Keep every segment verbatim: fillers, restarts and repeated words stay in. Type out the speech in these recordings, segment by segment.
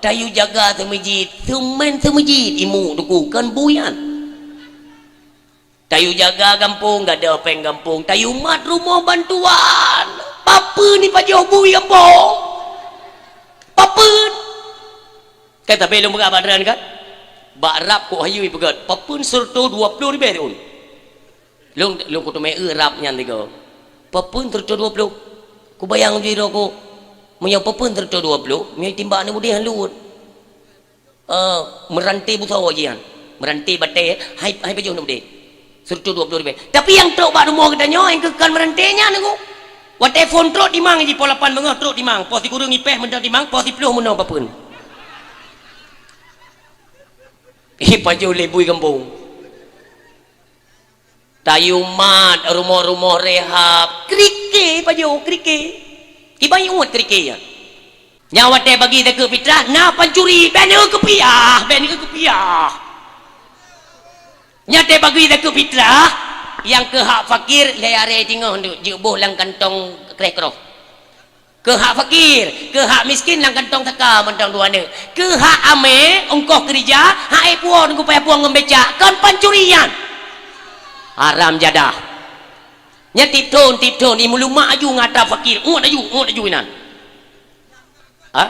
Tayue jaga seumeujid, seumén seumeujid, imu teungku, kon bui nyan. Tayue jaga gampông, gadôh péng gampông, tayue mat rumoh bantuan. Papeuen ipajoh bui gampông? Papeuen? Kan tapi lôn peugah bak droeneuh kan? Bak rab kok hayeu ipeugét, papeuen sireutoh dua ploh ribèe siôn. Lôn, lôn kuteumé eu rab nyan tiga. Papeuen sireutoh dua ploh? Kubayang jih droe ku, meunyoe papeuen sireutoh dua ploh, meunyoe timbak aneuk udeh han luwot. Eh, meuranté busoe jih nyan. Meuranté batèe, hai, hai pajoh aneuk udeh. Sireutoh dua ploh ribèe. Tapi nyang trok bak rumoh geutanyoe, nyang keu kon meuranté nyan, Teungku. Watèe phôn trok timang jih, poh lapan beungoh trok timang, poh sikureueng ipèh mantong timang, poh siploh meunoe papeuen. Ipajoh lé bui gampông. Tayue mat rumoh-rumoh rehab, krike pajoh, krike. Kiban uet krike nyan. Nyan watèe bagi zakeuet fitrah, na pancuri, bèk neueu keupiah, bèk neueu keupiah. Nyan watèe bagi zakeuet fitrah, nyang keu hak fakir, lhèe aré teungoh neuk jeuet boh lam kantong kreh keudroe. Keu hak fakir, keu hak miskin lam kantong saka mantong dua neuk. Keu hak amé, ongkoh keurija, hak éh puwoe, Teungku, payah puwoe ngon becak, kon pancuri nyan. Haram jadah. Nyan tiep thôn, tiep thôn, imeulumak aju ngon atra fakir, uet aju, uet aju inan. Ha?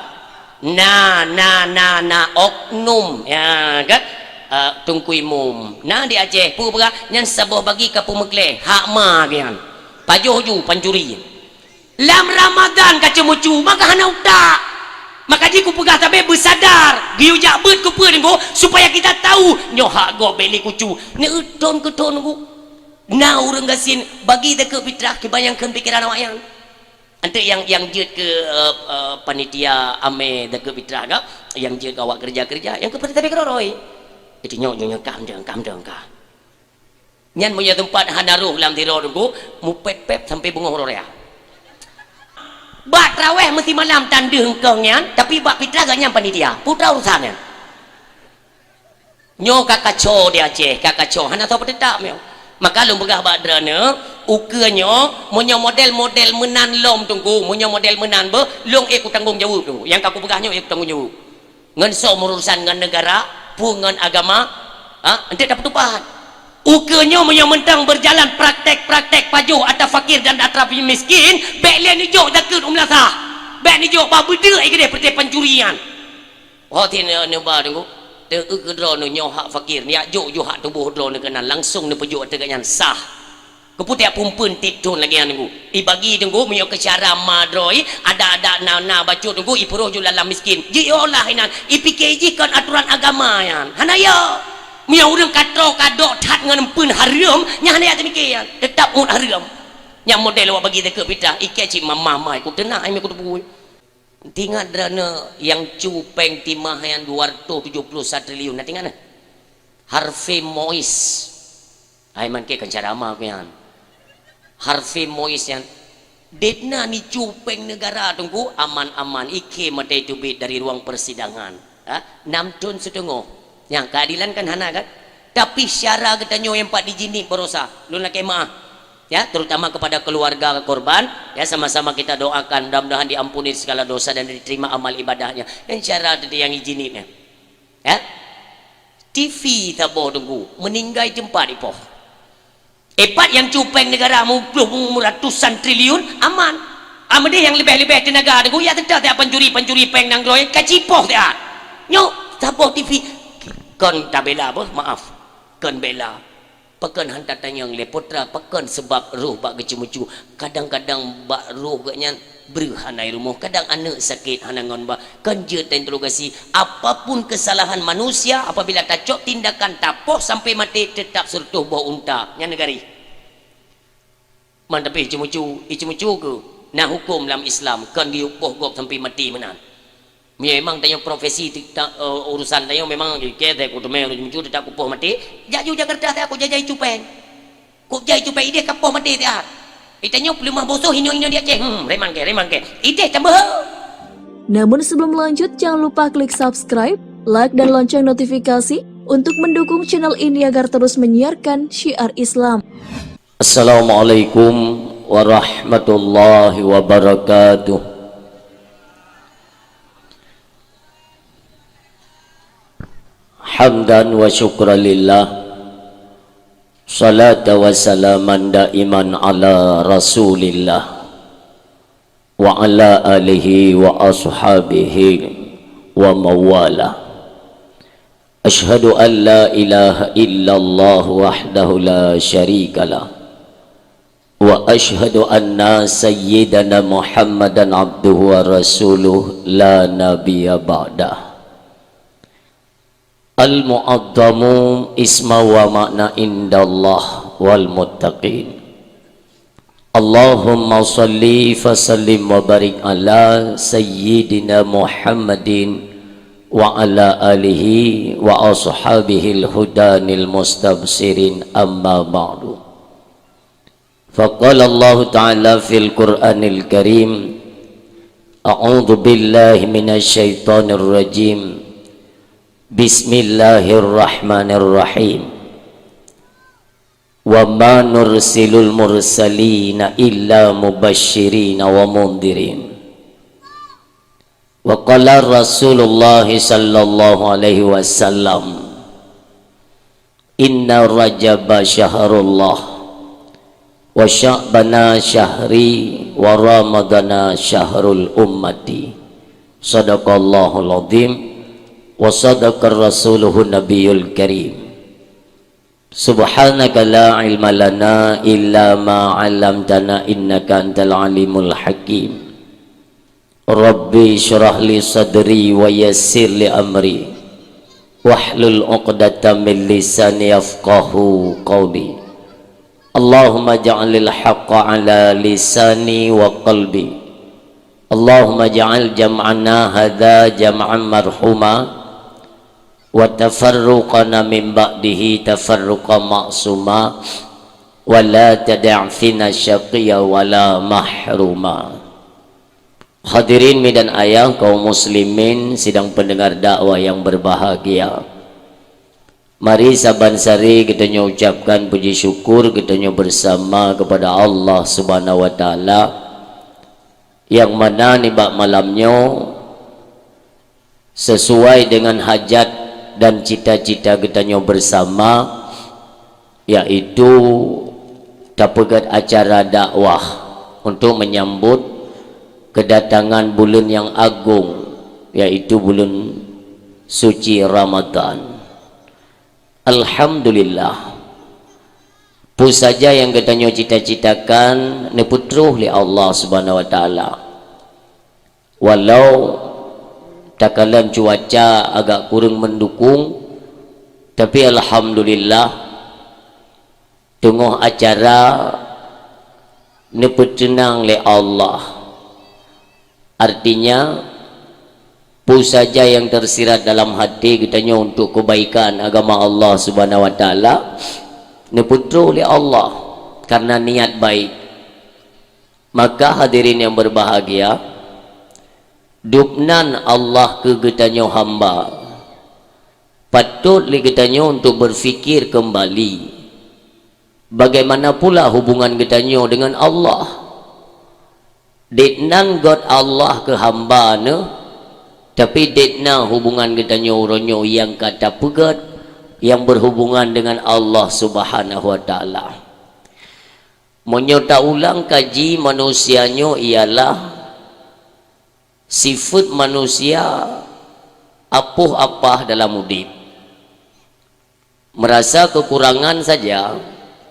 Na, na, na, na, oknum. Ya, kan? Ah, Teungku Imum. Na di Aceh, peue peugah, nyan saboh bagi ka peumeuklèe, hak ma geuh nyan. Pajoh ju, pancuri. Lam Ramadan ka ceumeucue, maka hana utak. Maka jih kupeugah sabe beusadar, geuyue jak beuet keupeue Teungku, supaya kita tahu nyoe hak gob bèk lé kucue. Neueu thôn keu thôn Teungku. Na ureueng gasien bagi zakeuet fitrah, kiban nyang kheun pikeran awaknyan. Enteuk nyang, nyang jeuet keu, eh, eh, panitia amé zakeuet fitrah ka, nyang jeuet keu awak keureuja-keureuja, nyang keu panitia keudroe. Itu nyoe, nyoe, nyoe, kam dong, kam dong, ka. Nyan meunyoe teumpat hana roh lam sidroe Teungku, mupèp-pèp sampoe beungoh uroe raya. Bak traweh meusimalam tan deuh eungkong nyan, tapi bak fitrah gobnyan panitia. Peue urusan nyan. Nyoe ka kacau di Aceh, ka kacau. Hana soe peuteutap nyoe. Maka lôn peugah bak droeneuh, ukeue nyoe, meunyoe model-model meunan lom Teungku, meunyoe model meunan beuh, lôn ék kutanggong jaweueb Teungku. Nyang ka kupeugah nyoe ék kutanggong jaweueb. Ngon soe meurusan ngon neugara, peue ngon agama, ha, enteuk tapeutupat. Ukeue nyoe meunyoe mantong beujalan praktek-praktek pajoh atra fakir dan atra miskin, bèk lé neujok zakeuet u meulasah. Bèk neujok bak beudeuek keudeh peureté pancuri nyan. Ho teuh neu-, neuba Teungku, teueu keu droeneuh nyoe hak fakir, neujak jok ju hak tuboh droeneuh keunan, langsong neupeujok ateueh gobnyan sah. Keupeue tajak peuphon tiep thôn lagèe nyan Teungku? Ibagi Teungku, meunyoe keu cara ma droe, adak-adak na, na bacut Teungku, ipeurôh ju lam miskin. Jioh lah inan, ipike jih kon aturan agama nyan. Hana yo. Meunyoe ureueng ka troh ka dok that ngon eumpeuen hareuem, nyan hana jak teumike nyan. Teutap ngon hareuem. Nyan model awak bagi zakeuet fitrah, ikei cit mamah mai, ku teunak ai meu ku teupue. Teuingat droeneuh nyang cu péng timah nyan dua ratus tujoh puluh sa triliun, na teuingat na? Harvey Mois. Hai mangke kan cara ma ku nyan. Harvey Mois nyan, debna nicu péng neugara Teungku, aman-aman, ikhe maté teubiet dari ruang persidangan. Ha? Nam thôn siteungoh. Nyang keadilan kan hana kan? Tapi syara geutanyoe nyang pat dijinib barosa. Lôn lakèe meu'ah. Ya, terutama kepada keluarga korban, ya, sama-sama kita doakan mudah-mudahan diampuni segala dosa dan diterima amal ibadahnya. Nyang syara teuh nyang ijinib nyan. Ya? T V saboh Teungku, meuninggai teumpat ipoh. Ipat nyang cu péng neugara meuploh meuratusan triliun, aman. Ameudeh nyang leubeh-leubeh teunaga Teungku, ya teutap siat pancuri-pancuri péng nanggroe, ka cipoh siat. Nyoe, saboh T V. Kon tabela beuh, maaf. Kon bela. Pakon han tatanyong lé putra, pakon seubab roh bak geuceumeucue. Kadang-kadang bak roh geuh nyan breuh hana i rumoh, kadang aneuk sakét hana ngon ba. Kon jeuet tainterogasi, apapun kesalahan manusia, apabila tacok tindakan tapoh sampai maté, teutap sireutoh boh unta. Nyan neugari. Man tapi iceumeucue, iceumeucue keuh na huköm lam Islam, kon geuyue poh gob sampai maté meunan. Meunyoe memang tanyoe profesi ti-, ta-, eh, urusan tanyoe memang jikeu teuh kuteumé ureuëng muncul teutap kupoh maté, jak ju Jakarta teuh kujajai cupeng. Kujai cupeng ideh kapoh maté teuh. Itanyoe peuleumah bosoh inoe-inoe di Aceh. Hmm, reman ke, reman ke. Ideh tambah. Namun sebelum lanjut, jangan lupa klik subscribe, like, dan lonceng notifikasi untuk mendukung channel ini agar terus menyiarkan syiar Islam. Assalamualaikum warahmatullahi wabarakatuh. Hamdan wa syukran lillah. Salata wa salaman daiman ala Rasulillah. Wa ala alihi wa ashabihi wa mawala. Asyhadu an la ilaha illallah wahdahu la syarikalah. Wa asyhadu anna sayyidana Muhammadan abduhu wa rasuluh la nabiyya ba'dah. Al-mu'azzamu isma wa ma'na indallah wal muttaqin. Allahumma shalli fa sallim wa barik ala sayyidina Muhammadin wa ala alihi wa ashabihil hudanil mustabshirin, amma ba'du. Faqala Allahu ta'ala fil Qur'anil Karim, a'udzu billahi minasy syaithanir rajim. Bismillahirrahmanirrahim. Wa ma nursilul mursalina illa mubasyirina wa mundzirin. Wa qala Rasulullah sallallahu alaihi wasallam, "Inna Rajaba syahrullah, wa Sya'bana syahri, wa Ramadana syahrul ummati." Sadaqallahul azim, wa sadaqar rasuluhun nabiyul karim. Subhanaka la ilma lana illa ma 'allamtana innaka antal alimul hakim. Rabbi syrah li sadri wa yassir li amri. Wahlul 'uqdatam min lisani yafqahu qawli. Allahumma ja'alil haqqa ala lisani wa qalbi. Allahumma ja'al jam'ana hadza jam'an marhuma, wa tafarruqana min ba'dihi tafarruqan ma'suma, wa la tada' fina syaqiyya wa la mahruma. Hadirin mi dan ayah kaum muslimin sidang pendengar dakwah yang berbahagia. Mari saban sari geutanyoe ucapkan puji syukur geutanyoe bersama kepada Allah Subhanahu wa Taala, yang mana nibak malam nyoe sesuai dengan hajat dan cita-cita geutanyoe bersama, yaitu tapeugét acara dakwah untuk menyambut kedatangan buleuen nyang agong, yaitu buleuen suci Ramadan. Alhamdulillah, peue saja nyang geutanyoe cita-citakan neupeutroh lé Allah Subhanahu wa Taala. Walau takalon cuaca agak kureueng meundukung, tapi alhamdulillah, teungoh acara neupeuteunang lé Allah. Artinya, peue saja nyang teusirat dalam hati geutanyoe untuk keubaikan agama Allah Subhanahu wa Taala, neupeutroh lé Allah karena niat baik. Maka hadirin yang berbahagia, dubnan Allah keu geutanyoe hamba. Patot lé geutanyoe untuk berfikir kembali, bagaimana pula hubungan geutanyoe dengan Allah. Ditnan göt Allah keu hamba neuh, tapi ditnan hubungan geutanyoe uroe nyoe nyang ka tapeugöt, nyang berhubungan dengan Allah Subhanahu wa Taala. Meunyoe taulang kaji manusia nyoe ialah sifeuet manusia apoh apah dalam udeb. Meurasa keukurangan saja,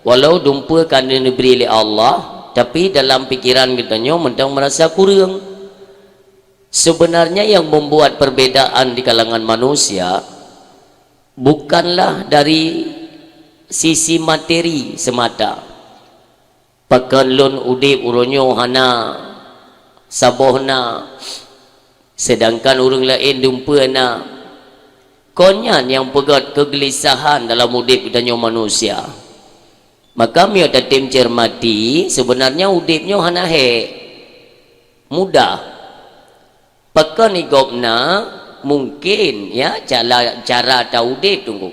walau dumpeue ka neubri lé Allah, tapi dalam pikeran geutanyoe mantong meurasa kureueng. Sebenarnya yang membuat perbedaan di kalangan manusia bukanlah dari sisi materi semata. Pakon lôn udeb uroe nyoe hana saboh na, sedangkan ureuëng laén dumpeue na. Kon nyan nyang peugöt keugeulisahan dalam udeb geutanyoe manusia. Maka meunyoe tatem cermati, sebenarnya udeb nyoe hana hék, mudah. Pakon igobna mungkin, ya, cara, cara taudeb teungku.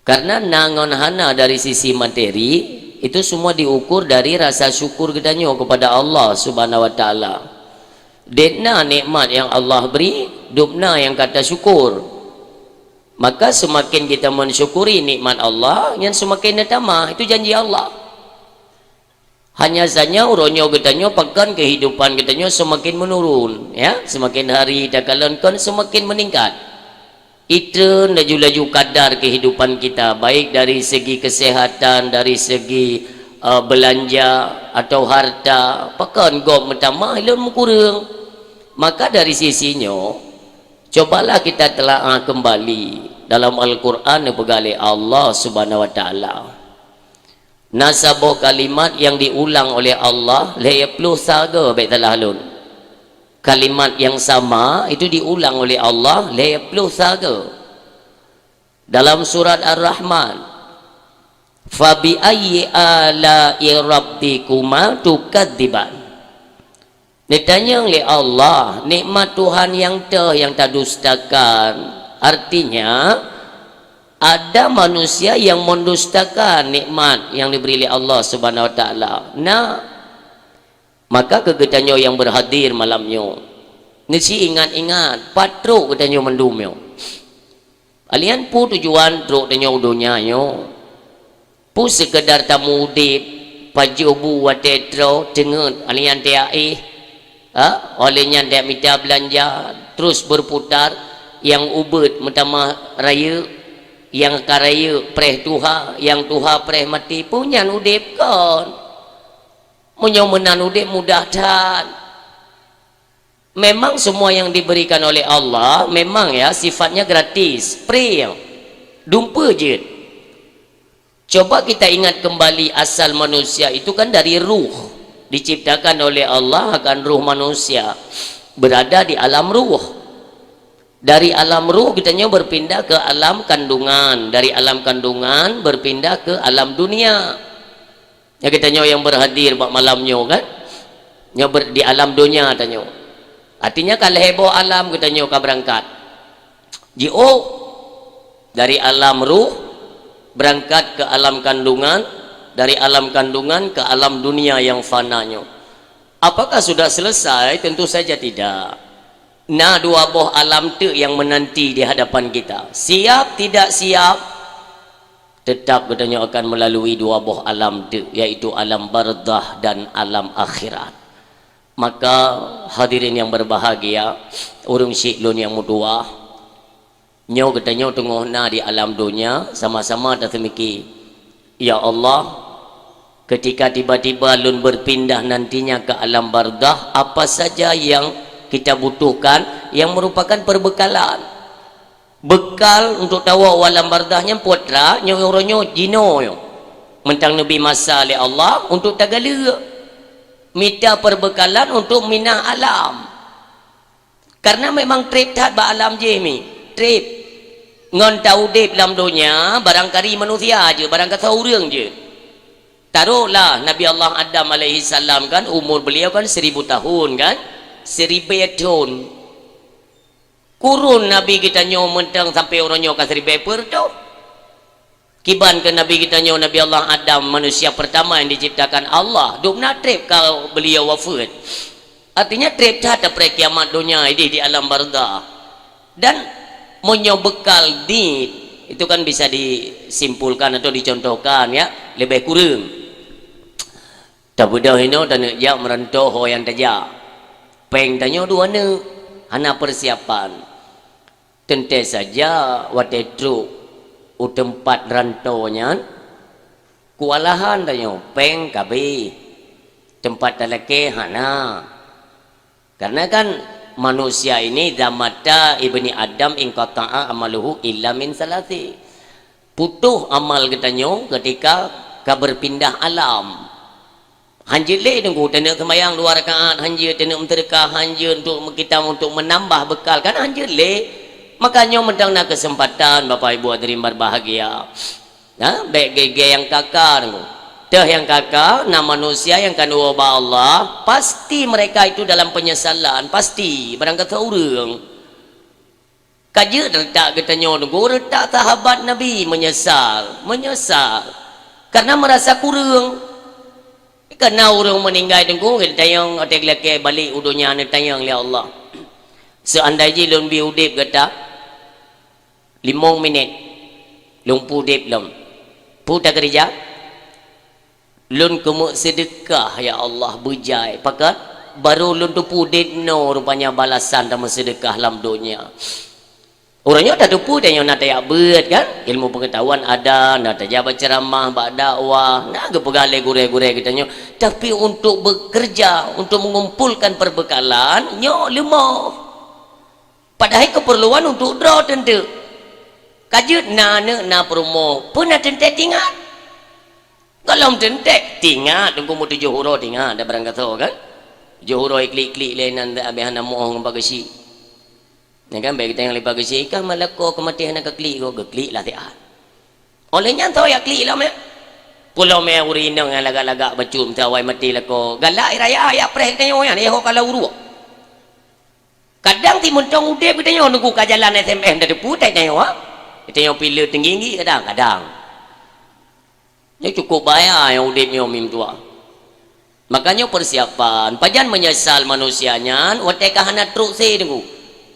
Karena na ngon hana dari sisi materi, itu semua diukur dari rasa syukur geutanyoe kepada Allah Subhanahu wa Taala. Dubna nikmat nyang Allah bri, dubna nyang ka tasyukur. Maka seumaken kita mensyukuri nikmat Allah, nyan seumaken neutamah. Itu janji Allah. Hanya saja uroe nyoe geutanyoe pakon kehidupan geutanyoe seumaken menurun, ya, seumaken hari takalon kon seumaken meningkat. Itreun laju-laju kadar kehidupan kita, baik dari segi kesehatan, dari segi, eh, belanja atau harta, pakon gob meutamah, ilôn meukureueng. Maka dari sisi nyoe, cobalah kita telaah kembali dalam Al-Quran neupeugah lé Allah Subhanahu wa Taala. Na saboh kalimat yang diulang oleh Allah lhèe ploh saga, bèk salah lôn. Kalimat yang sama itu diulang oleh Allah lhèe ploh saga. Dalam surat Ar-Rahman, "Fabi ayyi ala'i rabbikuma tukadziban?" Neutanyong lé Allah, nikmat Tuhan nyang toh nyang tadustakan? Artinya, ada manusia yang mendustakan nikmat yang diberi oleh Allah Subhanahu wa Taala. Nah, maka keu geutanyoe nyang berhadir malam nyoe, neusi ingat-ingat, pat trok geutanyoe mandum nyoe. Alèh nyan peue tujuan trok tanyoe u donya nyoe? Peue seukeudar tamu udép, pajoh bu watèe troe, teungeut, alèh nyan teuak éh, ha? Óh lheueh nyan teuak mita beulanja, terus berputar, nyang ubeuet meutamah rayeuk, nyang ka rayeuk preh tuha, nyang tuha preh maté, peue nyan udép kon? Meunyoe meunan udép mudah that. Memang semua yang diberikan oleh Allah memang, ya, sifatnya gratis, free. Dumpeue jeuet. Coba kita ingat kembali asal manusia itu kan dari ruh. Diciptakan oleh Allah akan ruh manusia. Berada di alam ruh. Dari alam ruh geutanyoe berpindah ke alam kandungan. Dari alam kandungan berpindah ke alam dunia. Ya, geutanyoe nyang berhadir bak malam nyoe kan? Nyoe ber-, di alam donya tanyoe. Artinya ka lhèe boh alam geutanyoe ka beurangkat. Jiôh dari alam ruh, beurangkat ke alam kandungan, dari alam kandungan ke alam dunia yang fana nyoe. Apakah sudah selesai? Tentu saja tidak. Na dua boh alam teuk nyang menanti di hadapan kita. Siap tidak siap, tetap geutanyoe akan melalui dua boh alam teuk, yaitu alam barzakh dan alam akhirat. Maka, hadirin yang berbahagia, ureueng syik lôn nyang meutuwah, nyoe geutanyoe teungoh na di alam donya, sama-sama taseumiki, "Ya Allah, ketika tiba-tiba lôn berpindah nantinya ke alam barzakh, apa saja yang kita butuhkan yang merupakan perbekalan?" Bekal untuk tawoe u alam barzakh nyan putra nyoe uroe nyoe jinoe nyoe. Mantong neubri masa lé Allah untuk tagalak. Mita perbekalan untuk minah alam. Karena memang treb that bak alam jih mi. Treb. Ngon taudeb lam donya, barangkali manusia jeuet, barangkasoe ureueng jeuet. Taruhlah Nabi Allah Adam alaihissalam kan, umur beliau kan seribu tahun kan? Siribèe thon. Kurun Nabi geutanyoe mantong sampai uroe nyoe ka siribèe peuet reutôh. Kiban keu Nabi geutanyoe, Nabi Allah Adam, manusia pertama yang diciptakan Allah, dub na treb ka beliau wafeuet. Artinya treb that tapreh kiamat donya ideh di alam barzakh. Dan meunyoe bekal nit, itu kan bisa disimpulkan atau dicontohkan, ya, leubeh kureueng. Tabeudôh inoe taneuk jak meuranto ho nyang tajak. Péng tanyoe dua neuk, hana persiapan. Teuntèe saja watèe trok u teumpat ranto nyan, keuwalahan tanyoe, péng ka abéh, teumpat talakèe hana. Karena kan manusia ini, "Idza mata ibni Adam inqata'a amaluhu illa min salasi." Putôh amal geutanyoe ketika ka berpindah alam. Hanjeuet lé teungku taneuk seumayang dua rakaat, hanjeuet taneuk meuseudeukah, hanjeuet untuk kita untuk menambah bekal, kan hanjeuet lé. Maka nyoe mantong na keuseumpatan, Bapak Ibu hadirin berbahagia. Nah, bèk gègèe nyang ka-ka teungku. Teuh nyang ka-ka, na manusia nyang ka neuwoe bak Allah, pasti mereka itu dalam penyesalan, pasti, barangkasoe ureueng. Ka jeuet reutak geutanyoe teungku, reutak sahabat Nabi menyesal, menyesal. Karena merasa kureueng. Karena ureueng meuninggai teungku, geutanyong watèe geulakèe balek u donya neutanyong lé Allah. Seandai jih lôn bi udép gata, Limong minét. Lôn peue udép lom. Peue takeurija? Lôn keumeuk seudeukah, ya Allah, beujai. Pakon? Barô lôn teupeue udép noe rupanya balasan tameuseudeukah lam donya. Uroe nyoe tateupeue tanyoe na tajak beuet kan? Ilmu pengetahuan ada, na tajak bak ceuramah, bak dakwah, na geupeugah lé gurée-gurée geutanyoe. Tapi untuk bekerja, untuk mengumpulkan perbekalan, nyoe leumoh. Padahai keperluan untuk droe teunteuk. Ka jeuet na aneuk na peurumoh, peue na teuntée tingat. Gohlom teuntée tingat, teungku meutujoh uroe tingat, dak barangkasoe kan? Tujoh uroe klik-klik lé nan abéh hana moh ngon pageusyi. Nyan kan, bèk geutanyoe lé pageusyi, ka malako keumaté hana geuklik, geuklik lah siat. Óh lheueh nyan soe jak klik lom, ya? Pulom, ya, ureueng inong nyang lagak-lagak bacut, meusawa maté lakoe. Galak raya jak preh geutanyoe nyan, eh, ho ka lam uruek. Kadang si mantong udép geutanyoe nunggu ka jalan S M S dak teupeue that nyoe, ha? Geutanyoe pih le teunggi-tinggi kadang-kadang. Nyoe cukup bahaya nyang udép nyoe mim tuha. Makanya persiapan, pajan menyesal manusia nyan watèe ka hana trok se teungku.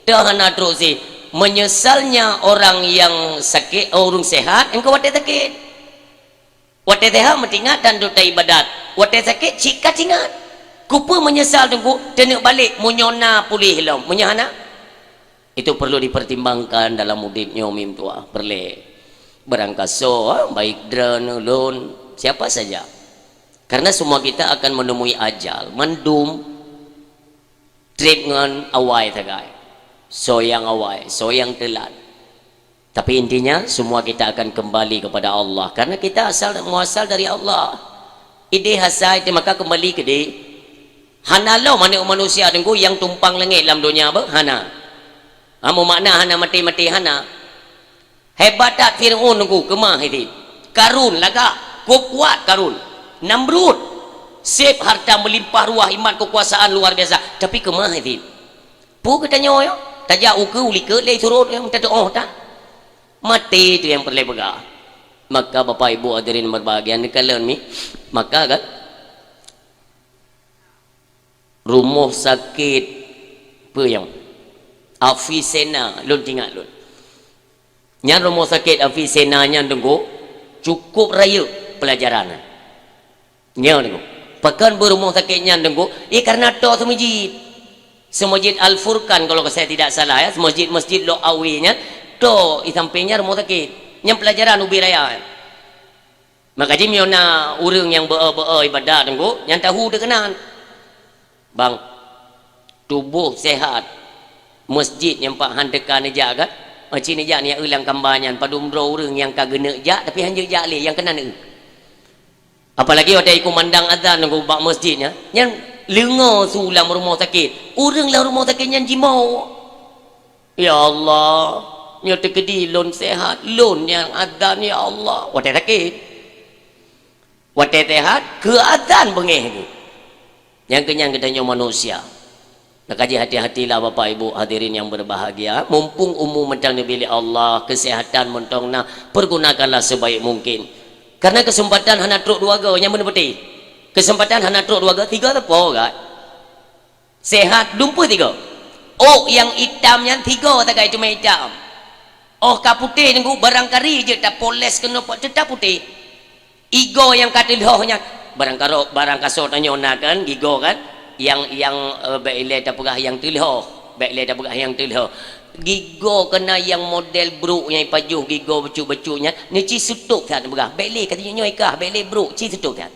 Teuh hana trok se. Menyesalnya orang yang sakit, oh, ureueng sehat, engkau watèe sakit. Watèe sehat meutingat dan dota ibadat. Watèe sakét cit ka tingat. Keupeue meunyeusal teungku, teuneuk balek meunyoe na puléh lom, meunyoe hana? Itu perlu dipertimbangkan dalam udép nyoe mim tuha. Peureulèe. Barangkasoe, baik droeneuh, lôn, siapa saja. Karena semua kita akan menemui ajal, mandum trép ngon awai sagai. Soe nyang awai, soe nyang teulat. Tapi intinya, semua kita akan kembali kepada Allah. Karena kita asal, muasal dari Allah. Idéh asai, maka kembali keudéh. Hana lom aneuk manusia teungku nyang tumpang langét lam donya beuh, hana. Ha, meumakna hana maté-maté, hana. Hebat that Fir'aun teungku, keumah idéh. Karun lagak, kuat-kuat Karun. Namrud, sép harta meulimpah ruah, imat keukuasaan luar biasa, tapi keumah idéh. Peue geutanyoe nyoe? Tajak ukeue u likot lé surot nyang tateuoh that. Maté tu nyang peureulèe peugah. Maka Bapak Ibu hadirin berbahagia, neukalon mi. Maka kan rumoh sakét peue nyang Avicenna, lôn tingat lôn. Nyan rumoh sakét Avicenna nyan teungku cukup rayeuk peulajaran. Nyoe teungku. Pakon beurumoh sakét nyan teungku? Eh, karena toe seumeujid. Seumeujid Al-Furqan kalau saya tidak salah ya, seumeujid Masjid Lok Awe nyan, toe i sampéng nyan rumoh sakét. Nyan peulajaran ubé raya nyan. Maka jih meunyoe na ureueng nyang beu-o-beu-o ibadat teungku, nyan tahu teuh keunan. Bang, tuboh sehat, masjid nyang pat han teuka neujak kan? Aci neujak neujak eu lam kamba nyan, padum droe ureueng nyang ka geuneuk jak tapi han jeuet jak lé, nyang keunan eu. Apalagi watèe ikumandang azan ngon bak masjid nyan, nyan leungo su lam rumoh sakét. Ureueng lam rumoh sakét nyan jimawök. Ya Allah, nyoe teukeudi lôn sehat, lôn nyang azan, ya Allah. Watèe sakét. Watèe sehat, keu azan beungéh geuh. Nyang keu nyan geutanyoe manusia. Maka jih hati-hatilah Bapak Ibu hadirin yang berbahagia, mumpung umu mantong neubri lé Allah, kesehatan mantong na, pergunakanlah sebaik mungkin. Karena kesempatan hana trok dua go, nyan beuna peutéh. Kesempatan hana trok dua go, tiga teupô gat. Sehat, dumpeue tiga. Ôk nyang itam nyan tiga sagai teuma itam. Óh ka putéh teungku, barangkari jeuet tapoles keunoe po-, teutap putéh. Igoe nyang ka teulhoh nyan, barangkaro-, barangkasoe tanyoe na kan, gigoe kan, nyang, nyang, eh, bèk ilèe tapeugah nyang teulhoh, bèk ilèe tapeugah nyang teulhoh. Gigoe keunan nyang model brôk nyang ipajoh gigoe bacut-bacut nyan, neuci seutôb that neupeugah, bèk lé ka teunyoe-nyoe ikah, bèk lé brôk, ci seutôb that.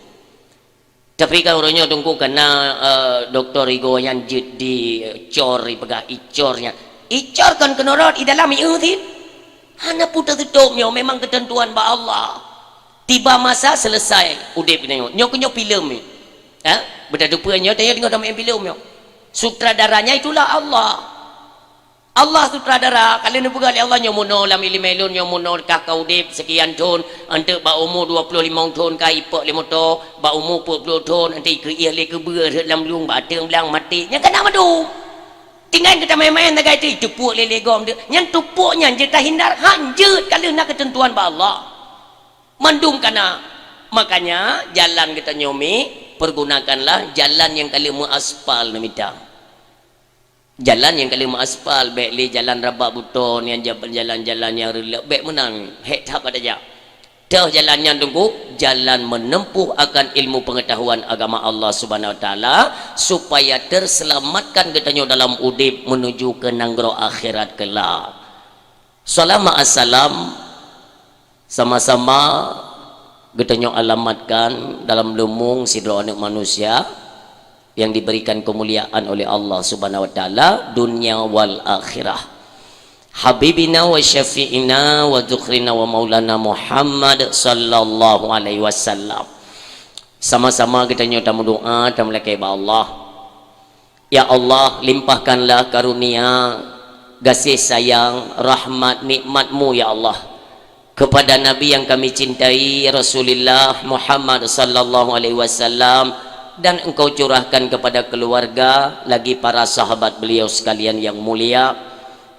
Tapi kan uroe nyoe teungku keunan, eh, dokto gigoe nyan jeuet dicor, ipeugah icor nyan. Icor kon keunoe rot, i dalam ieu cit. Hana peue teututup nyoe, memang keuteuntuan bak Allah. Tiba masa selesai udép geutanyoe. Nyoe keuh nyoe filem nyoe. Ha? Beutateupeue nyoe, tanyoe teungoh tameu'en filem nyoe. Sutradaranya itulah Allah. Allah sutradara, ka lheueh neupeugah lé Allah nyoe meunoe lam ileumèe lôn, nyoe meunoe kah ka udép seukian thon, eunteuk bak umu dua ploh limong thon kah ipok lé moto, bak umu peuet ploh thon eunteuk ikeuieh lé keubeue rhot lam lueng bak ateueng blang maté. Nyan ka na mandum. Tinggai geutamè-mè sagai teuh, teupuek lé lé gob teuh. Nyan teupuek nyan jeuet tahindar, han jeuet ka lheueh na keuteuntuan bak Allah. Mandum ka na. Makanya, jalan geutanyoe mi, pergunakanlah jalan nyang ka lheueh meuaspal neumita. Jalan nyang ka lheueh meuaspal, bék lé jalan rabak buton, nyang ja-, jalan-jalan nyang reuleuek, bék meunan, hék that bak tajak. Toh jalan nyan Teungku, jalan menempuh akan ilmu pengetahuan agama Allah Subhanahu Wa Taala, supaya terselamatkan geutanyoe dalam udeb menuju ke nanggroe akhirat kelak. Salama assalam sama-sama geutanyoe alamatkan dalam leumong sidroe aneuëk manusia yang diberikan kemuliaan oleh Allah Subhanahu Wa Taala, dunia wal akhirah. Habibina wa syafi'ina wa dzukhrina wa maulana Muhammad sallallahu alaihi wasallam. Sama-sama geutanyoe tameudoa, tameulakée bak Allah. Ya Allah, limpahkanlah karunia, gaséh sayang, rahmat, nikmat-Mu, ya Allah, kepada Nabi yang kami cintai, Rasulullah Muhammad sallallahu alaihi wasallam, dan Engkau curahkan kepada keluarga, lagi para sahabat beliau sekalian yang mulia.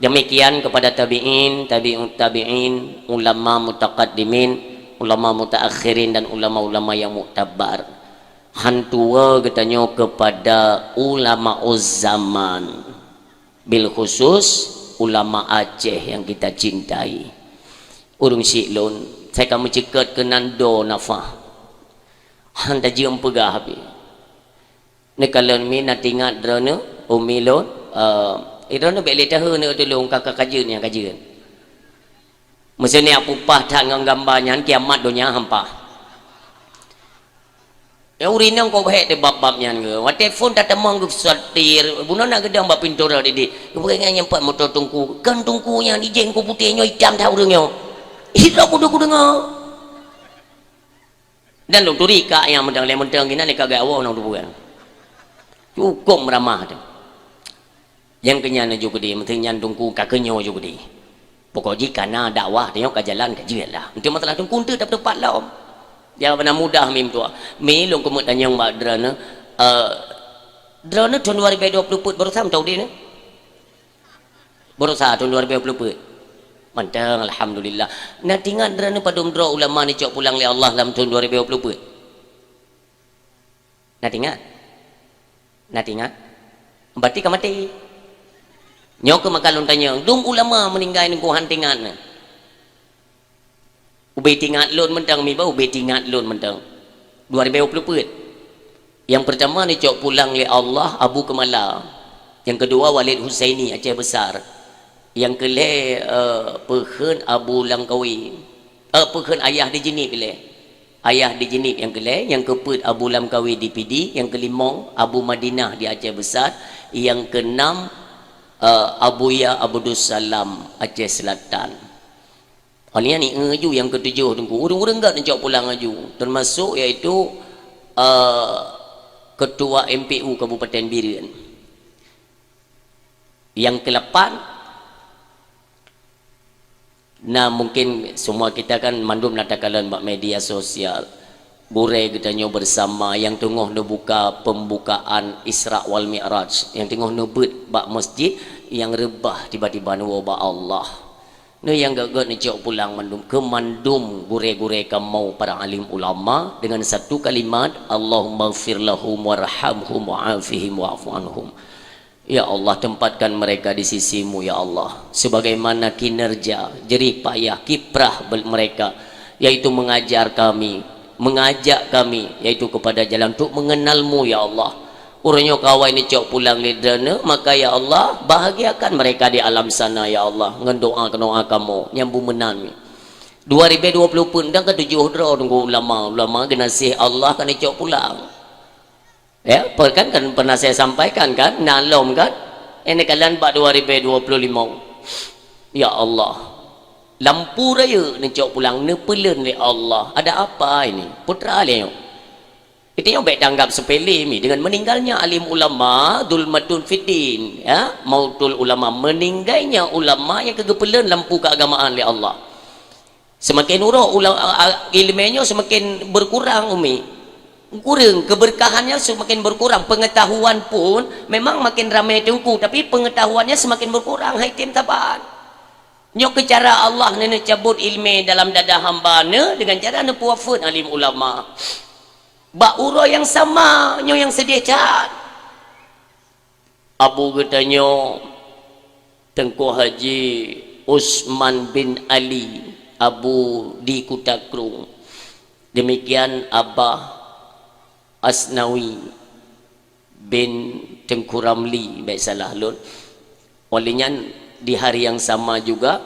Demikian kepada tabi'in, tabi'ut tabi'in, ulama mutaqaddimin, ulama mutaakhirin, dan ulama-ulama yang muktabar. Han tuwoe geutanyoe kepada ulama zaman, bil khusus ulama Aceh yang kita cintai. Ureuëng syiek lôn, sai ka meuceukeut keunan do nafah. Han tajeuem peugah pih. Neukalon mi na tingat droeneueh, umi lôn, eh, droeneueh bék lé tahe neuh tulông ka, ka kajeuen nyang kajeuen. Meuseuneuk pupah that ngon gamba nyan, kiamat donya hampa. Ya, ureuëng inong kok hék teuh bab-bab nyan ke. Watée phon tatamong geuh satir, bunoe na geudong bak pintoe rot didik. Geupeugah nyan pat moto teungku. Kon teungku nyan, ijeh ku putéh nyoe, itam that ureuëng nyoe. Hidroe kudu kudeungoe. Dan lôn turi kak nyang mantong lé mantong inan lé kagak woe nang tubukan. Cukup ramah tu. Nyang keu nyan ju keudeh, meuteun nyan teungku ka keu nyoe ju keudeh. Pokok jih kana dakwah tanyoe ka jalan ka jeuet lah. Untuk masalah teungku teuh dap teumpat lom. Jangan pernah mudah mim tuah. Mi lôn keumeuk tanyong bak droeneuh, eh, droeneuh thon dua ribu dua puluh peuet baroesa mantong udeh nyoe? Baroesa thon dua ribu dua puluh peuet. Mantong alhamdulillah. Na tingat droeneuh padum droe ulama neucok pulang lé Allah lam thon dua ribu dua puluh peuet? Na tingat? Na tingat? Berarti ka maté. Nyoe keuh maka lôn tanyong, dum ulama meuninggai nungku han tingat na? Ubé tingat lôn mantong, mi ba ubé tingat lôn mantong. Dua ribu dua puluh peuet. Nyang pertama neucok pulang lé Allah Abu Keumala. Nyang keudua Walid Husaini Aceh Besar. Nyang keulhée, eh, peukheun Abu Langkawi. Eh, peukheun Ayah di Jeunieb ilée. Ayah di Jeunieb nyang keulhée, nyang keupeuet Abu Langkawi di Pidie, nyang keulimong Abu Madinah di Aceh Besar, nyang keunam, eh, Abuya Abdussalam Aceh Selatan. Hal nyan ni, eh, ju nyang keutujoh teungku. Ureuëng-ureuëng gét neucok pulang laju, termasuk iaitu, eh, Ketua M P U Kabupaten Bireuen. Nyang keulapan, nah, mungkin semua kita kan mandum na takalon bak media sosial. Gurée geutanyoe bersama nyang teungoh neubuka pembukaan Isra wal Mi'raj, nyang teungoh neubeuet bak masjid nyang reubah tiba-tiba neuwoe bak Allah. Nyoe nyang gét-gét neucok pulang mandum, keu mandum gurée-gurée kamoe para alim ulama dengan satu kalimat, "Allahummaghfir lahum warhamhum wa'afihim wa'fu anhum." Ya Allah, tempatkan mereka di sisi-Mu, ya Allah, sebagaimana kinerja, jerih payah, kiprah bel-, mereka, yaitu mengajar kami, mengajak kami, yaitu kepada jalan untuk mengenal-Mu, ya Allah. Uroe nyoe ka awai neucok pulang lé droeneuh, maka, ya Allah, bahagiakan mereka di alam sana, ya Allah, ngon doa keunoe kamoe nyang beumeunang. Dua ribu dua puluh peuet dan keutujoh droe teungku ulama, ulama geunaséh Allah ka neucok pulang. Ya, per-, kan, kan pernah saya sampaikan kan, na lom kan, ini kalian bak dua ribu dua puluh lima. Ya Allah, lampu raya neucok pulang, neupeuleuen lé Allah. Ada apa ini? Putra lé nyoe. Kita nyoe bék tanggap sepele mi dengan meninggalnya alim ulama, zulmatun fiddin, ya, mautul ulama, meninggalnya ulama nyang ka geupeuleuen lampu keagamaan lé Allah. Semakin uroe ula-, a-, a-, ileumé nyoe semakin berkurang, Umi. Kurang, keberkahannya semakin berkurang. Pengetahuan pun memang makin ramai teungku, tapi pengetahuannya semakin berkurang. Hai tem saban. Nyoe keu cara Allah nenek cabut ilmé dalam dada hamba ne dengan cara neupeuwafeuet alim ulama. Bak uroe nyang sama, nyoe nyang seudeh that. Abu geutanyoe Teungku Haji Usman bin Ali, Abu di Kuta Krueng. Demikian Abah Asnawi bin Teungku Ramli, bèk salah lôn. Oleh nyan, di hari yang sama juga,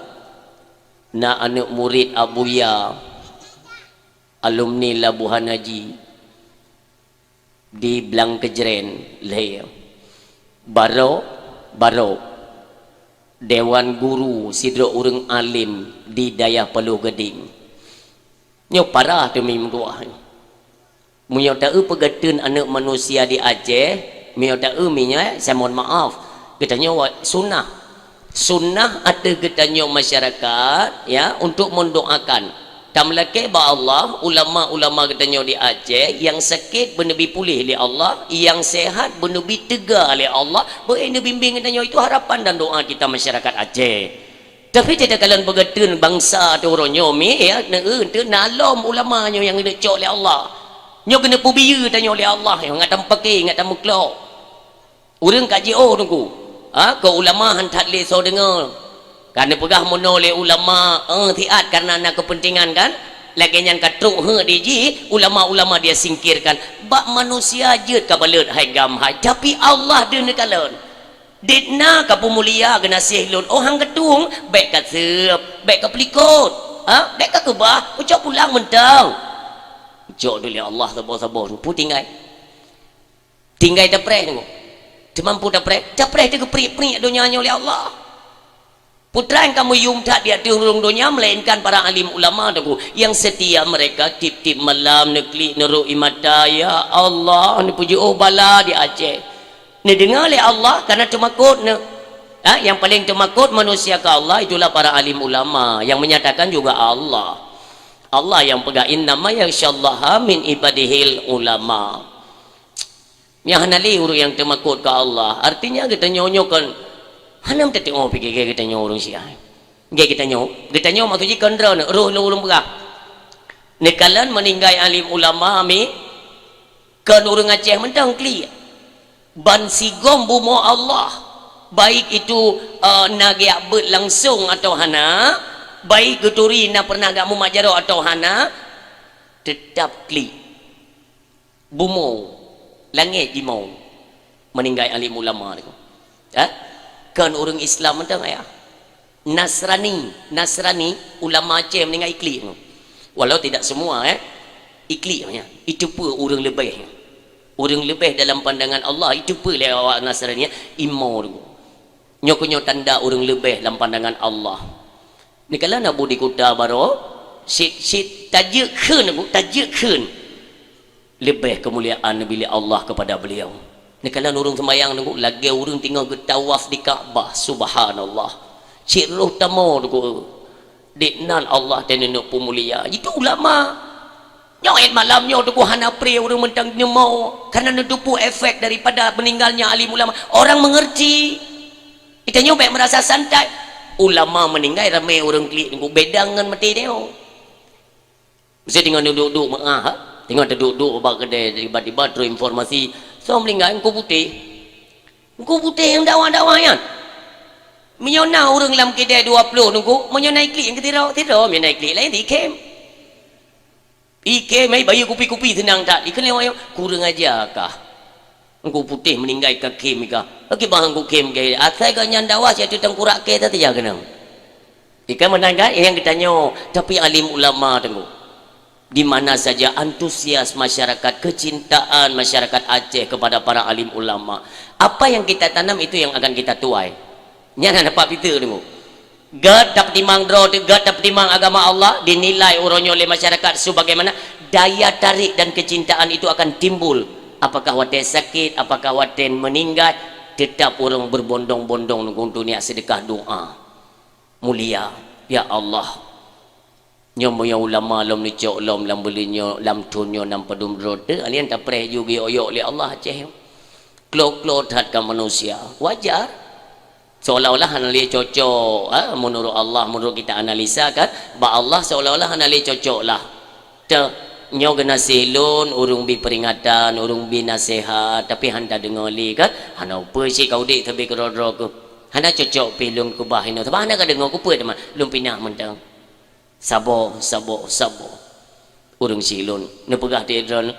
na aneuk murid Abuya, alumni Labuhan Haji, di Blang Kejren, lhèe. Barô, barô. Dewan guru sidroe ureueng alim di dayah Paloh Gadeng. Nyoe parah teumi meutuah. Meunyoe taeu peugeuten aneuk manusia di Aceh, meunyoe taeu meunyoe, saya mohon maaf, geutanyoe wa-, sunnah. Sunnah ateueh geutanyoe masyarakat, ya, untuk mendoakan. Tameulakèe bak Allah, ulama-ulama geutanyoe di Aceh, nyang sakét beuneubi puléh lé Allah, nyang seuhat beuneubi teuga lé Allah, beu neubimbéng geutanyoe. Itu harapan dan doa kita masyarakat Aceh. Tapi takalon peugeuten bansa teuh uroe nyoe mi, ya, neu-, teu na lom ulama nyoe nyang geucok lé Allah. Nyoe keuneuk peubiyeu tanyoe lé Allah, ngat tameupakè, ngat tameuklok. Ureueng ka jiôh teungku. Ha, keu ulama han that lé soe deungoe. Ka neupeugah meunoe lé ulama, eh, siat karena na keupeuntengan kan? Lagèe nyan ka trok heuet di jih, ulama-ulama dia singkirkan. Bak manusia jeuet ka baleuet hai gam hai, tapi Allah deuh neukalon. Dit na ka peumulia geunaséh lôn, oh han geutueng, bèk ka seuep, bèk ka peulikot. Ha? Bèk ka keubah, ucok pulang mantong. Ucok dulu lé Allah saboh-saboh, peue tinggai. Tinggai tapreh teungku. Teumampu tapreh, tapreh teuh geupriek-priek donya nyoe lé Allah. Peue trang kamoe yum that di ateueh ureueng donya, melainkan para alim ulama teungku, nyang seutia mereka tiep-tiep malam neuklik neurok ie mata, ya Allah, neupeujiôh bala di Aceh. Neudeungoe lé Allah, karena teumakot ne. Ha, nyang paleng teumakot manusia keu Allah itulah para alim ulama, nyang menyatakan juga Allah. Allah nyang peugah, "Innama yakhsyallaha min ibadihil ulama." Nyang hana lé ureueng nyang teumakot keu Allah. Artinya geutanyoe nyoe kon hana meuteuteumé pike geutanyoe ureueng Syiah. Nggak geutanyoe, geutanyoe maksud jih kon droeneuh, roh lôn ureueng peugah. Neukalon meuninggai alim ulama mi kon ureueng Aceh mantong klik. Ban sigom bumoe Allah, baik itu, eh, na geujak beuet langsong atawa hana, baik geuturi na pernah geujak mumat jaroe atawa hana, teutap klik. Bumoe, langét jimoe, meuninggai alim ulama tu. Ha? Kon ureueng Islam mantong ayah. Nasrani, Nasrani, ulama Aceh meuninggai iklik tu. Walau tidak semua, eh. Iklik nya, itu pun ureueng leubeh. Ureueng leubeh dalam pandangan Allah, itu pun lé awak Nasrani, eh, imo tu. Nyoe keuh nyoe tanda ureueng leubeh lam pandangan Allah. Neukalon Abu di Kuta Barô, sit, sit tajeuet kheun, Abu, tajeuet kheun. Leubeh keumuliaan neubi lé Allah kepada beliau. Neukalon ureueng seumayang teungku, lagèe ureueng teungoh geutawaf di Ka'bah, subhanallah. Cit roh tamoe teungku, dit nan Allah teuh neuneuk peumulia. Itu ulama. Nyoe ayat malam nyoe teungku hana pré ureueng mantong neumoe, karena neuteupeue efek daripada meninggalnya alim ulama. Orang mengerti. Kita nyoe bèk merasa santai. Ulama meninggal ramé ureueng klik teungku, beda ngon maté nyoe. Mesti teungoh duek-duek meu'ah, ha? Teungoh teuduek-duek bak keudè, tiba-tiba trok informasi, "Soe meuninggai, Teungku Putéh." Teungku Putéh nyang dakwah-dakwah nyan. Meunyoe na ureueng lam keudè dua ploh teungku, meunyoe na iklik nyang keutiro, tiro, meunyoe na iklik laén, ikhém. Ikhém, hai bayeue kupi-kupi seunang that. Ikheun lé awak nyan, "Kureueng aja kah?" Teungku Putéh meuninggai ka khém i kah? Bagaimana Teungku khém kah? Asai gobnyan dakwah siat teungku rakyat saja keunong. Ikan meunan kan? Nyang geutanyoe, tapi alim ulama teungku. Di mana saja antusias masyarakat, kecintaan masyarakat Aceh kepada para alim ulama. Apa yang kita tanam itu yang akan kita tuai. Nyan hana pat pite teungku. Gèt tapeutimang droe teuh, gèt tapeutimang agama Allah, dinilai uroe nyoe lé masyarakat sebagaimana daya tarik dan kecintaan itu akan timbul. Apakah watèe sakét, apakah watèe meuninggai, teutap ureueng berbondong-bondong untuk niat seudeukah doa. Mulia, ya Allah. Nyoe meunyoe ulama lom neucok lom lam buleuen nyoe, lam thon nyoe nam padum droe teuh, alien tapreh ju geuyok-yok lé Allah Aceh. Klo-klo that ka manusia. Wajar. Seolah-olah hana lé cocok, ha, menurut Allah, menurut kita analisa kan, bak Allah seolah-olah hana lé cocok lah. Teuh, Nyoe geunaséh lôn, ureuëng bi peuringatan, ureuëng bi naseuhat, tapi hana deungoe lé kan? Hana upeue cit ka udeb sabe keudroe-droe keuh. Hana cocok pih lôn keubah inoe, sabab hana ka deungoe, keupeue teuma lôn pinah mantong. Saboh, saboh, saboh. Ureuëng syiek lôn, neupeugah di droeneuh,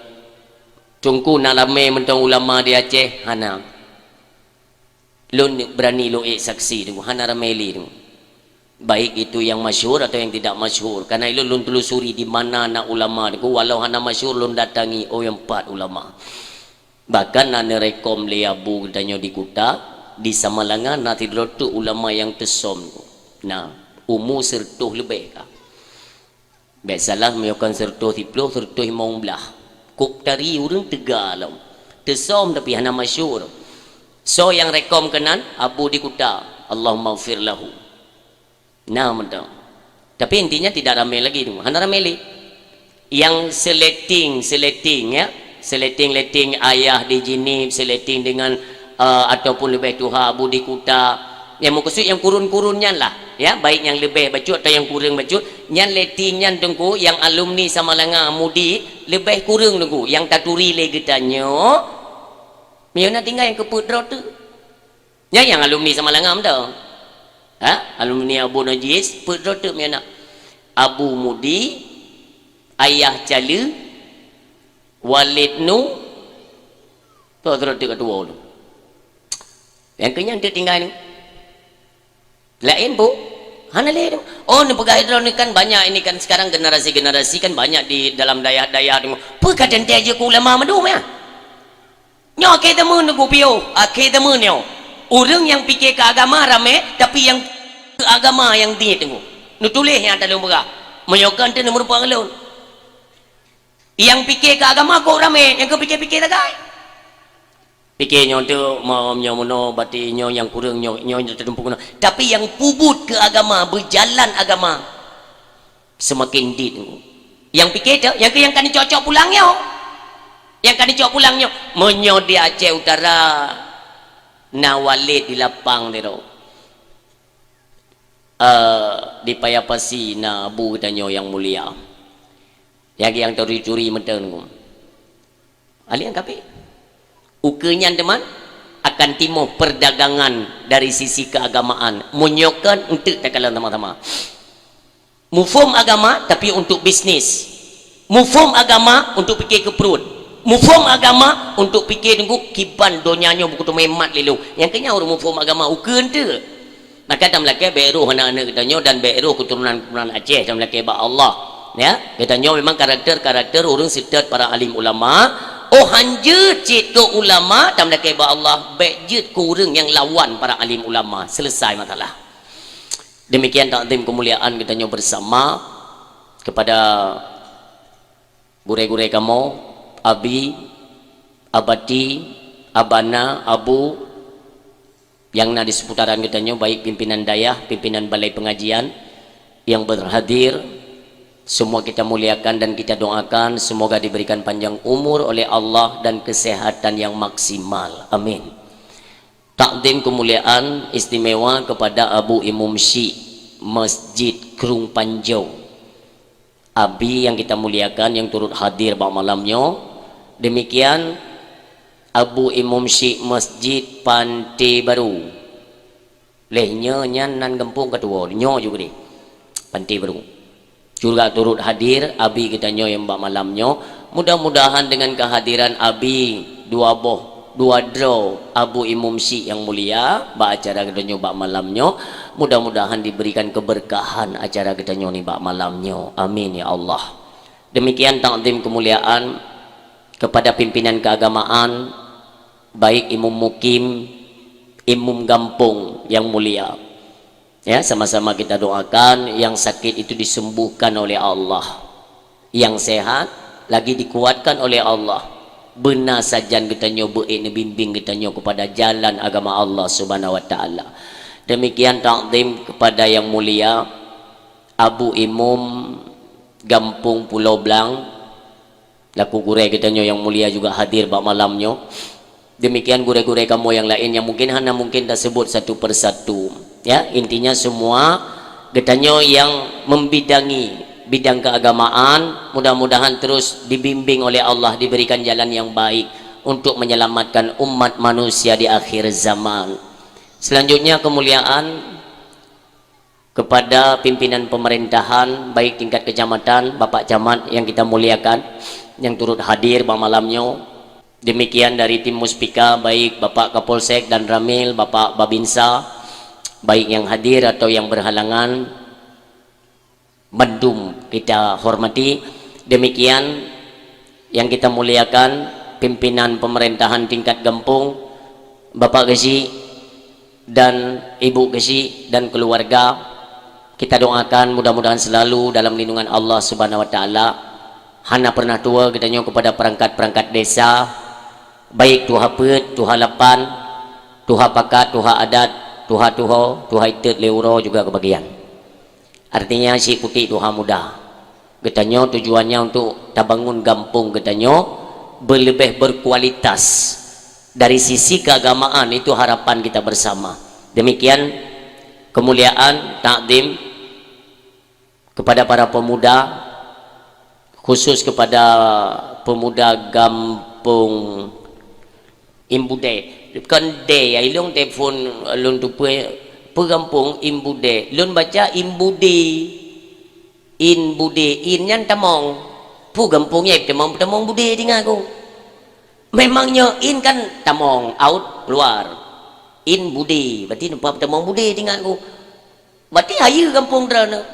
"Teungku, na ramé mantong ulama di Aceh?" "Hana." "Lôn beurani lôn ék saksi, Teungku, hana ramé lé, Teungku. Baik itu yang masyhur atau yang tidak masyhur. Karena ilôn lôn telusuri di mana na ulama, Teungku, walau hana masyhur lôn datangi, oh, nyang pat ulama. Bahkan na neurekom lé Abu geutanyoe di Kuta, di Samalanga na sidroe teuk ulama nyang teusom, Teungku. Nah, umu seureutôh leubeh ka." Bék salah, meunyoe kon seureutôh siplôh, seureutôh limong blaih. Kop tari ureuëng teuga lom. Teusom tapi hana masyhur. Soe nyang rekom keunan? Abu di Kuta. Allahummaghfir lahu. Nah, mantong. Tapi intinya tidak ramé lagi tu. Hana ramé lé. Nyang seuleting, seuleting, ya. Seuleting-leting ayah di Jeunieb, seuleting dengan, eh, ataupun leubeh tuha Abu di Kuta. Nyang meukeusut nyang kurun-kurun nyan lah, ya, baik nyang leubeh bacut atau nyang kureueng bacut, nyan leting nyan, Teungku, nyang alumni Samalanga mudi leubeh kureueng, Teungku, nyang taturi lé geutanyoe, meunyoe na tinggai nyang keupeuet droe teuk. Nyan nyang alumni Samalanga mantong. Ha? Alumni Abu Najis, peuet droe teuk meunyoe na. Abu Mudi, Ayah Cale, Walid Nu, peuet droe teuk ka tuwoe tu. Nyang keu nyan teuk tinggai ni. Laén, Bu? Hana lé, Bu. Oh, neupeugah droeneuh kan banyak ini kan sekarang generasi-generasi kan banyak di dalam dayah-dayah tu. Peue ka teuntèe jeuet keu ulama mandum, ya? Nyoe akhé zaman, Teungku, piôh. Akhé zaman nyoe. Ureuëng nyang pike keu agama ramé, tapi nyang keu agama nyang dit, Teungku. Neutuléh nyang ata lôn peugah. Meunyoe kon teuh neumeurumpok ngon lôn. Nyang pike keu agama kok ramé, nyang keu pike-pike sagai. Pike nyoe teuk, ma-, nyoe meunoe, bati nyoe nyang kureueng, nyoe, nyoe nyang teutumpuk nyoe. Tapi nyang peubuet keu agama, beujalan agama, seumaken dit. Nyang pike teuk, nyang keu nyang ka neucok-cok pulang nyoe. Nyang ka neucok pulang nyoe. Meunyoe di Aceh Utara, na Walid di Lapang Tiro. Eh, di Paya Pasi na Abu geutanyoe nyang mulia. Nyang, nyang turi-turi mantong. Ahli nyang kafé. Ukeue nyan teuma akan timoh perdagangan dari sisi keagamaan. Meunyoe kon eunteuk takalon sama-sama. Muphom agama tapi untuk bisnis. Muphom agama untuk pike keu pruet. Muphom agama untuk pike, Teungku, kiban donya nyoe bukeuteumé mat lé lôn. Nyang keu nyan ureuëng muphom agama ukeue eunteuk. Maka tameulakée bék roh aneuëk-aneuëk geutanyoe dan bék roh keuturonan-keuturonan Aceh tameulakée bak Allah. Ya, geutanyoe memang karakter-karakter ureuëng seutôt para alim ulama. Oh, han jeuet cit keu ulama tameulakée bak Allah, bék jeuet keu ureuëng nyang lawan para alim ulama. Selesai masalah. Demikian takzim kemuliaan geutanyoe bersama kepada gurée-gurée kamoe, Abi, Abati, Abana, Abu, nyang na di seputaran geutanyoe, baik pimpinan dayah, pimpinan balai pengajian yang berhadir, semua kita muliakan dan kita doakan semoga diberikan panjang umur oleh Allah dan kesehatan yang maksimal. Amin. Takdim kemuliaan istimewa kepada Abu Imum Syik Masjid Krueng Panjau. Abi yang kita muliakan yang turut hadir bak malam nyoe. Demikian Abu Imum Syik Masjid Pantai Baru. Leh nyoe nyan nan gampông katuwoe, nyoe juga deh. Pantai Baru. Juga turut hadir Abi geutanyoe nyang bak malam nyoe. Mudah-mudahan dengan kehadiran Abi dua boh, dua droe Abu Imum Syik yang mulia bak acara geutanyoe bak malam nyoe, mudah-mudahan diberikan keberkahan acara geutanyoe ni bak malam nyoe. Amin ya Allah. Demikian takdim kemuliaan kepada pimpinan keagamaan, baik imum mukim, imum gampông yang mulia. Ya, sama-sama kita doakan yang sakit itu disembuhkan oleh Allah. Yang sehat lagi dikuatkan oleh Allah. Beuna sajan geutanyoe beuék neubimbing geutanyoe kepada jalan agama Allah Subhanahu wa Taala. Demikian takdim kepada yang mulia Abu Imum Gampông Pulo Blang, laku gurée geutanyoe yang mulia juga hadir bak malam nyoe. Demikian gurée-gurée kamoe yang lain yang mungkin hana mungkin tasebut satu persatu. Ya, intinya semua geutanyoe yang membidangi bidang keagamaan, mudah-mudahan terus dibimbing oleh Allah, diberikan jalan yang baik untuk menyelamatkan umat manusia di akhir zaman. Selanjutnya, kemuliaan kepada pimpinan pemerintahan, baik tingkat kecamatan, Bapak Camat yang kita muliakan, yang turut hadir bak malam nyoe. Demikian dari tim Muspika, baik Bapak Kapolsek dan Ramil, Bapak Babinsa, baik yang hadir atau yang berhalangan, bandum kita hormati. Demikian yang kita muliakan, pimpinan pemerintahan tingkat gampông, Bapak Geuchik dan Ibu Geuchik dan keluarga. Kita doakan mudah-mudahan selalu dalam lindungan Allah Subhanahu Wa Taala. Hana pernah tuwo geutanyoe kepada perangkat-perangkat desa, baik tuha peuet, tuha lapan, tuha pakat, tuha adat, tuha tuho, tuha itet lé uroe juga kebagian. Artinya, si putik tuha muda. Geutanyoe tujuannya untuk tabangun gampông geutanyoe beuleubeh berkualitas. Dari sisi keagamaan, itu harapan kita bersama. Demikian kemuliaan, takdim kepada para pemuda, khusus kepada pemuda gampông Imbude. Kon de, ya, ilong telepon lôn tupeue, peue gampông Imbude. Lôn baca Imbude. In Bude, in nyan tamong. Peue gampông nyan tamong, tamong Bude tinggai ku. Memang nyoe in kan tamong, out, keluar. In Bude, berarti nampak tamong Bude tinggai ku. Berarti hayeue gampông droeneuh.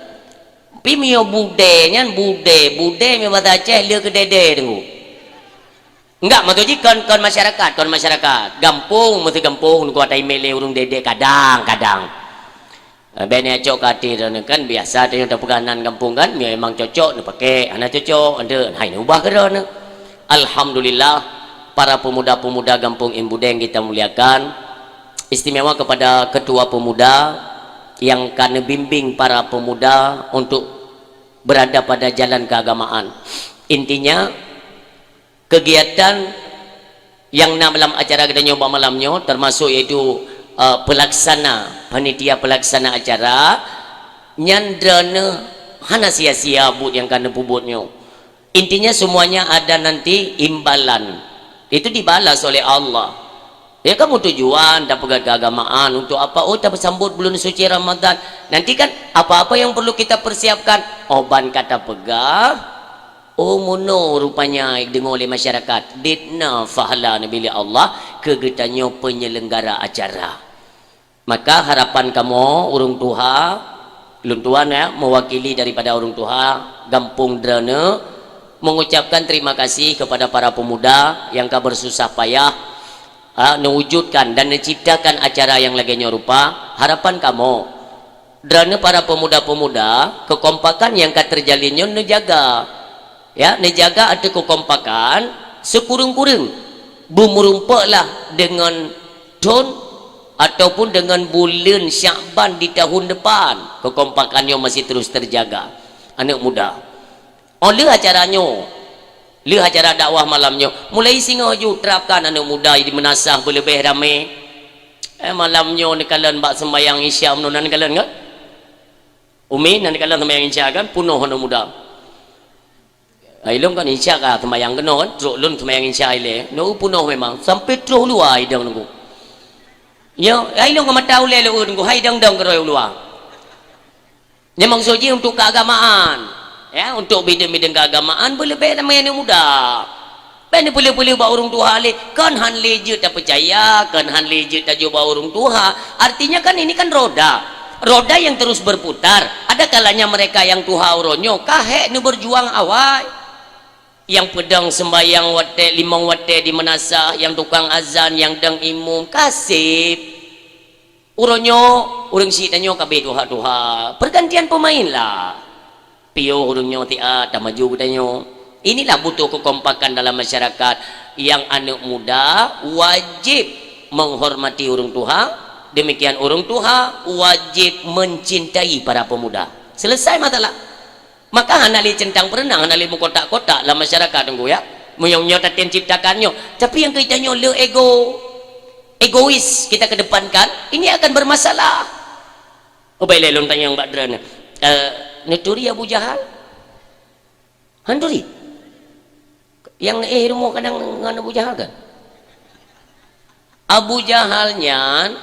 Pi meunyoe Bude nyan, Bude, Bude meunyoe basa Aceh le keu dede teungku. Enggak, maksud jih kon, kon masyarakat, kon masyarakat. Gampông, meusti gampông, nunggu ata imé lé ureueng dede kadang-kadang. Eh, bèk neucok keu até droeneuh kan biasa tanyoe tapeugah nan gampông kan, memang cocok neupaké, hana cocok, ente hai neuubah keu droeneuh. Alhamdulillah, para pemuda-pemuda gampông Imbudeng kita muliakan, istimewa kepada ketua pemuda yang ka neubimbing para pemuda untuk berada pada jalan keagamaan. Intinya, kegiatan nyang na dalam acara geutanyoe bak malam nyoe, termasuk iaitu, eh, pelaksana, panitia pelaksana acara, nyan droeneuh hana sia-sia buet nyang ka neupeubuet nyoe. Intinya, semuanya ada nanti imbalan. Itu dibalas oleh Allah. Ya, kamu tujuan tapeugah keagamaan untuk apa? Oh, tapeusambot bulan suci Ramadan. Nanti kan apa-apa yang perlu kita persiapkan, oh, ban ka tapeugah. Oh, meunoe rupanya deungoe lé masyarakat. Dit na pahala neubi lé Allah keu geutanyoe penyelenggara acara. Maka harapan kamoe ureueng tuha, lôn tuan ya, mewakili daripada ureueng tuha gampông droeneuh, mengucapkan terima kasih kepada para pemuda yang ka bersusah payah, ha, mewujudkan dan menciptakan acara yang lagèe nyoe rupa. Harapan kamoe, droeneuh para pemuda-pemuda, kekompakan nyang ka terjalin nyoe neujaga. Ya, neujaga ateueh kekompakan, sikureueng-kureueng beumeurumpoklah deungon thon ataupun deungon buleuen Syakban di tahun depan. Kekompakan nyoe masih terus terjaga. Aneuk muda. Oh, lheueh acara nyoe, lheueh acara dakwah malam nyoe, mulai singoh ju terapkan aneuk muda di meunasah beuleubeh ramé. Eh, malam nyoe neukalon bak seumbahyang Isya meunan neukalon kan? Umi, neukalon seumbahyang Isya kan, peunoh aneuk muda. Hai lôn kan Isya ka seumbahyang keunoe kan, trok lôn seumbahyang Isya ilée. Nyoe peunoh memang, sampai troh luwa idong nunggu. Nyoe, hai lôn ka mata ulée lôn nunggu, hai dong-dong keudroe uluwa. Nyan maksud jih untuk keagamaan. Ya, untuk bidang-bidang keagamaan, beuleubeh ramé aneuk muda. Bèk neupeuleueh-peuleueh bak ureueng tuha lé. Kon han lé jeuet tapeucaya, kon han lé jeuet tajok bak ureueng tuha. Artinya kan ini kan roda. Roda yang terus berputar. Ada kalanya mereka nyang tuha uroe nyoe ka hék neubeurjuang awai. Nyang peudong seumbahyang watée limong watée di meunasah, nyang tukang azan, nyang dong imum, ka seb. Uroe nyoe, ureueng syiek tanyoe ka abéh tuha-tuha. Pergantian pemain lah. Piôh ureueng nyoe siat, tamaju geutanyoe. Inilah butuh kekompakan dalam masyarakat. Nyang aneuk muda wajéb menghormati ureueng tuha, demikian ureueng tuha wajéb mencintai para pemuda. Selesai masalah. Maka hana lé centang perenang, hana lé meukotak-kotak lam masyarakat, Teungku, ya. Meunyoe nyoe tatem ciptakan nyoe, tapi nyang keu geutanyoe le ego, egois kita kedepankan, ini akan bermasalah. Oh, baik lé lôn tanyong bak droeneuh. Eh, neuturi Abu Jahal? Han turi. Nyang éh rumoh kadang ngon Abu Jahal kan? Abu Jahal nyan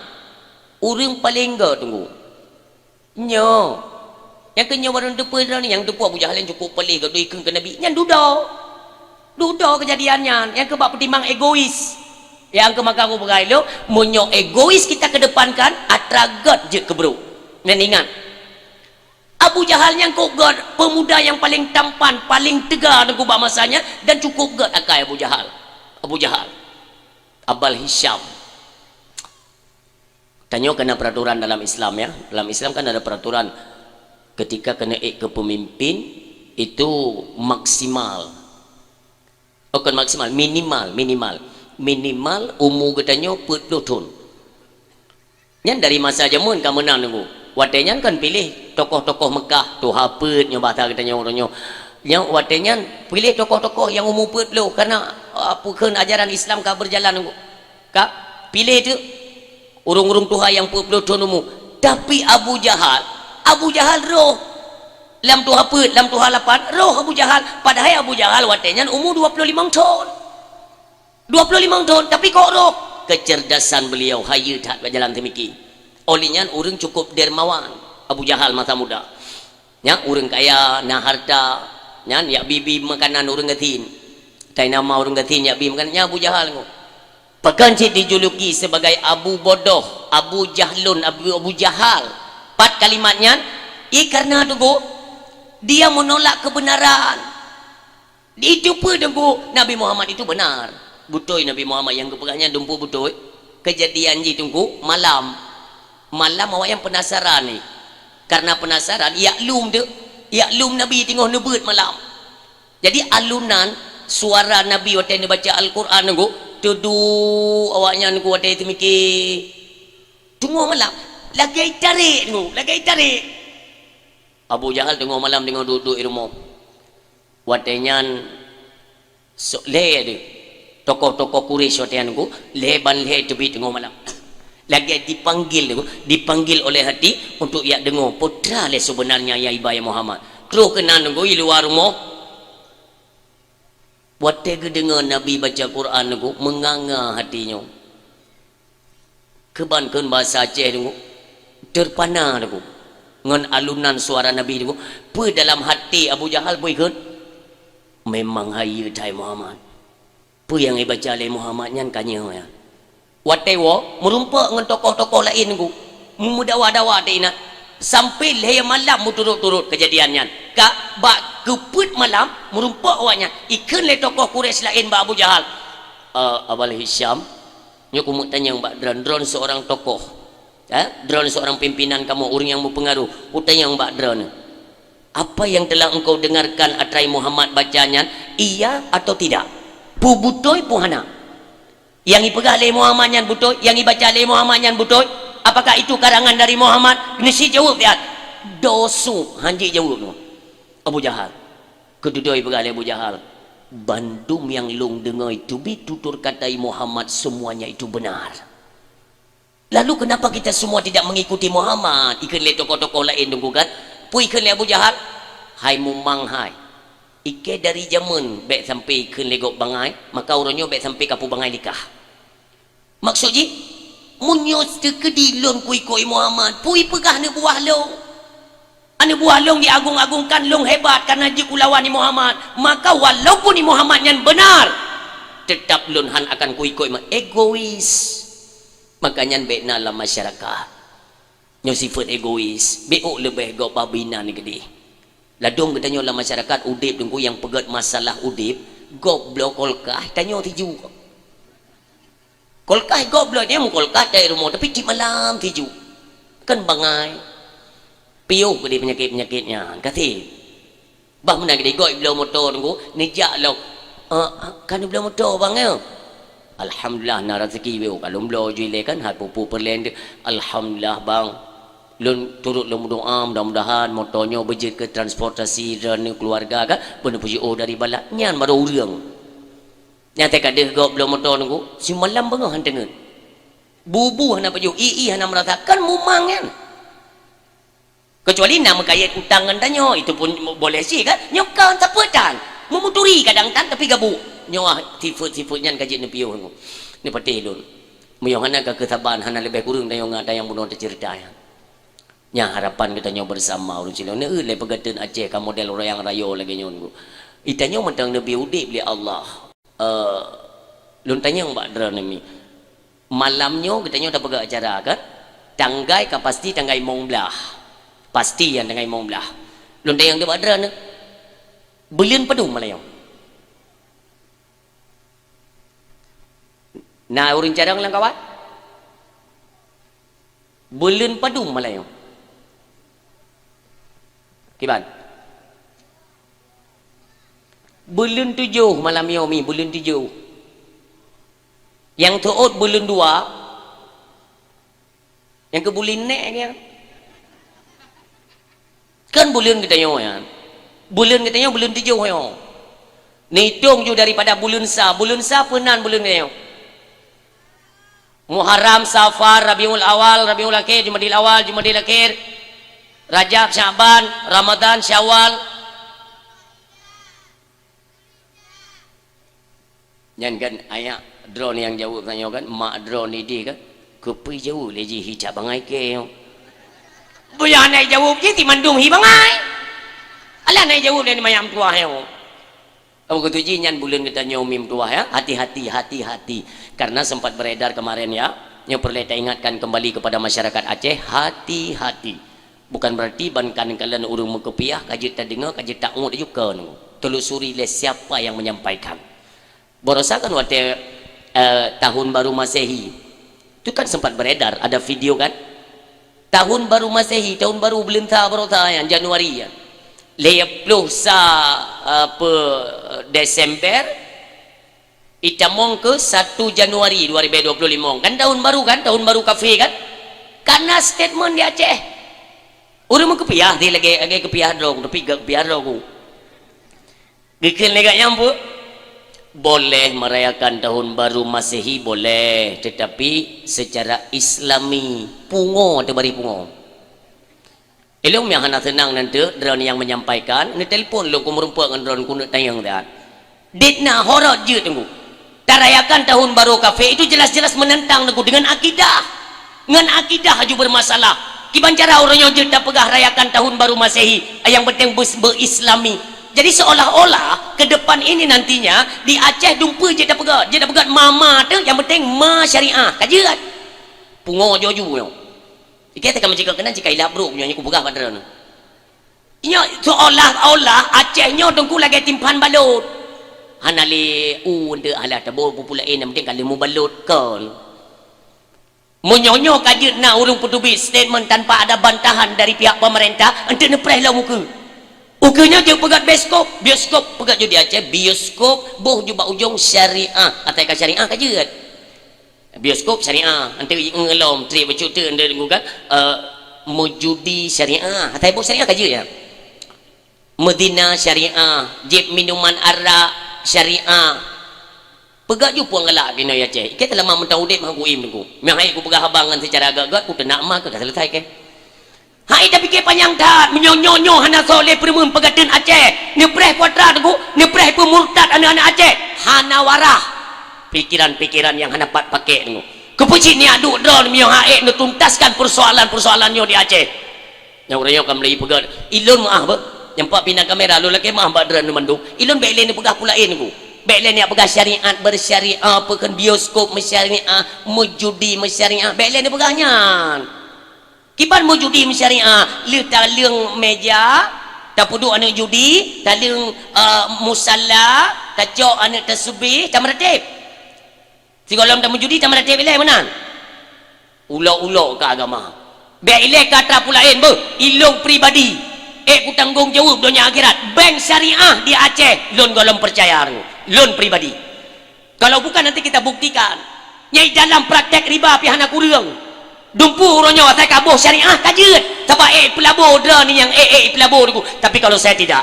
ureuëng paleng gét, Teungku. Nyoe. Nyang keu nyoe barô teupeu droeneuh, nyang teupeu Abu Jahal nyan cukup paleng gét, doi kheun keu Nabi. Nyan dudoe. Dudoe keujadian nyan. Nyang keu bak peutimang egois. Nyang keu maka aku peugah lom, meunyoe egois kita kedepankan, atra gét jeuet keu brôk. Dan ingat, Abu Jahal nyang kok gét, pemuda nyang paleng tampan, paleng teuga Teungku bak masa nyan, dan cukup gét akai Abu Jahal. Abu Jahal. Abal Hisham. Tanyoe kana peraturan dalam Islam, ya. Dalam Islam kan ada peraturan ketika kena ék keu pemimpin itu maksimal. Oh, bukan maksimal, minimal, minimal. Minimal umu geutanyoe peuet ploh thon. Nyan dari masa jameun ka meunan Teungku. Watée nyan kan piléh tokoh-tokoh Mekah, tuha peuet nyoe bahasa geutanyoe uroe nyoe. Nyoe watée nyan piléh tokoh-tokoh nyang umu peuet ploh karena, ah, peue kheun ajaran Islam ka berjalan Teungku. Ka piléh teuk ureuëng-ureuëng tuha nyang peuet ploh thon umu. Tapi Abu Jahal, Abu Jahal roh lam tuha peuet, lam tuha lapan, roh Abu Jahal. Padahai Abu Jahal watée nyan umu dua ploh limong thon. Dua ploh limong thon, tapi kok roh? Kecerdasan beliau hayeue that bak jalan teumiki. Oleh nyan ureuëng cukup dermawan, Abu Jahal masa muda. Nyan ureuëng kaya, na harta, nyan jak bi-bi makanan ureuëng gasien. Tai nama ureuëng gasien jak bi makanan, nyan Abu Jahal nyoe. Bahkan cit dijuluki sebagai Abu Bodoh, Abu Jahlun, Abu, Abu Jahal. Pat kalimat nyan, i karena Teungku, dia menolak kebenaran. Itu pun Teungku, Nabi Muhammad itu benar. Beutôi Nabi Muhammad nyang geupeugah nyan dumpeue beutôi. Keujadian jih Teungku, malam. Malam awaknyan penasaran ni. Karena penasaran, jak lom tu. Jak lom Nabi teungoh neubeuet malam. Jadi alunan suara Nabi watée neubaca Al-Quran Teungku, teudu awaknyan Teungku watée teumiki. Teungoh malam, lagée tarek Teungku, lagée tarek. Abu Jahal teungoh malam teungoh duek-duek i rumoh. Watée nyan, so-, lhée deuh tokoh-tokoh Quraisy watée nyan Teungku, lhée ban lhée teubiet teungoh malam. Lagée dipanggil Teungku, dipanggil oleh hati untuk jak deungoe peue teuma lé sebenarnya nyang iba ya Muhammad. Troh keunan Teungku i luwa rumoh. Watée geudeungoe Nabi baca Quran Teungku, meunganga hati nyoe. Keuban kheun bahasa Aceh Teungku, terpana Teungku. Ngon alunan suara Nabi Teungku, peue dalam hati Abu Jahal peue kheun? Memang hayeue that Muhammad. Peue nyang ibaca lé Muhammad nyan ka nyoe nyan. Watée woe, meurumpok ngon tokoh-tokoh laén Teungku, meumeudawa-dawa teuingat. Sampai lhée malam meuturot-turot keujadian nyan. Ka bak keupeuet malam, meurumpok awaknyan, ikheun lé tokoh Quraisy laén bak Abu Jahal, "Eh, Abal Hisham, nyoe kumeutanyong bak droen, droen seurang tokoh. Eh, droen seurang pimpinan kamoe, ureuëng nyang meupeungaroh. Kutanyong bak droen, apa yang telah engkau dengarkan atrai Muhammad baca nyan, iya atau tidak? Peue beutôi, peue hana?" Nyang ipeugah lé Muhammad nyan beutôi, nyang ibaca lé Muhammad nyan beutôi? Apakah itu karangan dari Muhammad? Keuneuk jaweueb siat. Dosu, hanjeuet jaweueb nyoe. Abu Jahal. Keududoe ipeugah lé Abu Jahal, "Bandum nyang lôn deungoe teubiet tutur kata i Muhammad, semuanya itu benar. Lalu kenapa kita semua tidak mengikuti Muhammad?" Ikheun lé tokoh-tokoh laén Teungku kan. Peue ikheun lé Abu Jahal? "Hai mumang hai. Ikée dari jameun bék sampai ikheun lé gob bangai, maka uroe nyoe bék sampai kapeubangai likah. Maksud jih, meunyoe teukeudi lôn kuikot i Muhammad, peue ipeugah aneuk buah lôn? Aneuk buah lôn diagong-agongkan, lôn hebat karena jeuet kulawan i Muhammad. Maka walaupun i Muhammad nyan benar, tetap lôn han akan kuikot i Muhammad." Egois. Maka nyan bék na lam masyarakat. Nyoe sifeuet egois, bék leubeh gob babi nan keudeh. Ladôm geutanyoe lam masyarakat udeb Teungku nyang peugét masalah udeb, gob bloe kulkas tanyoe tiju. Kulkas gob bloe nyan, kulkas di rumoh, tapi tiep malam tiju. Kan bangai. Piôh keudeh peunyakét-peunyakét nyan, ka sép. Bah meunan keudeh gob bloe moto Teungku, neujak lom. "Eh, ka neubloe moto bang ya?" "Alhamdulillah na raseuki wéu, ka lôn bloe ju ilée kan, hai pupu peureulée teuh. Alhamdulillah bang. Lôn turot lôn meudoa mudah-mudahan moto nyoe beujeuet keu transportasi droeneuh keuluwarga kan, beuneuh peujiôh dari bala." Nyan baru ureuëng. Nyang teuka deuh gob bloe moto Teungku, simalam beungoh han teungeut. Bubu hana pajoh, ie hana meurasa, kan mumang nyan. Kecuali na meukayét utang ngon tanyoe, itu pun boleh cit kan? Nyoe kon sapeue tan. Meumuturi kadang tan tapi gabuk. Nyoe ah, sifeuet-sifeuet nyan ka jeuet neupiôh nyoe. Neupatéh lôn. Meunyoe hana ka keusaban, hana leubeh kureueng tanyoe ngon ata nyang bunoe teuceurita nyan. Nyan harapan geutanyoe bersama ureueng Cilong. Neueu lé peugateun Aceh ka model ureueng rayo lagée nyoe nyoe. Itanyoe mantong neubi udeb lé Allah. Eh, lôn tanyong bak droeneuh mi. Malam nyoe geutanyoe tapeugah acara kan? Tanggai ka pasti tanggai limong blaih. Pasti nyan tanggai limong blaih. Lôn tanyong bak droeneuh. Buleuen padum malam nyoe? Na ureueng carông lam kawan? Buleuen padum malam nyoe? Kiban? Buleuen tujoh malam nyoe mi, buleuen tujoh. Nyang teuôt buleuen dua, nyang keu buleuen nèk nyan. Kan buleuen geutanyoe nyan. Buleuen geutanyoe buleuen tujoh nyoe. Neuitong ju daripada buleuen sa, buleuen sa peunan buleuen geutanyoe. Muharram, Safar, Rabiul Awal, Rabiul Akhir, Jumadil Awal, Jumadil Akhir, Rajab, Sya'ban, Ramadan, Syawal. Nyan kan ayah droeneuh nyang jaweueb tanyoe kan, mak droeneuh idéh kan, keupeue jaweueb lé jih hicak bangai kée nyoe. Beuyoh hana jaweueb jih, si mandum hi bangai. Alah hana jaweueb lé mayam tuah nyoe. Oh, begitu ji nyan buleuen geutanyoe mi meutuwah ya. Hati-hati, hati-hati. Karena sempat beredar kemarin ya. Nyoe peureulée taingatkan kembali kepada masyarakat Aceh, hati-hati. Bukan berarti ban kan kalon ureueng meukupiah, ka jeuet tadeungoe, ka jeuet taungut juga nunggu. Telusuri lé siapa yang menyampaikan. Barosa kan watée, eh, tahun baru Masehi. Itu kan sempat beredar, ada video kan? Tahun baru Masehi, tahun baru buleuen sa barosa nyan, Januari nyan. Lhée ploh sa, apa, Desember, itamong keu satu Januari dua ribu dua puluh lima. Kan tahun baru kan? Tahun baru kafé kan? Karena statement di Aceh. Ureueng meukupiah di lagée, lagée kupiah droe, tapi gak kupiah droe ku. Geukheun lé gobnyan peue? Boleh merayakan tahun baru Masehi, boleh, tetapi secara Islami, pungo teuh bari pungo. Ilôn nyang hana seunang nan teuk, droeneuh nyang menyampaikan, neutelepon lôn ku meurumpok ngon droeneuh keuneuk tanyong that. Dit na horot jeuet teungku. Tarayakan tahun baru kafé itu jelas-jelas menentang teungku dengan akidah. Ngon akidah aju bermasalah. Kiban cara ureueng nyoe jeuet tapeugah rayakan tahun baru Masehi, nyang penting beu-, beu-Islami. Jadi seolah-olah ke depan ini nantinya di Aceh dumpeue jeuet tapeugah, jeuet tapeugah ma-ma teuh, nyang penting ma syariah. Ka jeuet. Pungo joju nyoe. Ikei teuka meucikok keunan cika ilap brok nyoe kupeugah bak droeneuh. Nyoe seolah-olah Aceh nyoe teungku lagée timphan balot. Hana lé u deuk alah tabo bupu laén, nyang penting ka lheueh mubalot kon. Meunyoe nyoe ka jeuet na ureueng peuteubiet statement tanpa ada bantahan dari pihak pemerintah, enteuk neupreh lom ukeue. Ukeue nyoe jeuet peugah bioskop, bioskop peugah jeuet di Aceh, bioskop boh jeuet bak ujong syariah. Atai ka syariah ka jeuet. Bioskop syariah, enteuk ngelom, trik bacut teuk enteuk gugat, eh, meujudi syariah. Atai boh syariah ka jeuet ya. Meuzina syariah, jieb minuman arak syariah. Peugah ju puang galak keunoe ya Aceh. Ikei teulama meuntang udeb hana kuim teungku. Meuhai kupeugah abang ngon seucara agak-agak, kuteunak ma keu ka selesai keh. Hai tapike panyang that, meunyoe nyoe-nyoe hana soe lé peureumeun peugateun Aceh, neupreh kuatra teungku, neupreh peumurtad aneuëk-aneuëk Aceh, hana warah. Pikiran-pikiran nyang hana pat pakek teungku. Keupeue cit niat duek droe meunyoe hak ék neutuntaskan peusoalan-peusoalan nyoe di Aceh. Nyang ureuëng nyoe ka meulai peugah, ilôn meuah beuh. Nyang pat pina kamera lôn lakée meuah bak droeneuh mandum. Ilôn bék lé neupeugah peue laén teungku. Bék lé niat peugah syariat bersyariah, peue kheun bioskop meusyariah, meujudi meusyariah, bék lé neupeugah nyan. Kiban meujudi meusyariah, lheueh taleueng meja, tapeuduek aneuëk judi, taleueng, eh, musala, tacok aneuëk tasubih, tameuratéb. Sigohlom tameujudi, tameuratéb ilée meunan. Ulok-ulok keu agama. Bék ilée keu atra peue laén beuh, ilôn pribadi. Ék kutanggong jaweueb donya akhirat. Bank syariah di Aceh, lôn gohlom peucaya, lôn pribadi. Kalau bukan, nanti kita buktikan. Nyai dalam praktek riba pih hana kureueng. Dumpeue uroe nyoe asai ka boh syariah ka jeuet. Sabab ék peulabo droeneuh nyang ék-ék peulabo teungku. Tapi kalau saya tidak.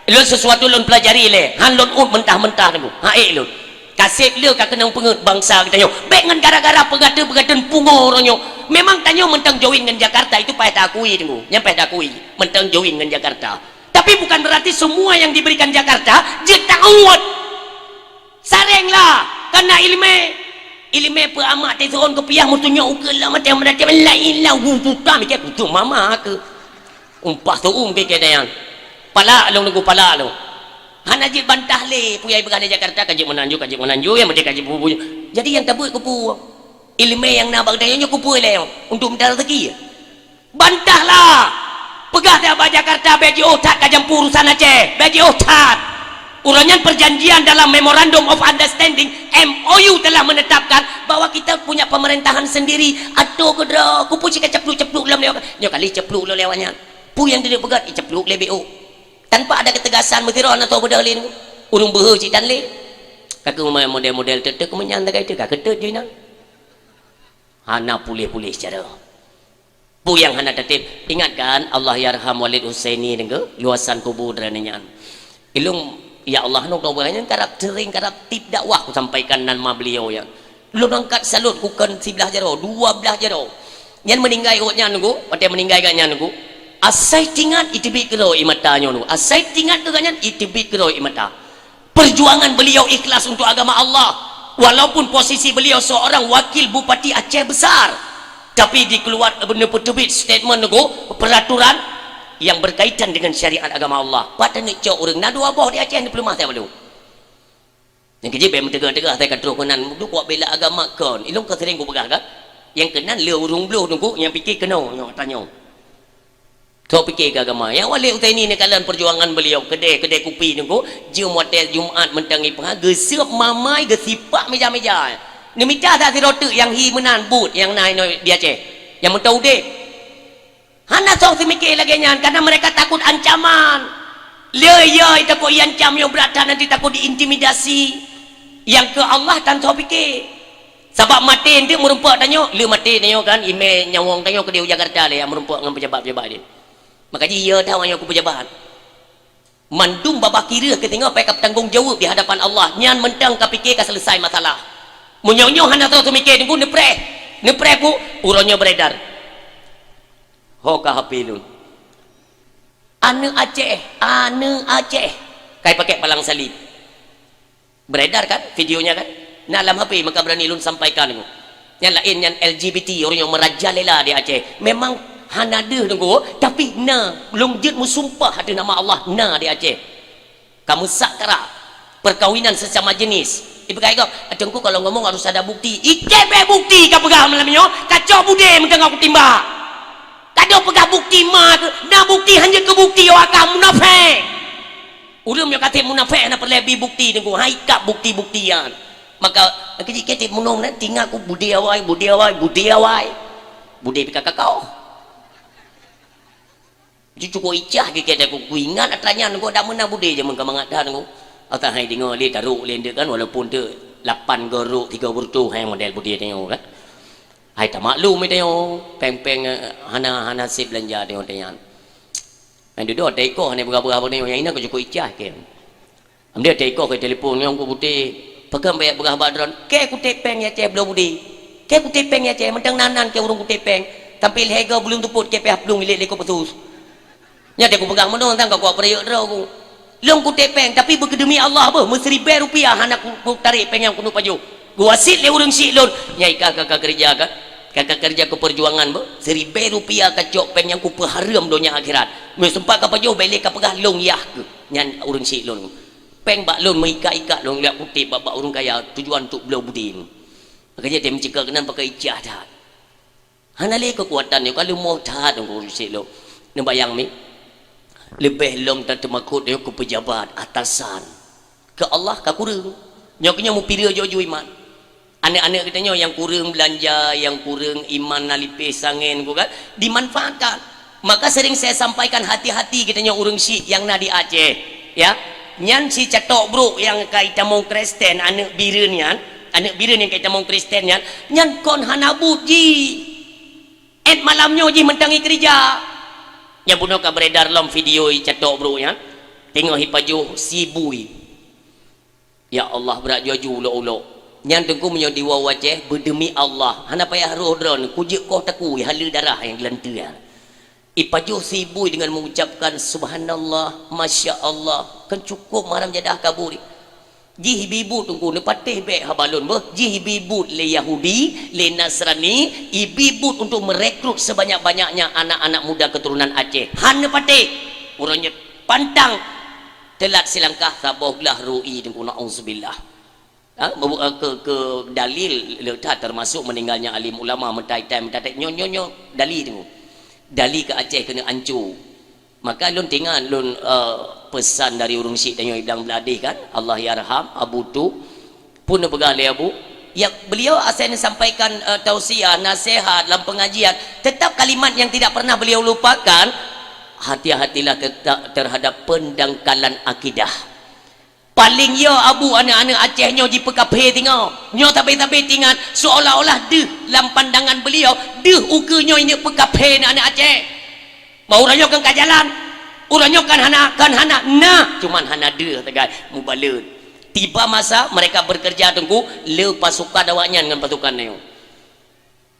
Lôn sesuatu lôn pelajari lé, han lôn uet mentah-mentah teungku. Hak ék lôn. Ka seb le ka keunong peungeut bansa geutanyoe. Bék ngon gara-gara peugateun-peugateun pungo uroe nyoe. Memang tanyoe mantong join ngon Jakarta, itu payah taakui, Teungku. Nyan payah taakui. Mantong join ngon Jakarta. Tapi bukan berarti semua yang diberikan Jakarta jeuet tauet. Sareng lah, kana ileumé. Ileumé peu amat teuseun keupiah meutunyok ukeue lam até meuratéb laén lah, wu tutam ikée kutu mama keu. Umpah tuum keu ikée dayang. Palak lôn Teungku, palak lôn. Hana jeuet bantah lé, peue nyang ipeugah di Jakarta, ka jeuet meunan ju, ka jeuet meunan ju, nyang penting ka jeuet bu-bu. Jadi nyang tabeuet keupeue? Ileumé nyang na bak geutanyoe nyoe keupeue lé nyoe? Untuk mita rezeki? Bantahlah! Peugah that bak Jakarta, bék jiôh that ka jampu urusan Aceh, bék jiôh that. Uroe nyan perjanjian dalam Memorandum of Understanding, M O U, telah menetapkan bahwa kita punya pemerintahan sendiri. Atô keudroe, keupeue cit ka cepluk-cepluk lom lé awak nyan. Nyoe kali cepluk lom lé awak nyan. Peue nyang deudeuk peugah, icepluk lé B O. Tanpa ada ketegasan, meusidroe na soe beudôh lé nyoe. Ureuëng beuhe cit tan lé. Ka keuh model-model teuk-teuk meunyan tagai teuh ka keuteut jih nyan. Hana puléh-puléh cara. Peue nyang hana tatém? Ingat kan, Allah yarham Walid Husaini deungoe, luasan kubu droeneuh nyan. Ilôn, ya Allah, nyoe nyan karab sering, karab tieb dakwah kusampaikan nan ma beliau nyan. Lôn angkat salut kukon siblah jaroe, dua blah jaroe. Nyan meuninggai awak nyan Teungku, watée meuninggai gobnyan Teungku. Asai tingat iteubiet keudroe ie mata nyoe Teungku. Asai tingat keu gobnyan iteubiet keudroe ie mata. Perjuangan beliau ikhlas untuk agama Allah, walaupun posisi beliau seorang wakil bupati Aceh Besar, tapi dikeluar, neupeuteubiet statement Teungku, peraturan yang berkaitan dengan syariat agama Allah. Pat taneuk cok ureuëng na dua boh di Aceh neupeuleumah sabe lôn. Nyang keujeuet bék meuteugah-teugah, asai ka troh keunan, duek kuat bela agama kon. Ilôn ka sering kupeugah kan? Nyang keunan le ureuëng bloh Teungku, nyang pike keunoe nyoe tanyoe. Sok pike keu agama. Nyang Walid Husaini neukalon perjuangan beliau, keudeh, keudeh kupi Teungku, jeuem watée Jumat mantong ipeugah, geuseuep mamai, geusipak meja-meja. Neumita that sidroe teuk nyang hi meunan buet nyang na inoe di Aceh. Nyang mantong udeb. Hana soe seumike lagée nyan, karena mereka takut ancaman. Le yo takot iancam nyoe brat that, nanti takot diintimidasi. Nyang keu Allah tan soe pike. Sabab maté eunteuk meurumpok tanyoe, le maté tanyoe kan, imé nyawöng tanyoe keudeh u Jakarta lé nyang meurumpok ngon peujabat-peujabat nyan. Maka jih yo that awak nyoe keu peujabat. Mandum babah kireueh keu singoh payah ka peutanggong jaweueb di hadapan Allah. Nyan mantong ka pike ka seuleusai masalah. Meunyoe nyoe hana soe seumike Teungku neupreh. Neupreh peue? Uroe nyoe beredar. Ho ka H P lôn. Aneuëk Aceh, aneuëk Aceh. Kai pakai palang salib. Beredar kan videonya kan? Na lam H P maka berani lôn sampaikan Teungku. Nyan laén nyan L G B T, ureuëng nyang meurajalela di Aceh. Memang hana deuh Teungku, tapi na, lôn jeuet meusumpah ateueh nama Allah, na di Aceh. Ka meusak kara, perkawinan sesama jenis. Ipeugah gob, "Teungku kalau ngomong harus ada bukti." Ikei bék bukti ka peugah malam nyoe, ka cok budé meuteungoh kutimbak. Ka dok peugah bukti ma keu, na bukti hanjeuet keu bukti awak ka munafék. Ureuëng nyang ka tieb munafék hana peureulée bi bukti Teungku, hai kab bukti-bukti nyan. Maka keujih-keujih meunoe tingat ku budé awai, budé awai, budé awai. Budé pih ka kakoh. Cucuk icah geuh keu ku, kuingat atra nyan Teungku, dak meunan budé jameun ka mangat that Teungku. Ata hai deungoe lé tarok lé ndeuk kan, walaupun teuk lapan go rok tiga burtoh hai model budé tanyoe kan. Hai tamaklum tanyoe, péng-péng, eh, hana, hana sép beulanja tanyoe nyan. Hai dudoe taikoh hana peugah-peugah tanyoe, nyang inan keu cucuk icah keu. Amdeh teuka keu telepon nyang ku putéh, pakon bèk peugah bak droen, keu kuték péng ya Aceh bloe budi. Keu kuték péng ya Aceh, mantong nan-nan keu ureueng kuték péng. Sampoe lhèe go buleuen seupôt keu pih plueng ilèe-lèe ku peusus. Nyan teuh kupeugah meunoe, sang ka kupeurayeuk droe ku. Lôn kuték péng, tapi beukeudemi Allah beuh, meusiribèe rupiah hana ku, kutarek péng nyang keuneuk pajoh. Geuwasiet lé ureueng syik lôn, nyang ka, ka, ka keureuja ka, ka, ka keureuja keu peujuangan beuh, siribèe rupiah kacok péng nyang kupeuhareuem donya akhirat. Meuseumpah kapajoh, bèk lé kapeugah lôn yah keuh, nyan ureueng syik lôn. Péng bak lôn meuikat-ikat lôn jak kuték bak, bak ureueng kaya, tujuan untuk bloe budi. Makajih teuh meuceuka keunan pakai ijazah that. Hana lé keukuatan nyoe, ka leumoh that ureueng syik lôn. Neubayang mi, leubeh lom tateumakot nyoe keu peujabat, atasan. Keu Allah ka kureueng. Nyoe keuh nyoe meupireue jih-jih iman. Aneuk-aneuk geutanyoe nyang kureueng beulanja, nyang kureueng iman na lipéh sangén ku kan, dimanfaatkan. Maka sering saya sampaikan, hati-hati geutanyoe ureueng syik nyang na di Aceh, ya. Nyan si catok brok nyang ka itamong Kristen, aneuk bireuen nyan, aneuk bireuen nyang ka itamong Kristen nyan, nyan kon hana buet jih. Ét malam nyoe jih mantong ikeureuja. Nyang bunoe ka beredar lom video icatok brok nyan, teungoh ipajoh si bui. Ya Allah, brat ju-aju ulok-ulok. Nyan Teungku meunyoe di woe Aceh, beudemi Allah, hana payah roh droeneuh, kujeuet koh takue, haleue darah nyang geulanteue. Ipajoh si ibu dengan mengucapkan, "Subhanallah, Masya Allah," kan cukup maram jadah kabur. Jih ibi buet Teungku, neupatéh bék haba lôn beuh. Jih ibi buet lé Yahudi, lé Nasrani, ibi buet untuk merekrut sebanyak-banyaknya anak-anak muda keturunan Aceh. Han neupatéh. Uroe nyoe pantang teulat silangkah saboh glah rui Teungku, naudzubillah. Ha, meubuk-, eh, ke, ke dalil le that termasuk meninggalnya alim ulama meutai-tai meutai nyo, nyo, nyo dalil Teungku. Dalil ke Aceh keuneuk anco. Maka lôn teuingat lôn, eh, peusan dari ureuëng syik tanyoe Iblang Bladih kan, Allah yarham, Abu Tu, pun neupeugah lé Abu, ya, beliau asai neusampaikan, eh, tausiah, nasihat lam pengajian, tetap kalimat yang tidak pernah beliau lupakan, hati-hatilah tetap terhadap pendangkalan akidah. Paléng yo Abu aneuëk-aneuëk Aceh nyoe jipeukaphé singoh. Nyoe sabe-sabe teuingat, seolah-olah deuh lam pandangan beliau, deuh ukeue nyoe ineuk peukaphé aneuëk-aneuëk Aceh. Bah uroe nyoe kan ka jalan. Uroe nyoe kan hana, kan hana. Nah, cuman hana deuh sagai mubalot. Tiba masa mereka bekerja Teungku, le pasukan awaknyan ngon pasukan nyoe.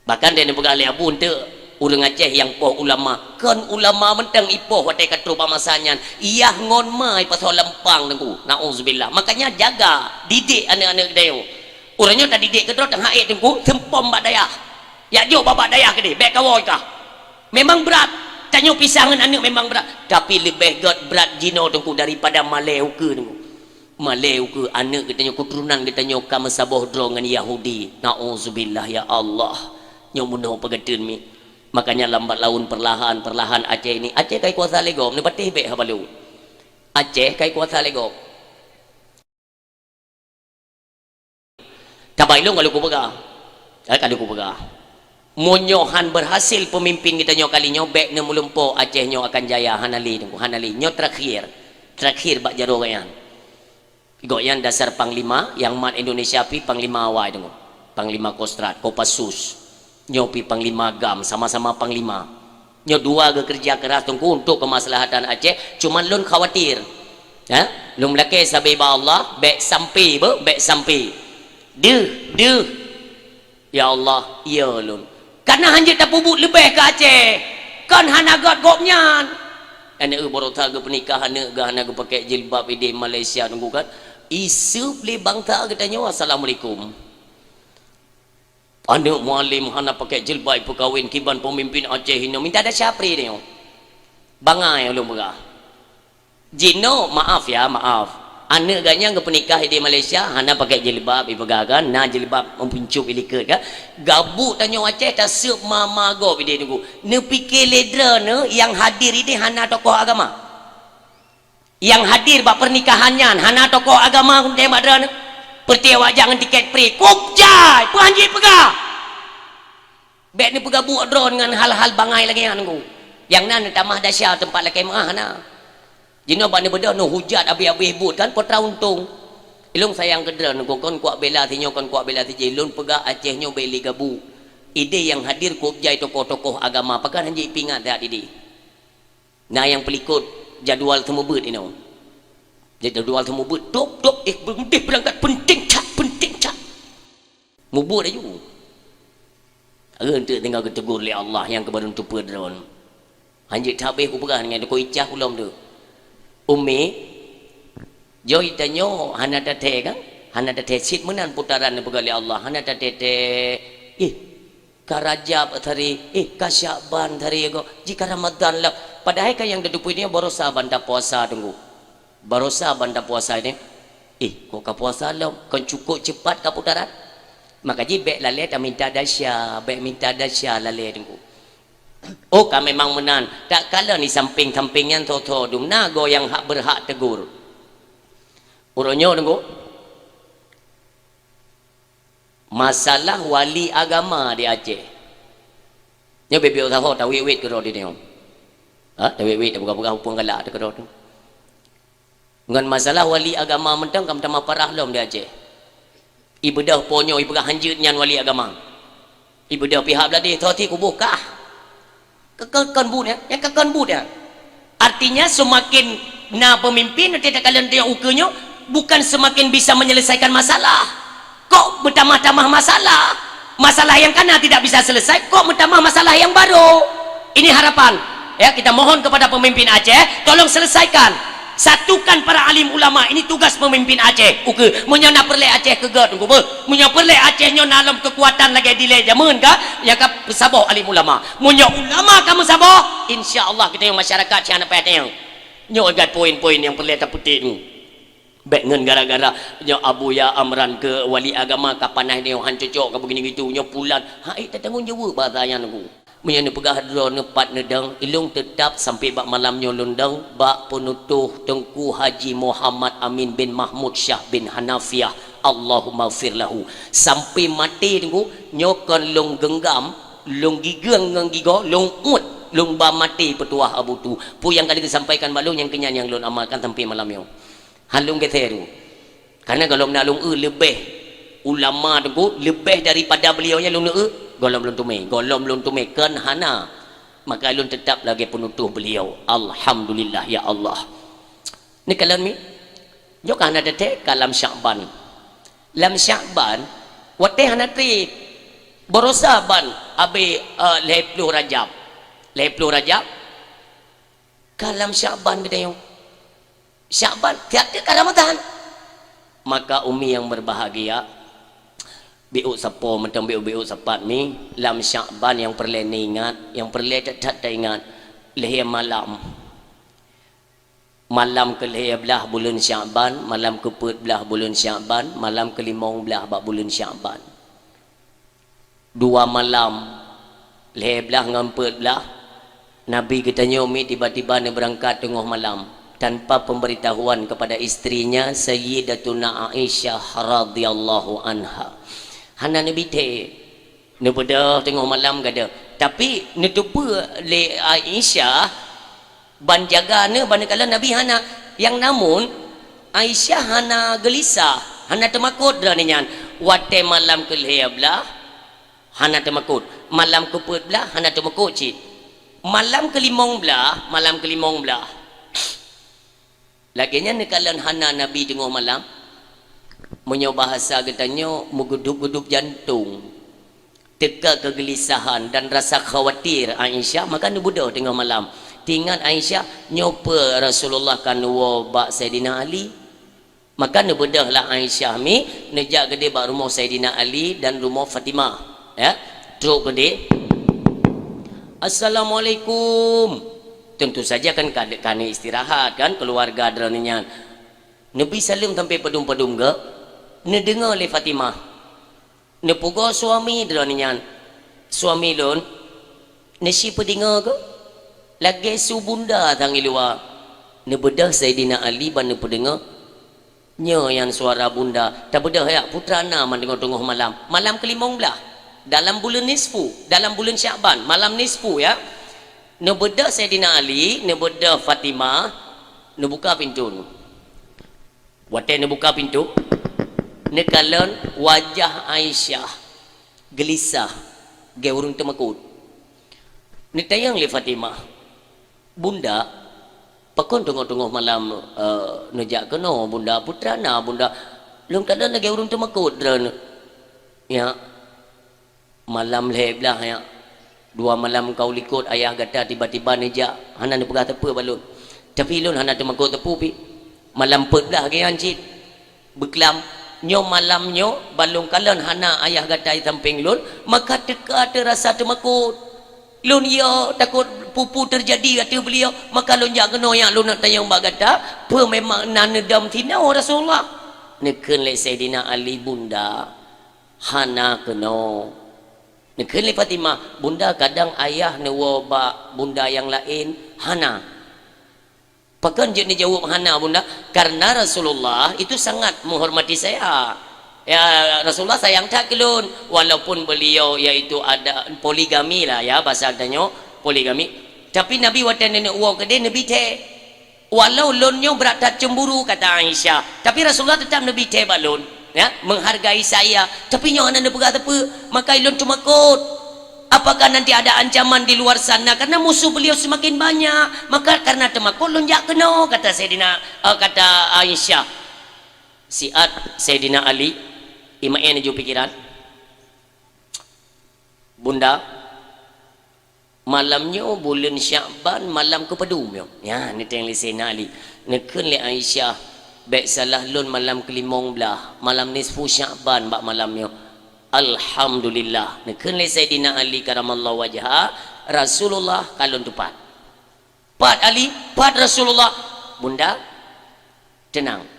Bahkan dan dipeugah lé Abu Enteuk, ureuëng Aceh nyang poh ulama, kon ulama mantong ipoh watée ka troh bak masa nyan, iyah ngon ma ipasoe leumpang Teungku. Nauzubillah. Makanya jaga, didik aneuëk-aneuëk geutanyoe. Uroe nyoe tadidik keudroe teuhah ék Teungku, seumpom bak dayah. Jak jok bak dayah keudeh, bék kawoe kah. Memang brat. Tanyoe pisah ngon aneuëk memang brat, tapi leubeh gét brat jinoe Teungku daripada malée ukeue Teungku. Malée ukeue aneuëk geutanyoe, keuturonan geutanyoe ka meusaboh droe ngon Yahudi. Nauzubillah, ya Allah. Nyoe meunoe peugeuteuet mi. Makanya lambat laun, perlahan, perlahan Aceh ini, Aceh kai kuasa lé gob, neupatéh bék haba lôn. Aceh kai kuasa lé gob. Tabai lôn ka lôn kupeugah. Eh, ka lôn kupeugah. Meunyoe han berhasil pemimpin geutanyoe kali nyoe, bék neumeulimpôh Aceh nyoe akan jaya, hana lé Teungku, hana lé. Nyoe terakhir. Terakhir bak jaroe gobnyan. Gobnyan dasar panglima, nyang mat Indonesia pi panglima awai Teungku. Panglima Kostrad, Kopassus. Nyoe pi panglima gam, sama-sama panglima. Nyoe dua geukeureuja keras Teungku untuk kemaslahatan Aceh, cuman lôn khawatir. Ha? Lôn meulakée sabe bak Allah, bék sampai beuh, bék sampai. Deuh, deuh. Ya Allah, ya lôn. Kana hanjeuet tapeubuet leubeh keu Aceh. Kon hana gét gobnyan. Aneuëk baroesa geupeunikah, aneuëk geuh hana geupakai jilbab ideh Malaysia Teungku kan. Iseup lé bangsa geutanyoe, assalamualaikum. Aneuëk mualim hana pakai jilbab ipeukawen kiban pemimpin Aceh inoe, minta dasya pri nyoe. Bangai ulôn peugah. Jinoe, maaf ya, maaf. Aneuëk gobnyan geupeunikah ideh Malaysia, hana pakai jilbab, ipeugah kan, na jilbab meupuncub ilikot kan. Gabuk tanyoe Aceh taseup ma-ma gob ideh Teungku. Neupike lé droeneuh nyang hadir ideh hana tokoh agama. Nyang hadir bak pernikahan nyan hana tokoh agama, kunteng bak droeneuh. Peureuté awak jak ngon tiket free. Kop jai, peue hanjeuet peugah. Bék neupeugabuk droe ngon hal-hal bangai lagée nyan Teungku. Nyang na neutamah dasya teumpat lakée meuáh na. Jinoe bak neubeudôh neuhujat abéh-abéh buet kan kontra untông. Ilôn sayang keu droe Teungku, kon kuak bela sinyoe, kon kuak bela sijih. Lôn peugah Aceh nyoe bék lé gabuk. Ideh nyang hadir kop jai tokoh-tokoh agama, pakon hanjeuet ipeuingat that ideh. Na nyang peulikot jadwal seumeubeuet inoe. Jadwal seumeubeuet, dop, dop, eh, beudeh beurangkat, penting that, penting that. Mubuet laju. Areueh enteuk tinggai geutegur lé Allah nyang keubaru teupeue droe. Hanjeuet that bék kupeugah ngon teuko icah ulôn tu. Umi, joi tanyoe hana tathée kan? Hana tathée cit meunan putaran neupeugah lé Allah, hana tathée-thée. Ih, ka Rajab tadi, ih, ka Syakban tadi, go, jih ka Ramadan lah. Padahai kan nyang tateupeue nyoe baroesa ban tapuasa Teungku. Baroesa ban tapuasa nyoe. Ih, kok ka puasa lom, kon cukop cepat ka putaran. Maka jih bék lalée taminta dasya, bék minta dasya lalée Teungku. Oh, ka memang meunan. Tak kala di samping-samping nyan tho-tho dum na goe nyang hak berhak tegur. Uroe nyoe Teungku. Masalah wali agama di Aceh. Nyoe bibit usaho tawét-wét keudroe di nyoe. Ha, tawét-wét tapeugah-peugah hupung galak teuh keudroe tu. Ngon masalah wali agama mantong ka meutamah parah lom di Aceh. Ibeudôh po nyoe ipeugah hanjeuet nyan wali agama. Ibeudôh pihak Bladih tho ti kuboh kah. Kekon buet ya, ya kekon buet ya. Artinya semakin na pemimpin nanti takalon dia ukeue nyoe, Bukan semakin bisa menyelesaikan masalah, kok bertambah-tambah masalah. Masalah yang kana tidak bisa selesai, kok bertambah masalah yang baru. Ini harapan, ya, kita mohon kepada pemimpin Aceh, tolong selesaikan. Satukan para alim ulama, ini tugas pemimpin Aceh. Uke, meunyoe na peureulée Aceh keu gét, Teungku, beuh. Meunyoe peureulée Aceh nyoe na lom keukuatan lagée dilée jameun ka, nyang ka peusaboh alim ulama. Meunyoe ulama ka meusaboh, insya Allah kita nyang masyarakat sian apa nyang. Nyoe gat poin-poin nyang peureulée tapeutik nyoe. Bék ngon gara-gara nyoe Abuya Amran keu wali agama ka panas nyoe han cocok ka begini gitu, nyoe pulan. Hai, tatanggong jaweueb bahasa nyan, Teungku. Meunyoe neupeugah droeneuh pat neudong, ilong teutap sampai bak malam nyoe lôn dong bak peunutôh Teungku Haji Muhammad Amin bin Mahmud Syah bin Hanafiah, Allahumma fir lahu. Sampai maté, Teungku, nyoe kon lôn genggam, lôn gigeung ngon gigoe, lôn uet, lôn ba maté peutuah Abu Tu. Peue nyang ka lheueh geusampaikan bak lôn nyang keunyan nyang lôn amalkan sampai malam nyoe. Han lôn geser, Teungku. Karena gohlom na lôn eu leubeh ulama, Teungku, leubeh daripada beliau nyan lôn eu, gohlom lôn teumé, gohlom lôn teumé, kon hana. Maka lôn teutap lagée peunutôh beliau. Alhamdulillah, ya Allah. Neukalon mi, nyoe ka hana teutek ka lam Syakban. Lam Syakban, watée hana treb. Barosa ban abéh, eh, lhée ploh Rajab. Lhée ploh Rajab, ka lam Syakban geutanyoe. Syakban, tiep-tiep ka Ramadan. Maka umi yang berbahagia, biuk sapo mantong biuk-biuk sapat mi, lam Syakban nyang peureulée neuingat, nyang peureulée that-that taingat, lhée malam. Malam keu lhée blaih buleuen Syakban, malam keu peuet blaih buleuen Syakban, malam keu limong blaih bak buleuen Syakban. Dua malam, lhée blaih ngon peuet blaih, Nabi geutanyoe mi tiba-tiba neubeurangkat teungoh malam, tanpa pemberitahuan kepada istrinya Sayyidatuna Aisyah radhiyallahu anha. Hana neubi thée, neubeudôh teungoh malam gadôh. Tapi neuteupeue lé Aisyah, ban jaga neuh, ban neukalon Nabi hana. Nyang namun, Aisyah hana geulisah, hana teumakot droeneuh nyan. Watée malam keu lhée blaih, hana teumakot. Malam keu peuet blaih, hana teumakot cit. Malam keu limong blaih, malam keu limong blaih. Lagée nyan neukalon hana Nabi teungoh malam. Meunyoe bahasa geutanyoe, meugudup-gudup jantong. Teuka keugeulisahan dan rasa khawatir Aisyah, maka neubeudôh teungoh malam. Teuingat Aisyah, nyoe peue Rasulullah ka neuwoe bak Saidina Ali. Maka neubeudôh lah Aisyah mi, neujak keudeh bak rumoh Saidina Ali dan rumoh Fatimah. Ya, trok keudeh. "Assalamualaikum." Tentu saja kan ka, ka istirahat kan keluarga droeneuh nyan. Neubi saleuem sampai padum-padum geuh, neudeungoe lé Fatimah. Neupugoe suami droeneuh nyan, "Suami lôn, neusi peudeungoe keuh? Lagée su bunda sang i luwa." Neubeudôh Saidina Ali ban neupeudeungoe, "Nyoe nyan suara bunda. Tabeudôh yak, putra na man teungoh-teungoh malam." Malam keu limong blaih dalam buleuen nisfu, dalam buleuen Syakban, malam nisfu ya. Neubeudôh Saidina Ali, neubeudôh Fatimah, neubuka pintoe. Watée neubuka pintoe, neukalon wajah Aisyah geulisah, lagée ureuëng teumakot. Neutanyong lé Fatimah, "Bunda, pakon teungoh-teungoh malam, eh, neujak keunoe, Bunda? Putra na, Bunda?" "Lôn kalon lagée ureuëng teumakot droeneuh." "Ya, malam lhée blaih nyan, dua malam ka u likot ayah gata tiba-tiba neujak, hana neupeugah sapeue bak lôn. Tapi lôn hana teumakot sapeue pih. Malam peuet blaih lagée nyan cit, beuklam, nyoe malam nyoe ban lôn kalon hana ayah gata i sampéng lôn, maka teuka teurasa teumakot. Lôn yo takot peue-peue teujadi ateueh beuliau, maka lôn jak keunoe yak lôn neutanyong bak gata, peue memang na neudom sinoe Rasulullah?" Neukheun lé Saidina Ali, "Bunda, hana keunoe." Neukheun lé Fatimah, "Bunda, kadang ayah neuwoe bak bunda nyang laén, hana." "Pakon jeuet neujaweueb hana, Bunda?" "Karena Rasulullah itu sangat menghormati saya. Ya, Rasulullah sayang that keu lôn, walaupun beliau yaitu ada poligami lah ya, bahasa tanyoe poligami. Tapi Nabi watée neuneuk woe keudeh neubi thée." "Walau lôn nyoe brat that cemburu," kata Aisyah, "tapi Rasulullah tetap neubi thée bak lôn, ya, menghargai saya. Tapi nyoe hana neupeugah sapeue, maka lôn teumakot. Apakah nanti ada ancaman di luar sana karena musuh beliau semakin banyak? Maka karena teumakot lôn jak keunoe," kata Saidina, eh, kata Aisyah. Siat Saidina Ali, imaén ju pikiran, "Bunda, malam nyoe buleuen Syakban malam keupadum nyoe?" Nyan neutanyong lé Saidina Ali. Neukheun lé Aisyah, "Bék salah lôn malam keulimong blaih, malam nisfu Syakban bak malam nyoe." "Alhamdulillah," neukheun lé Saidina Ali karamallahu wajha, "Rasulullah kalon teupat." "Pat Ali?" "Pat Rasulullah." "Bunda, teunang.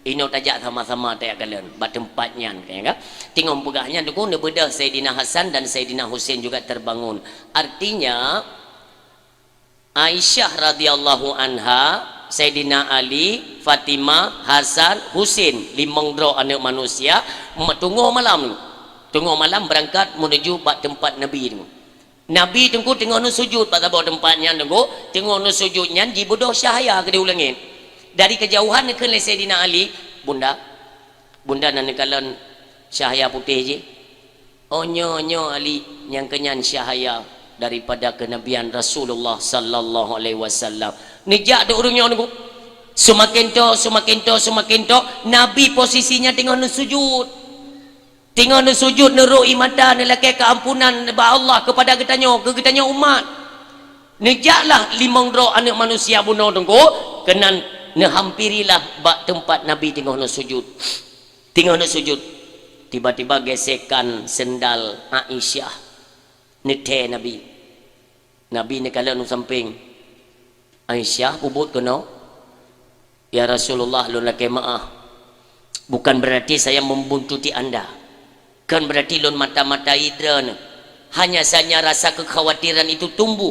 Inoe tajak sama-sama tajak kalon bak teumpat nyan," kheun kan. Teungoh peugah nyan Teungku, neubeudôh Saidina Hasan dan Saidina Husain juga terbangun. Artinya, Aisyah radhiyallahu anha, Saidina Ali, Fatimah, Hasan, Husain, limong droe aneuk manusia, ma-, teungoh malam, teungoh malam berangkat menuju bak teumpat Nabi Teungku. Nabi Teungku teungoh neusujud bak saboh teumpat nyan Teungku, teungoh neusujud nyan jibeudôh cahya keudéh u langét. Dari keujauhan neukheun lé Saidina Ali, "Bunda, Bunda na neukalon cahya putéh jih?" "Oh, nyoe, nyoe Ali, nyang keunyan cahya daripada kenabian Rasulullah sallallahu alaihi wasallam." Neujak dôk ureuëng nyoe Teungku. Seumaken toe, seumaken toe, seumaken toe, Nabi posisinya teungoh neusujud. Teungoh neusujud, neurôk ie mata, neulakée keuampunan bak Allah keupada geutanyoe, keu geutanyoe umat. Neujaklah limong droe aneuk manusia bunoe Teungku, keunan neuhampirilah bak teumpat Nabi teungoh neusujud. Teungoh neusujud, tiba-tiba gesekan sendal Aisyah neuthée Nabi. Nabi neukalon u sampéng. "Aisyah, peubuet keunoe?" "Ya Rasulullah, lôn lakée meuáh. Bukan berarti saya membuntuti anda. Kon berarti lôn mata-matai droeneuh. Hanya saja rasa kekhawatiran itu tumbuh.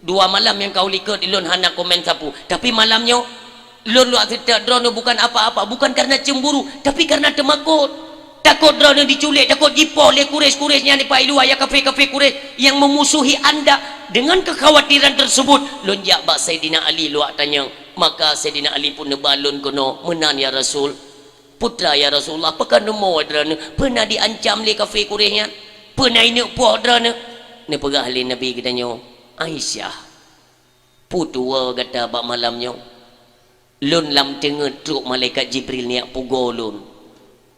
Dua malam nyang ka u likot lôn hana komen sapeue. Tapi malam nyoe, lôn luwat seutôt droeneuh bukan apa-apa, bukan karena cemburu, tapi karena teumakot. Takot droeneuh jiculék, takot jipoh lé Quraisy-Quraisy nyang di pai luwa, ya kafé-kafé Quraisy nyang meumusuhi anda. Dengan kekhawatiran tersebut, lôn jak bak Saidina Ali luwat tanyong." Maka Saidina Ali pun neuba lôn keunoe, "Meunan ya Rasul." "Peue teuma ya Rasulullah, pakon neumoe droeneuh? Peue na diancam lé kafé Quraisy nyan? Peue na ineuk poh droeneuh?" Neupeugah lé Nabi geutanyoe, "Aisyah, peue tuwoe gata bak malam nyoe? Lôn lam teungeut trok malaikat Jibril neujak pugoe lôn."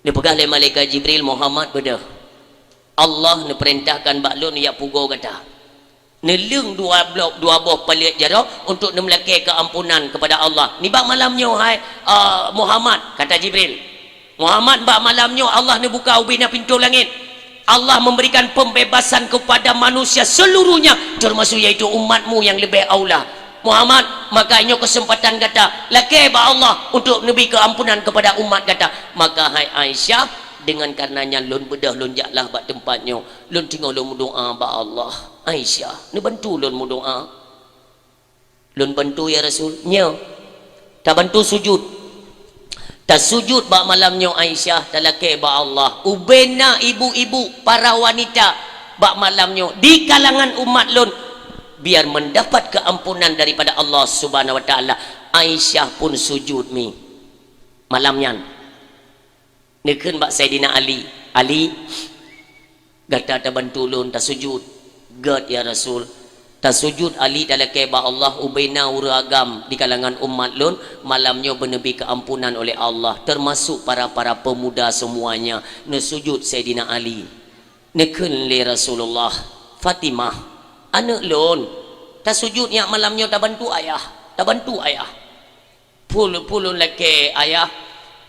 Neupeugah lé malaikat Jibril, "Muhammad, beudôh. Allah neupeurintahkan bak lôn neujak pugoe gata. Neuleueng dua bloh, dua boh paleuet jaroe untuk neumeulakée keuampunan keupada Allah. Nibak malam nyoe, hai, eh, Muhammad," kata Jibril. "Muhammad, bak malam nyoe Allah neubuka ubena pintoe langét. Allah memberikan pembebasan kepada manusia seluruhnya, termasuk yaitu umatmu yang lebih aula. Muhammad, maka nyoe keuseumpatan gata, lakée bak Allah untuk neubi keuampunan keupada umat gata." "Maka hai Aisyah, dengan kareuna nyan lôn beudôh lôn jaklah bak teumpat nyoe. Lôn teungoh lôn meudoá bak Allah." "Aisyah, neubantu lôn meudoá." "Lôn bantu ya Rasul." "Nyoe, tabantu sujud." Tasujud bak malam nyoe Aisyah, talakée bak Allah, ubena ibu-ibu, para wanita bak malam nyoe di kalangan umat lôn, biar mendapat keampunan daripada Allah Subhanahu wa Taala. Aisyah pun sujud mi malam nyan. Neukheun bak Saidina Ali, "Ali, gata tabantu lôn tasujud." "Gét ya Rasul." Tasujud Ali talakée bak Allah, ubena ureuëng agam di kalangan umat lôn, malam nyoe beuneubi keuampunan oleh Allah, termasuk para-para pemuda semuanya. Neusujud Saidina Ali. Neukheun lé Rasulullah, "Fatimah, aneuk lôn, tasujud nyak malam nyoe tabantu ayah, tabantu ayah." "Peue lôn, peue lôn lakée ayah?"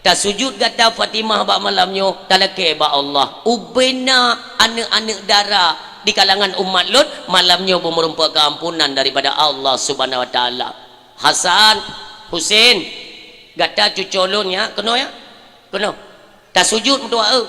"Tasujud gata Fatimah bak malam nyoe, talakée bak Allah, ubena aneuk-aneuk dara di kalangan umat lôn, malam nyoe beumeurumpok keuampunan daripada Allah Subhanahu wa Taala." "Hasan, Husain, gata cuco lôn ya, keunoe ya, keunoe. Tasujud meutuah eu."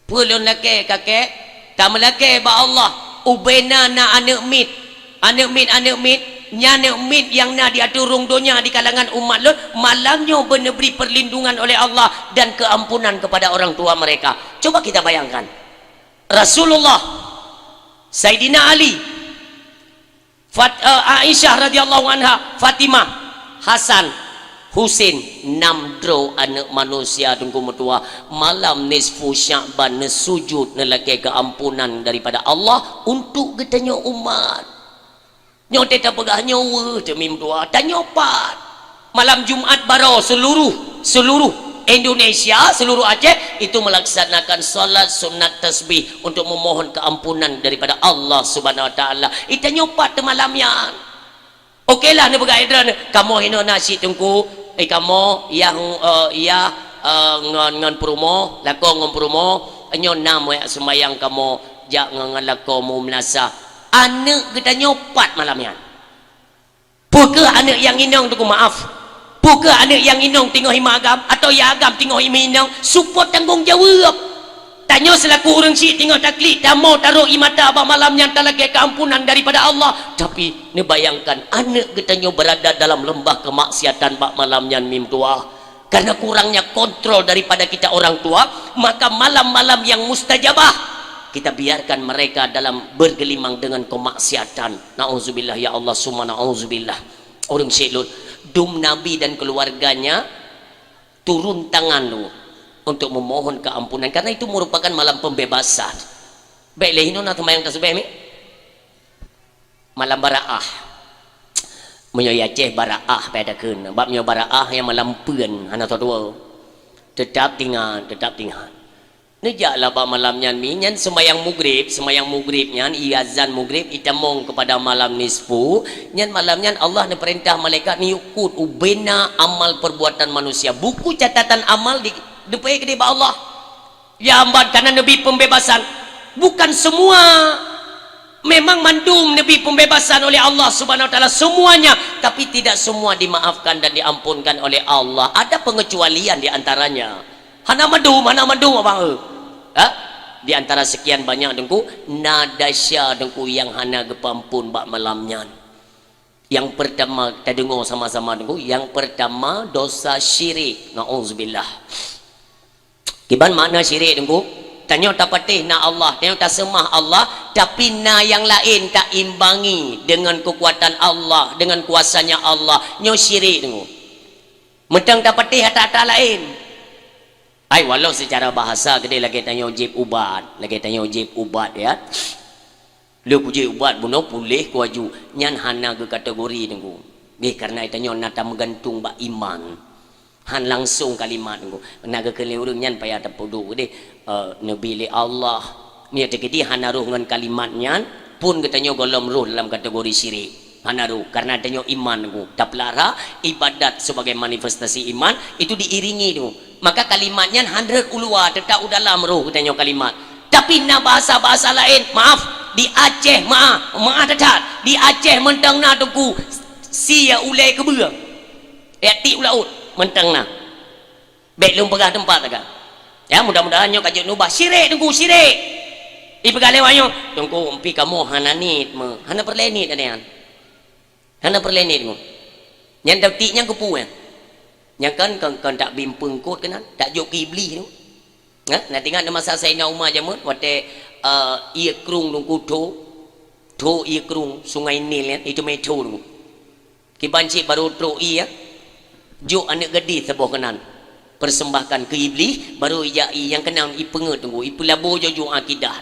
"Peue lôn lakée, kakek?" "Tameulakée bak Allah, ubena na aneuk miet. Aneuk miet, aneuk miet, nyan aneuk miet nyang na di ateueh rhueng donya di kalangan umat lôn, malam nyoe beuneubri perlindungan oleh Allah dan keampunan kepada orang tua mereka." Coba kita bayangkan, Rasulullah, Saidina Ali, Fat-, eh, Aisyah radhiyallahu anha, Fatimah, Hasan, Husain, nam droe aneuk manusia Teungku meutuah, malam nisfu Sya'ban neusujud neulakée keuampunan daripada Allah untuk geutanyoe umat. Nyoe teuh tapeugah nyoe weueh teumi meutuah, tanyoe pat. Malam Jumat baroe seuluruh, seuluruh Indonesia, seluruh Aceh itu melaksanakan salat sunat tasbih untuk memohon keampunan daripada Allah Subhanahu Wa Taala. Itanyoe pat teumalam nyan. Oke lah, neupeugah droeneuh, "Kamoe hinoe na cit Teungku, eh, kamoe yah, eh, yah, eh, ngon, ngon peurumoh, lakoe ngon peurumoh, nyoe na muet seumayang kamoe jak ngon, ngon lakoe mu meunasah." Aneuk geutanyoe pat malam nyan. Peu kheueh aneuk nyang inong Teungku, maaf? Peu kheueh aneuk nyang inong teungoh ima agam, atau ya agam teungoh ima inong? Supôt tanggong jaweueb. Tanyoe seulaku ureuëng syiek teungoh taklik, tamoe tarok ie mata bak malam nyan talakée keuampunan daripada Allah. Tapi, neubayangkan aneuk geutanyoe beurada dalam leumbah keumaksiatan bak malam nyan mim tuha. Karena kurangnya kontrol daripada kita orang tua, maka malam-malam yang mustajabah kita biarkan mereka dalam bergelimang dengan kemaksiatan. Nauzubillah, ya Allah, summa nauzubillah. Ureuëng syiek lôn, dum Nabi dan keluarganya turun tangan dulu untuk memohon keampunan, karena itu merupakan malam pembebasan. Baik, lé hinoe na seumayang tasbih mi? Malam baraah. Meunyoe i Aceh baraah pai takheun. Bab nyoe baraah nyang malam peuen, hana soe tuwoe. Teutap tingat, teutap tingat. Neujaklah bak malam nyan mi, nyan seumayang mugrib, seumayang mugrib nyan, i azan mugrib, itamong keupada malam nisfu, nyan malam nyan Allah neupeurintah malaikat neuyue kut ubena amal perbuatan manusia. Buku catatan amal di, neupeue keudeh bak Allah. Ya, ambat kana neubi pembebasan. Bukan semua, memang mandum neubi pembebasan oleh Allah Subhanahu Wa Taala, semuanya, tapi tidak semua dimaafkan dan diampunkan oleh Allah. Ada pengecualian di antaranya. Hana mandum, hana mandum, abang, eh. Ha? Di antara sekian banyak, Teungku, na desya, Teungku, yang hana geupeuampon bak malam nyan. Yang pertama, tadeungoe sama-sama, Teungku. Yang pertama, dosa syirik. Nauzubillah. Kiban makna syirik, Teungku? Tanyoe tapatéh na Allah, tanyoe taseumah Allah, tapi na nyang laén taimbangi dengan kekuatan Allah, dengan kuasanya Allah. Nyoe syirik, Teungku. Mantong tapatéh ata-ata laén. Ai, walau secara bahasa keudeh lagée tanyoe jieb ubat, lagée tanyoe jieb ubat, ya. Lheueh kujieb ubat bunoe puléh kuaju, nyan hana geukategori, Teungku. Nggih, karena tanyoe na tameugantung bak iman. Han langsung kalimat, Teungku. Na geukheun lé ureuëng nyan payah tapeuduek deh, eh, neubi lé Allah. Nyan teukeudi hana roh ngon kalimat nyan, pun geutanyoe gohlom roh dalam kategori syirik. Hana roh, karena tanyoe iman, Teungku. Tapeulara ibadat sebagai manifestasi iman, itu diiringi, Teungku. Maka kalimat nyan han rhot u luwa, teutap u dalam roh geutanyoe kalimat. Tapi na bahasa-bahasa laén, maaf, di Aceh, maaf, maaf that-that, di Aceh mantong na, Teungku, sie ulée keubeue. Ék tiek u laôt, mantong na. Bék lôn peugah teumpat lagée. Ya, mudah-mudahan nyoe ka jeuet neuubah. Syirik, Teungku, syirik. Ipeugah lé awak nyoe, "Teungku, pi kamoe hana niet meuh." Hana peureulée niet, aneuk nyan. Hana peureulée niet, Teungku. Nyan tiek nyan keupeue nyan? Nyan kan, kan, kan tak bi peungkot keunan, tak jok keu Iblih tu. Ha? Na teuingat masa Saidina Umar jameun, watée, eh, ié krueng, Teungku, tho, tho ié krueng Sungai Nil nyan, itu meuthon, Teungku. Kiban cit barô trok ié, jok aneuk gadéh saboh keunan, persembahkan keu Iblih, barô ijak ié nyang keunan ipeungeut, Teungku, ipeulabo jok-jok akidah.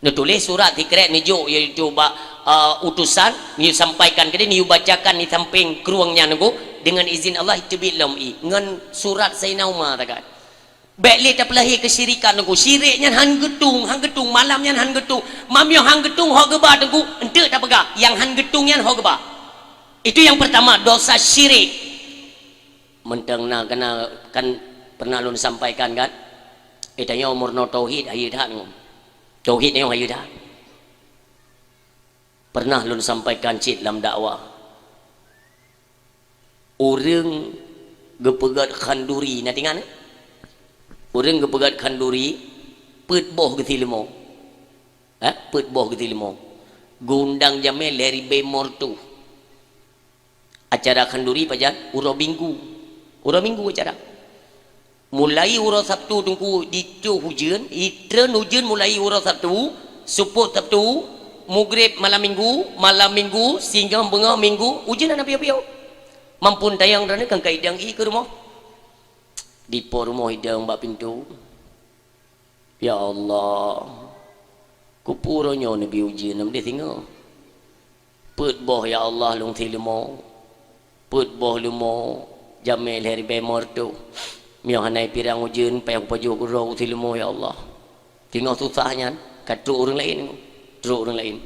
Neutuléh surat sikrék neujok, yaitu bak, eh, utosan, neuyue sampaikan keudeh, neuyue bacakan di sampéng krueng nyan, Teungku, deungon izin Allah, teubiet lom ié ngon surat Saidina Umar takat. Bék lé tapeulahé keusyirikan, Teungku. Syirik nyan han geutung, han geutung, malam nyan han geutung. Meunyoe han geutung, ho geuba, Teungku, eunteuk tapeugah, nyang han geutung nyan ho geuba. Itu yang pertama, dosa syirik. Mantong na, kana, kan pernah lôn sampaikan, kan? Eh, tanyoe meurunoe tauhid, hayeu that, Teungku. Tauhid nyoe hayeu that. Pernah lôn sampaikan cit lam dakwah. Ureuëng geupeugét khanduri, na teuingat, eh? Ureuëng geupeugét khanduri, peuet boh geusileumô. Eh, peuet boh geusileumô. Geuundang jamé lhée ribée meureutoh. Acara khanduri pajan? Uroe Minggu. Uroe Minggu acara. Mulai uroe Sabtu, Teungku, ditoh ujeuen, itreun ujeuen mulai uroe Sabtu, seupôt Sabtu, mugrib malam Minggu, malam Minggu, singoh beungoh Minggu, ujeuen hana piôh-piôh. Mampun tayang droeneuh kan ka idong ié keu rumoh. Dipo rumoh idong bak pintoe. Ya Allah, keupeue uroe nyoe neubi ujeuen lam deh singoh? Peuet boh, ya Allah, lôn sileumô. Peuet boh leumô, jamé lhée ribée meureutoh. Meunyoe hana ipirang ujeuen, payah kupajoh keudroe u si leumo, ya Allah. Teungoh susah nyan, ka trok ureuëng laén, trok ureuëng laén.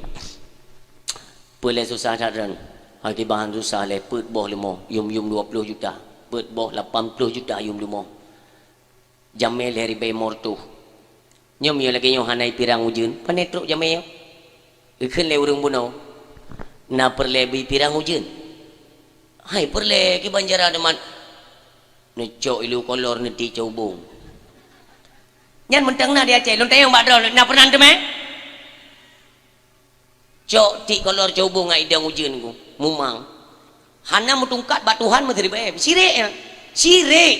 Peue lé susah that droen? Akibat han susah lé, peuet boh leumo, yum-yum dua ploh juta. Peuet boh lapan ploh juta yum leumo. Jamé lhée ribée mortoh. Nyoe meunyoe lagée nyoe hana ipirang ujeuen, pane trok jamé nyoe? Geukheun lé ureuëng bunoe, "Na peureulée bri pirang ujeuen?" "Hai peureulée, kiban cara teuma." Neucok ilu kolor neuti cobong. Nyan mantong na di Aceh, lôn tanyong bak droe, na peureunah teumé? Cok tiek kolor cobong ngon idong ujeuen ku, mumang. Hana meutungkat bak Tuhan meusiribée. Syirik nyan. Syirik.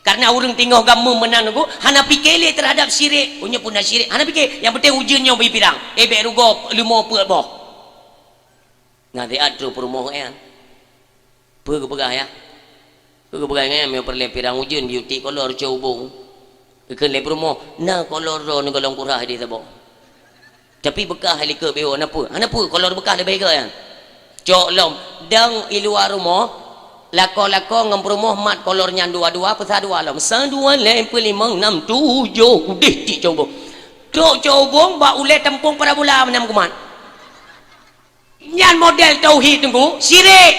Karena ureuëng teungoh gameum meunan ku, hana pike lé terhadap syirik. Unyeu pun na syirik, hana pike. Nyang penting ujeuen nyoe bri pirang. Eh, bék rugoe leumo peuet boh. Nah, siat trok peurumoh nyan. Peue geupeugah, ya? Peue geupeugah ngon nyan, meunyoe peureulée pirang ujeuen, biyeu tiek kolor cobong. Geukheun lé peurumoh, "Na kolor droeneuh golom kurah di saboh. Tapi beukah likot beuo, hana peue. Hana peue, kolor beukah leubeh gét nyan." Cok lom, dong i luwa rumoh, lakoe-lakoe ngon peurumoh mat kolor nyan dua-dua, peusah dua lom. Sa, dua, lhée, peuet, limong, nam, tujoh, udeh tiek cobong. Trok cobong bak ulée tampong parabola meunan kumat. Nyan model tauhid teungku, syirik.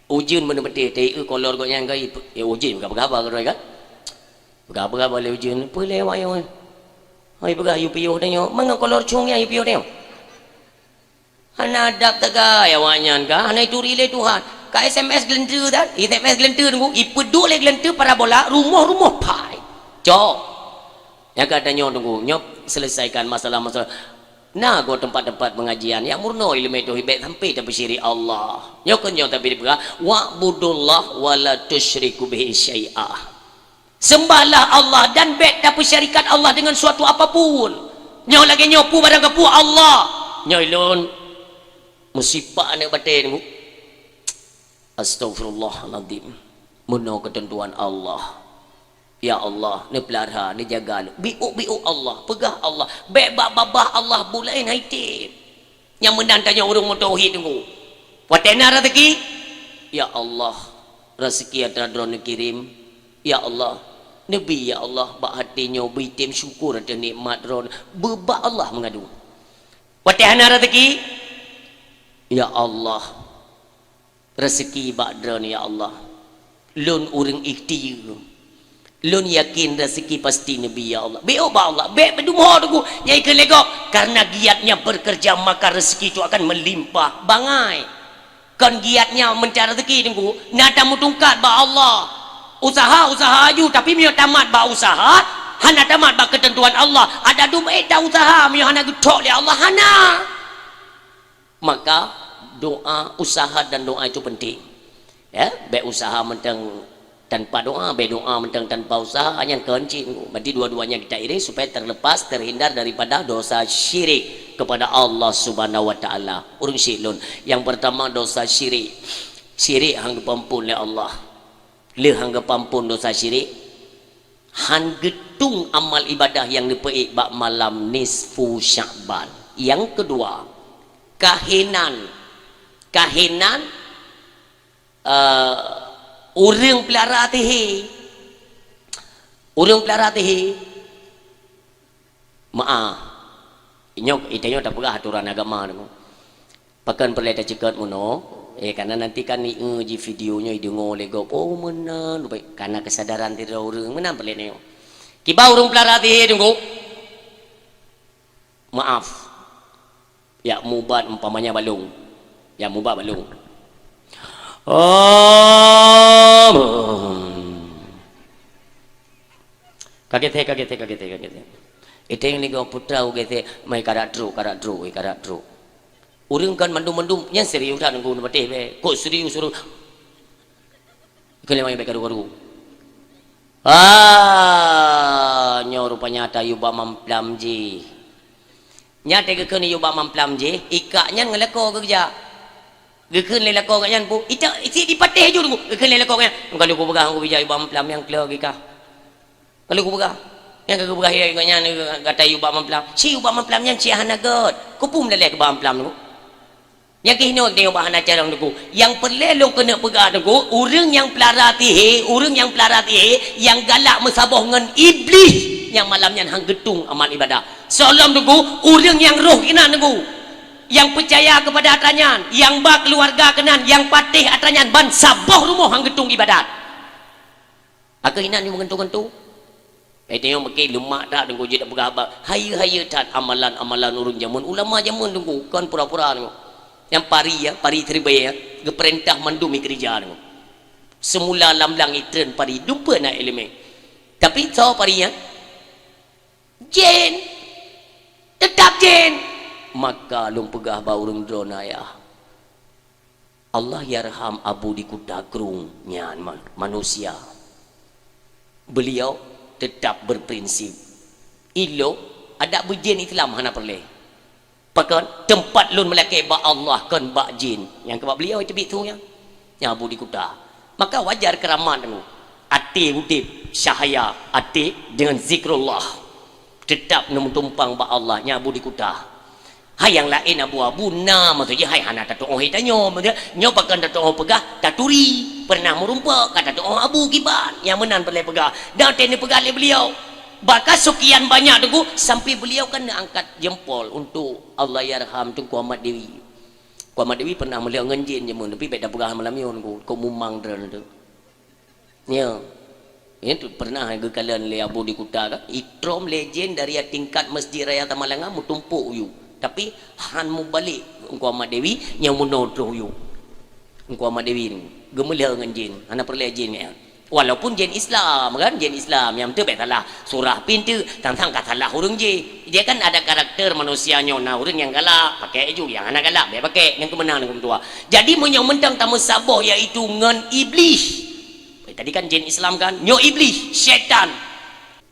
Ujeuen meuneubeuteh, teu kolor gobnyan kai, ya ujeuen peugah-peugah haba keudroe kan? Peugah-peugah haba lé ujeuen, peue lé awak nyoe? Hai peugah yue piôh tanyoe, mangat kolor cong nyan yue piôh tanyoe. Hana adab teugai awak nyan ka, hana ituri lé Tuhan. Ka S M S geuleunteue tan, S M S geuleunteue teungku, ipeuduek lé geuleunteue parabola, rumoh-rumoh pai. Cok. Nyang ka tanyoe teungku, nyoe selesaikan masalah-masalah. Na goe teumpat-teumpat pengajian nyang meurunoe ileumé tauhid, bék sampai tapeusyirik Allah. Nyoe keuh nyoe tapi dipeugah, "Wa'budullah wa la tusyriku bihi syai'a." Sembahlah Allah dan bék tapeusyarikat Allah dengan suatu apapun. Nyoe lagée nyoe peue barang keupeue Allah. Nyoe lôn meusipak aneuëk batée teungku. Astaghfirullahaladzim. Meunoe keuteuntuan Allah. Ya Allah, neupeulara, neujaga lôn. Biôk-biôk Allah, peugah Allah. Bék bak babah Allah buleuen hai tieb. Nyang meunan tanyoe ureuëng meutauhid teungku. Watée na raseuki, ya Allah, raseuki atra droeneuh kirém. Ya Allah, neubi ya Allah bak até nyoe beutem syukur ateueh nikmat droeneuh. Beubak Allah meungadu. Watée hana raseuki, ya Allah, raseuki bak droeneuh, ya Allah. Lôn ureuëng ikhtiar. Lôn yakin raseuki pasti neubi, ya Allah. Biôk bak Allah, bék beudumho teungku, nyang ikheun lé gob. Karena giat nyang bekerja maka rezeki itu akan melimpah. Bangai. Kon giat nyang meuncari raseuki teungku, na tameutungkat bak Allah. Usaha, usaha aju, tapi meunyoe tamat bak usaha, hana tamat bak keuteuntuan Allah. Ada dum ék ta usaha meunyoe hana geuthok lé Allah, hana. Maka doa, usaha dan doa itu penting. Ya, bék usaha mantong tanpa doa, bék doa mantong tanpa usaha, nyan keuncik. Berarti dua-duanya kita iring supaya terlepas, terhindar daripada dosa syirik kepada Allah Subhanahu wa Taala. Ureuëng syirik lôn. Yang pertama dosa syirik. Syirik han geupeuampon lé Allah. Lheueh han geupeuampon dosa syirik, han geutung amal ibadah nyang neupeuék bak malam nisfu Sya'ban. Nyang keudua, kahinan. Kahinan, eh, ureuëng peulara sihé. Ureuëng peulara sihé. Maaf. Inyoe, itanyoe tapeugah aturan agama nyoe. Pakon peureulée taceukeut meunoe? Eh, karena nanti kan ieu ji video nyoe ideungoe lé gob. Oh, meunan, baik. Karena kesadaran sidroe ureuëng, meunan peureulée nyoe. Kiban ureuëng peulara sihé teungku. Maaf. Ya, mubat umpamanya balong. Ya, mubat balong. Amin. Kaget, kaget, kaget, kaget. Iteng ni kau putra uget, mai karak truk, karak truk, eh, karak truk. Ureuëng kan mandum-mandum, nyan serius that nunggu patéh be. Kok serius ureuëng? Keuleumah baik karu-karu. Ah, nyoe rupanya ata yue bak mamplam jih. Nyan teugeukheun yue bak mamplam jih, ikak nyan ngon lakoe geukeujak. Geukheun lé lakoe geuh nyan, "Bu, ita, isi dipatéh ju, Bu." Geukheun lé lakoe geuh nyan, "Ka lheueh kupeugah ngon bijak yue bak mamplam nyang kleu gika. Ka lheueh kupeugah. Nyang ka geupeugah yue geuh nyan, gata yue bak mamplam. Si yue bak mamplam nyan si hana gét. Keupeue meuleleh keu bak mamplam nyoe?" Nyang keuh inoe tanyoe bak hana carông Teungku. Nyang peureulée lôn keuneuk peugah Teungku, ureuëng nyang peulara sihé, ureuëng nyang peulara sihé, nyang galak meusaboh ngon Iblih, nyang malam nyan han geutueng amal ibadah. Soe lom Teungku, ureuëng nyang roh keunan Teungku. Nyang peucaya keupada atra nyan, nyang ba keuluwarga keunan, nyang patéh atra nyan, ban saboh rumoh han geutueng ibadat. Akhé inan nyang meugantung-gantung. Eh, tanyoe makin leumak that Teungku jeuet peugah haba. Hayeue-hayeue that amalan-amalan ureuëng jameun, ulama jameun Teungku, kon pura-pura Teungku. Nyang pari ya, pari Siribée ya, geupeurintah mandum ikeurija Teungku. Seumula lam blang itreun pari, dumpeue na iéleumé. Tapi soe pari nyan? Jén. Teutap jén. Maka lôn peugah bak ureuëng droeneuh ayah. Allahyarham Abu di Kuta Krueng nyan ma-, manusia. Beliau tetap berprinsip. Ilok, adak beujén Islam hana peureulée. Pakon, teumpat lôn meulakée bak Allah kon bak jén. Nyang keu bak beliau teubiet su nyan. Nyang Abu di Kuta. Maka wajar keuramat Teungku. Até udeb, cahya até deungon zikrullah. Teutap neumeutumpang bak Allah, nyang Abu di Kuta. Hai nyang laén abu-abu na, maksud jih hai hana tatuoh hai tanyoe, maksud nyoe pakon tatuoh peugah taturi, pernah meurumpok ka tatuoh abu kiban, nyang meunan peureulée peugah. Dan teuh neupeugah lé beliau. Bahkan sekian banyak Teungku, sampai beliau kan neuangkat jempol untuk Allahyarham Teungku Ahmad Dewi. Teungku Ahmad Dewi pernah meulheueh ngon jén jameun, tapi bék tapeugah malam nyoe Teungku, kok mumang droe teuh. Ya. Itu pernah geukalon lé Abu di Kuta kan. Itrom lé jén dari tingkat Masjid Raya Tamalanga meutumpok u yup. Tapi han mubalek Teungku Ahmad Dewi nyang meunoe troh u yup. Teungku Ahmad Dewi ni geumeulheueh ngon jén, hana peureulée jén nyan. Walaupun jén Islam kan, jén Islam nyang teuh bék salah surah pih teuh, tang-tang ka salah ureuëng jih. Dia kan ada karakter manusia nyoe, na ureuëng nyang galak pakai ju, nyang hana galak bék pakai, nyang keu meunan Teungku meutuah. Jadi meunyoe mantong tameusaboh yaitu ngon Iblih. Tadi kan jén Islam kan? Nyoe Iblih, syaitan.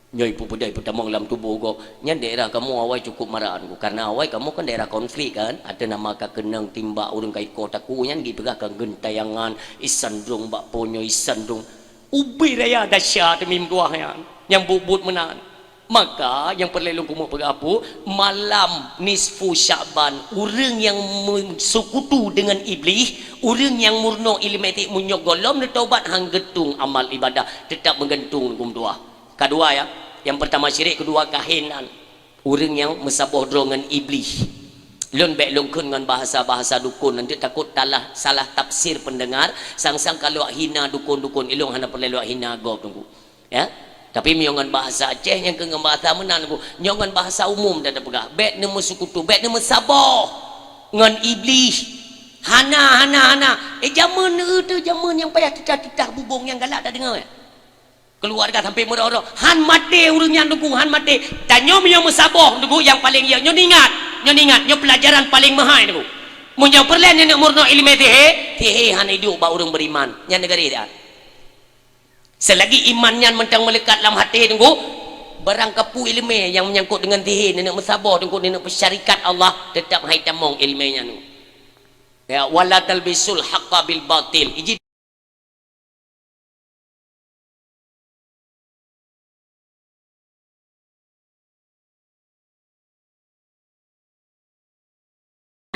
Nyoe ipeubeudai peutamong lam tuboh gob. Nyan daerah kamoe awai cukup marak Teungku. Karena awai kamoe kan daerah konflik kan? Ada nama ka keunong timbak ureuëng ka ikoh takue nyan jipeugah ka geuntayangan, isan drong bak po nyoe isan drong. Ubé raya dahsyat teumim tuah nyan. Nyang buet-buet meunan. Maka nyang peureulée lôn keumeung peugah Abu, malam nisfu Sya'ban, ureuëng nyang meuseukutu deungon Iblih, ureuëng nyang meurunoe iéleumé sihé meunyoe gohlom neutobat han geutueng amal ibadah, teutap meugantung Teungku meutuah. Kadua ya, nyang peurtama syirik, keudua kahinan. Ureuëng nyang meusaboh droe ngon Iblih. Lôn bék lôn kheun ngon bahasa-bahasa dukon, nanti takot talah, salah tafsir pendengar, sang-sang ka lheueh hina dukon-dukon, ilôn hana peureulée lôn hina gob Teungku. Ya. Tapi meunyoe ngon bahasa Aceh nyang keu ngon bahasa meunan Teungku, nyoe ngon bahasa umum dah tapeugah, bék neumeuseukutu, bék neumeusaboh ngon Iblih. Hana, hana, hana. Eh, jameun neu teuh jameun nyang payah titah-titah bubong nyang galak tadeungoe. Keuluwarga sampai meurôh-rôh, han maté ureuëng nyan Teungku, han maté. Tanyoe meunyoe meusaboh Teungku nyang paleng ya, nyoe ingat, nyoe ingat, nyoe peulajaran paleng meuhai Teungku. Meunyoe peureulée neuneuk meurunoe iéleumé sihé, sihé han iduek bak ureuëng beriman. Nyan neugari dah. Selagi iman nyan mantong meuleukat lam até Teungku, barang kapeue iéleumé nyang meunyangkot deungon sihé, neuneuk meusaboh Teungku, neuneuk peusyarikat Allah, teutap han itamong iéleumé nyan Teungku. Ya, wala talbisul haqqa bil batil. Iji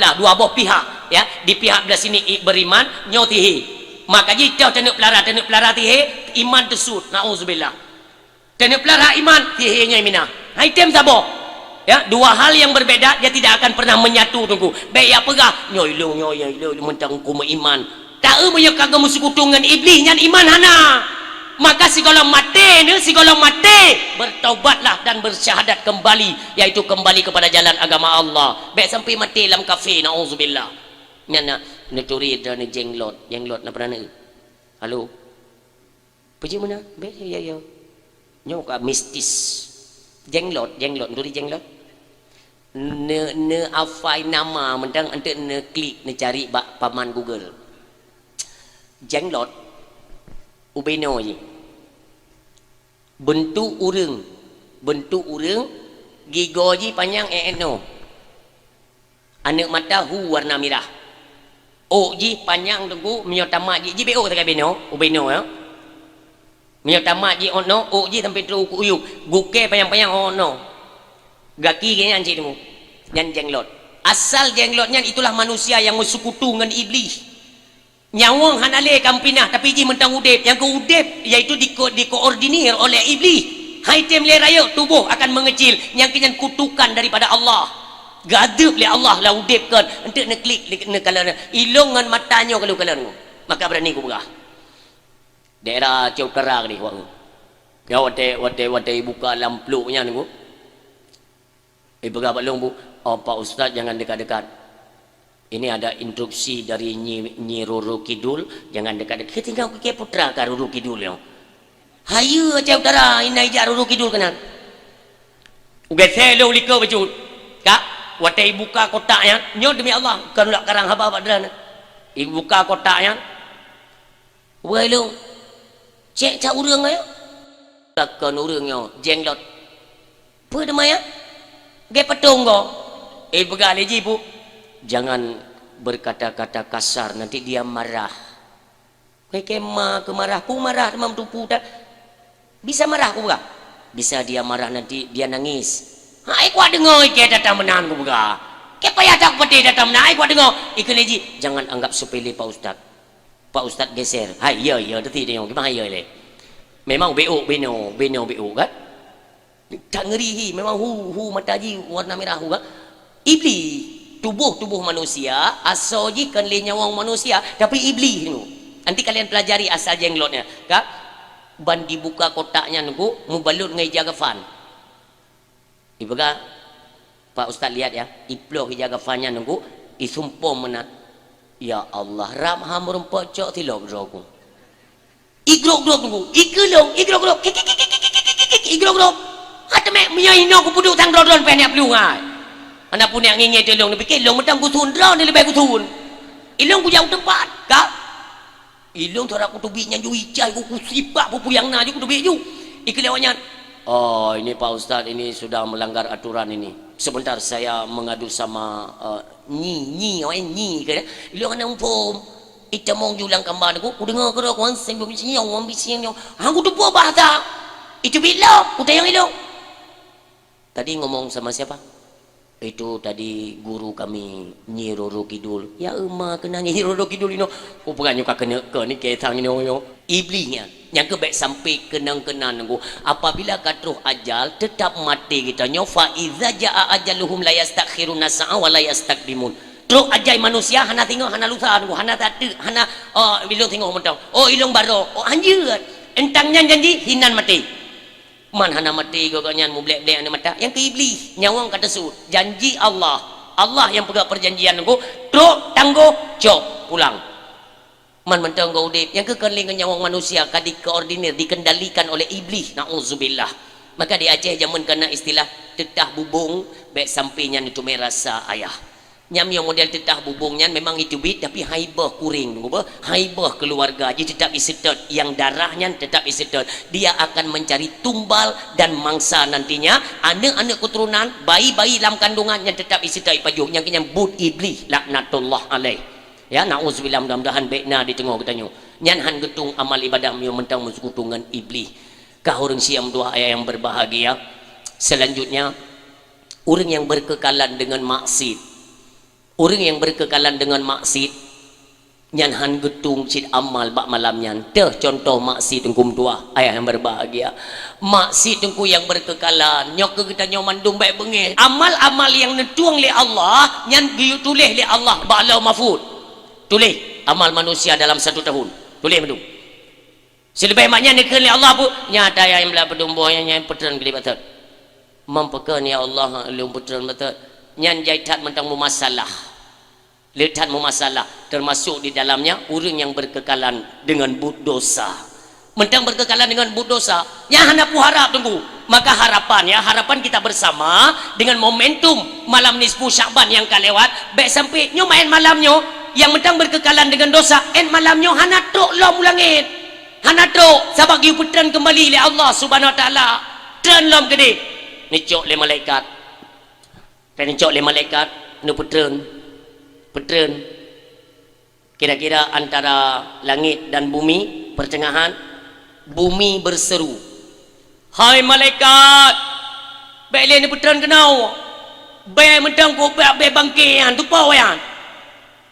Lah, dua boh pihak, ya. Di pihak belah sini i-, beriman, nyoe sihé. Maka jih toh taneuk pelara, taneuk pelara sihé, iman teusut. Nauzubillah. Taneuk pelara iman, sihé nyoe minah. Hai tem saboh. Ya, dua hal yang berbeda, dia tidak akan pernah menyatu Teungku. Bék ya peugah, nyoe ilong, nyoe, nyoe ilong, mantong ku meuiman. Taeu meunyoe ka geumeuseukutu ngon Iblih nyan iman hana. Maka sigohlom maté neu, sigohlom maté, bertobatlah dan bersyahadat kembali, yaitu kembali kepada jalan agama Allah. Bék sampai maté lam kafé, nauzubillah. Nyan na, neuturi droeneuh jenglot, jenglot na pernah neu. Halo. Peue jih meunan? Bék, ya, ya. Nyoe ka mistis. Jenglot, jenglot, neuturi jenglot. Ne, ne afai nama mantong, enteuk neuklik, neucari bak paman Google. Jenglot, ubenoe jih. Beuntuk ureuëng, beuntuk ureuëng, gigoe jih panyang ék-ék noe. Aneuk mata hu warna mirah. Ôk jih panyang Teungku, meunyoe tamat jih, jih bék ôk sagai binoe, ubenoe, ya. Meunyoe tamat jih ôk noe, ôk jih sampai trok u kuyup, gukée panyang-panyang ôk noe. Gaki geuh nyan cit Teungku. Nyan jenglot. Asal jenglot nyan itulah manusia nyang meuseukutu ngon Iblih. Nyawöng hana lé ka meupinan, tapi jih mantong udeb. Nyang keu udeb, yaitu diko-, dikoordinir oleh Iblih. Hai tem lé rayeuk, tuboh akan meungeucil. Nyang keu nyan kutukan daripada Allah. Geuadeueb lé Allah lam udeb kon. Enteuk neuklik, neuk-, neukalon. Ilong ngon mata nyoe ka lheueh kalon. Maka beurani kupeugah. Daerah Aceh Utara keudeh, wak. Ya, watèe, watèe, watèe ibuka lam plôk nyan, Bu. Ipeugah bak lôn, Bu, "Oh, Pak Ustaz, jangan dekat-dekat. Ini ada instruksi dari Nyi, Nyi Roro Kidul, jangan dekat-dekat." Tinggai keu Putra ka Roro Kidul nyoe. Hayeue Aceh Utara, inan ijak Roro Kidul keunan. Ugèsè lôn likot bacut. Kak, watèe ibuka kotak nyan, nyoe demi Allah, kon lôn karang haba bak droeneuh. Ibuka kotak nyan. Wai lôn, cèk that ureueng nyoe? Ka kon ureueng nyoe, jenglot. Peue teuma nyan? Gèt patong goe. Eh, peugah lé jih, Bu, "Jangan berkata-kata kasar, nanti dia marah." Wai kèe ma keu marah, peue marah teuma meutupu that. Bisa marah kupeugah? Bisa dia marah nanti dia nangis. Ha, ai kuat deungö ikèe that meunan kupeugah. Kèe payah that kupatéh that meunan, ai kuat deungö. Ikheun lé jih, "Jangan anggap sepele Pak Ustaz." Pak Ustaz geser. Hai, ya, ya, teuti tanyong. Kiban hai, ya, lé. Memang beuk, beno, beno beuk, kan? Tak ngeri hi, memang hu, hu mata jih warna merah hu, kan? Iblih, tuboh-tuboh manusia, asoe jih kon lé nyawöng manusia, tapi Iblih tu. Nanti kalian pelajari asal jenglotnya, kan? Ban dibuka kotak nyan, Teungku, mubalot ngon ija kafan. Ipeugah, Pak Ustaz lihat ya, iploh ija kafan nyan, Teungku, isumpom meunan. Ya Allah, rab ha meurumpok cok tilok droe ku. Igrok-grok, Teungku, ikeulong, igrok-grok, kik, kik, kik, igrok-grok. Ha teumèe meunyoe inoe kupeuduek sang droe-droe pih neuk plueng ai. Hana pun neuk ngingit ilong, neupike ilong mantong kusun, droe ni leubeh kusun. Ilong kujak u teumpat, ka? Ilong tara kuteubiet nyan ju icai, ku, kusipak peue-peue nyang na ju kuteubiet ju. Ikeu lewat nyan, "Oh, ini Pak Ustaz, ini sudah melanggar aturan ini. Sebentar saya mengadu sama, eh, Nyi, Nyi, awak Nyi ke?" Ilong hana muphom. Itamong ju lam kamba ku, kudeungoe keudroe, kuan seng bisi nyoe, kuan bisi nyoe. Hang kuteupeue bahasa. Iteubiet lom, kutanyong ilong. Tadi ngomong sama siapa? Itu tadi guru kami, Nyi Roro Kidul. Ya, euma keunan Nyi Roro Kidul inoe. Kupeugah nyoe ka keuneuk keu ni kisah nyoe nyoe. Iblih nyan. Nyang keu bèk sampai keunong-keunong nunggu. Apabila ka troh ajal, tetap maté geutanyoe. Fa iza jaa ajaluhum la yastakhiruna sa'a wa la yastaqdimun. Troh ajai manusia hana singoh, hana lusa nunggu, hana tateuk, hana, oh, ilong singoh mantong. Oh, ilong barô. Oh, hanjeuet. Entang nyan janji, hinan maté. Man hana maté gobnyan mublek-blek aneuk mata, nyang keu Iblih, nyawöng ka teusuet. Janji Allah, Allah nyang peugah perjanjian nunggu, trok tanggoh, cok pulang. Man mantong geuh udép, nyang keu kon lé ngon nyawöng manusia ka dikoordinir, dikendalikan oleh Iblih, na'udzubillah. Maka di Aceh jameun ka na istilah teutah bubông, bèk sampai nyan teumé rasa ayah. Nyam nyang model teutah bubông nyan memang iteubiet, tapi hai boh kuréng, nunggu beuh, hai boh keuluwarga jih teutap iseutôt, nyang darah nyan teutap iseutôt. Dia akan mencari tumbal dan mangsa nantinya, aneuk-aneuk keuturonan, bayi-bayi lam kandungan nyan teutap iseutôt ipajoh. Nyang keu nyan buet Iblih, laknatullah alaih. Ya, na'udzubillah, mudah-mudahan bèk na di teungoh geutanyoe. Nyan han geutueng amal ibadah meunyoe mantong meuseukutu ngon Iblih. Kah ureueng siam dua ayah yang berbahagia. Selanjutnya, ureueng nyang berkekalan deungon maksiet. Ureueng nyang berkekalan deungon maksiet, nyan han geutueng cit amal bak malam nyan. Teuh contoh maksiet, Teungku meutuah, ayah yang berbahagia. Maksiet, Teungku, nyang berkekalan, nyoe keu geutanyoe mandum bèk beungéh. Amal-amal nyang neutueng lé Allah, nyan geuyue tuléh lé Allah bak Lauh Mahfuz. Tuléh amal manusia dalam satu tahun. Tuléh mandum. Sileubèh mak nyan neukheun lé Allah, Bu, nyata nyang blah peudumboh nyan, nyan peutreun keu batot. Meupeukeun, ya Allah, lôn peutreun batot. Nyan jai that mantong meumasalah. Le that meumasalah, termasuk di dalamnya ureueng nyang berkekalan dengan buet dosa. Mantong berkekalan dengan buet dosa, nyan hana peue harap, Teungku. Maka harapan, ya, harapan kita bersama dengan momentum malam nisfu Sya'ban nyang ka lewat, bèk sampai nyoe maén malam nyoe, nyang mantong berkekalan dengan dosa, én malam nyoe hana trok lom u langét. Hana trok, sabab geupeutrön keumbali lé Allah Subhanahu Wa Taala. Trön lom keudeh. Neucok lé malaikat. Neucok lé malaikat, neupeutrön. Peutrön. Kira-kira antara langit dan bumi, pertengahan, bumi berseru, "Hai malaikat, bèk lé neupeutrön keunoe! Bèe mantong ku bak bèe bangke nyan, tupo nyan.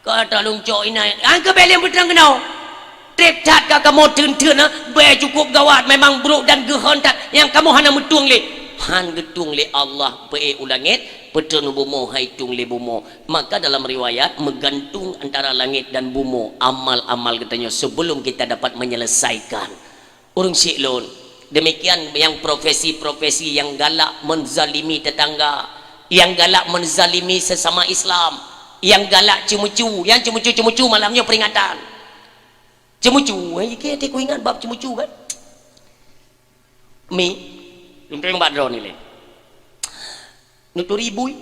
Ka taleueng cok inan, han keu bèe lé mantong keunoe. Trép that ka kamoe theun-theun, ha? Bèe cukup gawat, memang brôk dan geuhon that, nyang kamoe hana meutueng lé. Han geutueng lé Allah, peu-ék u langét, peutreun u bumoe, han itueng lé bumoe. Maka dalam riwayat, meugantung antara langét dan bumoe amal-amal geutanyoe sebelum kita dapat menyelesaikan. Ureuëng syik lôn, demikian nyang profesi-profesi nyang galak menzalimi tetangga, nyang galak menzalimi sesama Islam, nyang galak ceumucu, nyang ceumucu-ceumucu malam nyoe peringatan. Ceumucu, eh, keu, keu kuingat bab ceumucu kan? Mi, lôn teurimong bak droeneuh lé. Neuturi bui.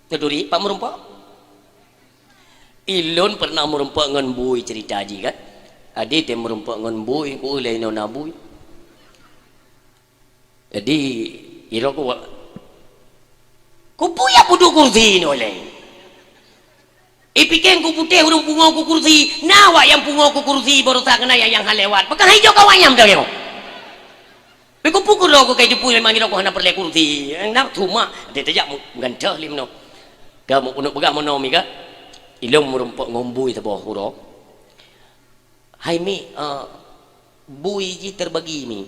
Neuturi, pat meurumpok? Ilôn pernah meurumpok ngon bui cerita jih kan. Adi teuh meurumpok ngon bui, ku lé inoe na bui. Jadi, iro ku wa-, ku bui ya puduk kursi inoe lé. Ipike ku putéh ureuëng pungo ku kursi, na awak nyang pungo ku kursi baroesa keunan nyang, nyang han lewat. Pakon han ijok keu awak nyan meutanyoe? Pih ku pukul droe ku kai teupui memang droe ku hana peureulée kursi. Na cuma dia tajak mu-, meugantoh lé meunoe. Ka mu-, keuneuk peugah meunoe mi ka. Ilôn meurumpok ngon bui saboh uroe. Hai mi, eh, bui jih terbagi mi.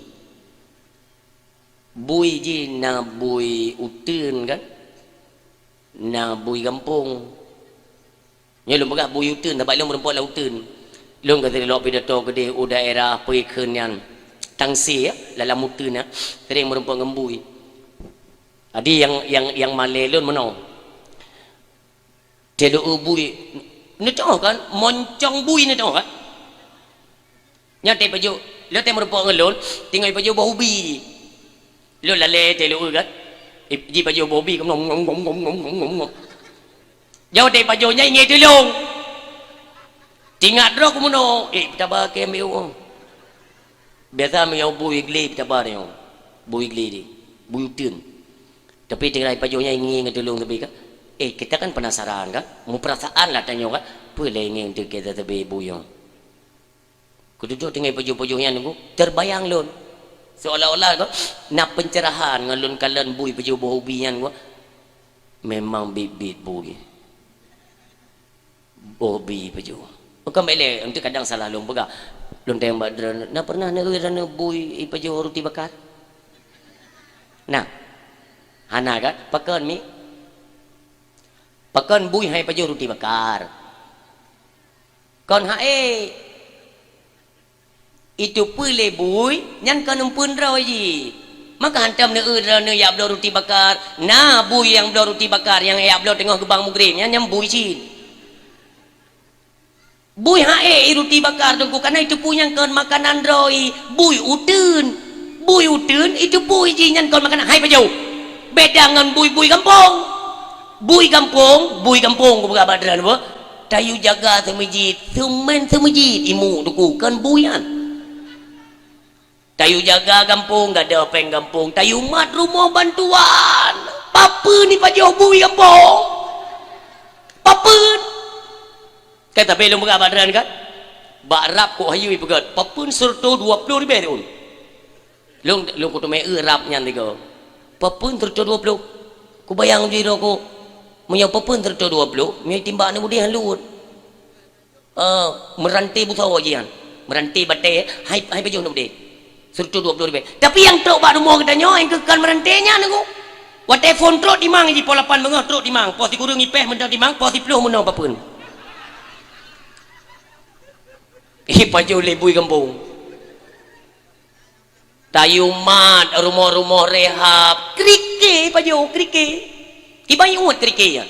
Bui jih na bui uteuen kan? Na bui gampông. Nyoe lôn peugah bui uteuen, sabab lôn meurumpok lam uteuen. Lôn ka sering lok pidato keudeh u daerah peue kheun nyan, Tangse, ya, lam uteuen, ya. Sering meurumpok ngon bui. Jadi nyang, nyang, nyang malée lôn meunoe. Teuh lôn eu bui, neutoh kan? Moncong bui neutoh kan? Nyan teuh pajoh, lôn teuh meurumpok ngon lôn, teungoh pajoh boh ubi. Lôn lalée teuh lôn eu kan? Ip-, jipajoh boh ubi, ngom, ngom, ngom. Jauh teuh pajoh nyan ingée tulông. Tingat droe ku meunoe, eh, peutaba keu M B U. Biasa meunyoe bui glé peutaba nyoe. Bui glé di, bui uteuen. Tapi tinggai pajoh nyan ingée ngon tulông tapi kan. Eh, kita kan penasaran kan? Meupeurasaan lah tanyoe kan? Peue lé ingée untuk kita teubi bui nyoe. Kududoe tinggai pajoh-pajoh nyan ku, terbayang lôn. Seolah-olah ko, na pencerahan ngon lôn kalon bui pajoh boh ubi nyan ku. Memang bit-bit bui. Boh ubi pajoh. Bukan belek, untuk kadang salah lôn peugah. Lôn tanyong bak droeneuh, na pernah neue droeneuh bui ipajoh ruti bakar? Nah. Hana kan? Pakon mi? Pakon bui hai pajoh ruti bakar? Kon hai. Itu peue lé bui, nyan kon eumpeuen droe jih. Maka hantom neueu droeneuh jak bloe ruti bakar. Na bui nyang bloe ruti bakar, nyang jak bloe teungoh geubang mugreb, nyan, nyan bui cit. Bui hai i ruti bakar teungku, kana itu peue nyang kon makanan droe, bui uteuen. Bui uteuen itu bui jih nyan kon makanan hai pajoh. Beda ngon bui-bui gampông. Bui gampông, bui gampông kupeugah bak droeneuh, tayue jaga seumeujid, seumén seumeujid, imeum teungku, kon bui nyan. Tayue jaga gampông, gadôh péng gampông, tayue mat rumoh bantuan. Papeuen ipajoh bui gampông? Papeuen? Kan tapi lôn peugah bak droeneuh kan? Bak rab kok hayeu ipeugét, papeuen seureutôh dua ploh ribèe rot. Lôn, lôn kuteumé eu rab nyan tiga. Papeuen seureutôh dua ploh? Kubayang jih droe ku. Meunyoe papeuen seureutôh dua ploh, meunyoe timbak aneuk udeh han luwot. Eh, meuranté busoe jih nyan. Meuranté batée, hai, hai pajoh aneuk udeh. Seureutôh dua ploh ribèe. Tapi nyang trok bak rumoh geutanyoe, nyang keu kon meuranté nyan, Teungku. Watée phon trok timang jih, poh lapan beungoh trok timang, poh sikureueng ipèh mantong timang, poh siploh meunoe papeuen. Ipajoh lé bui gampông. Tayue mat rumoh-rumoh rehab, krike ipajoh, krike. Kiban iuet krike nyan.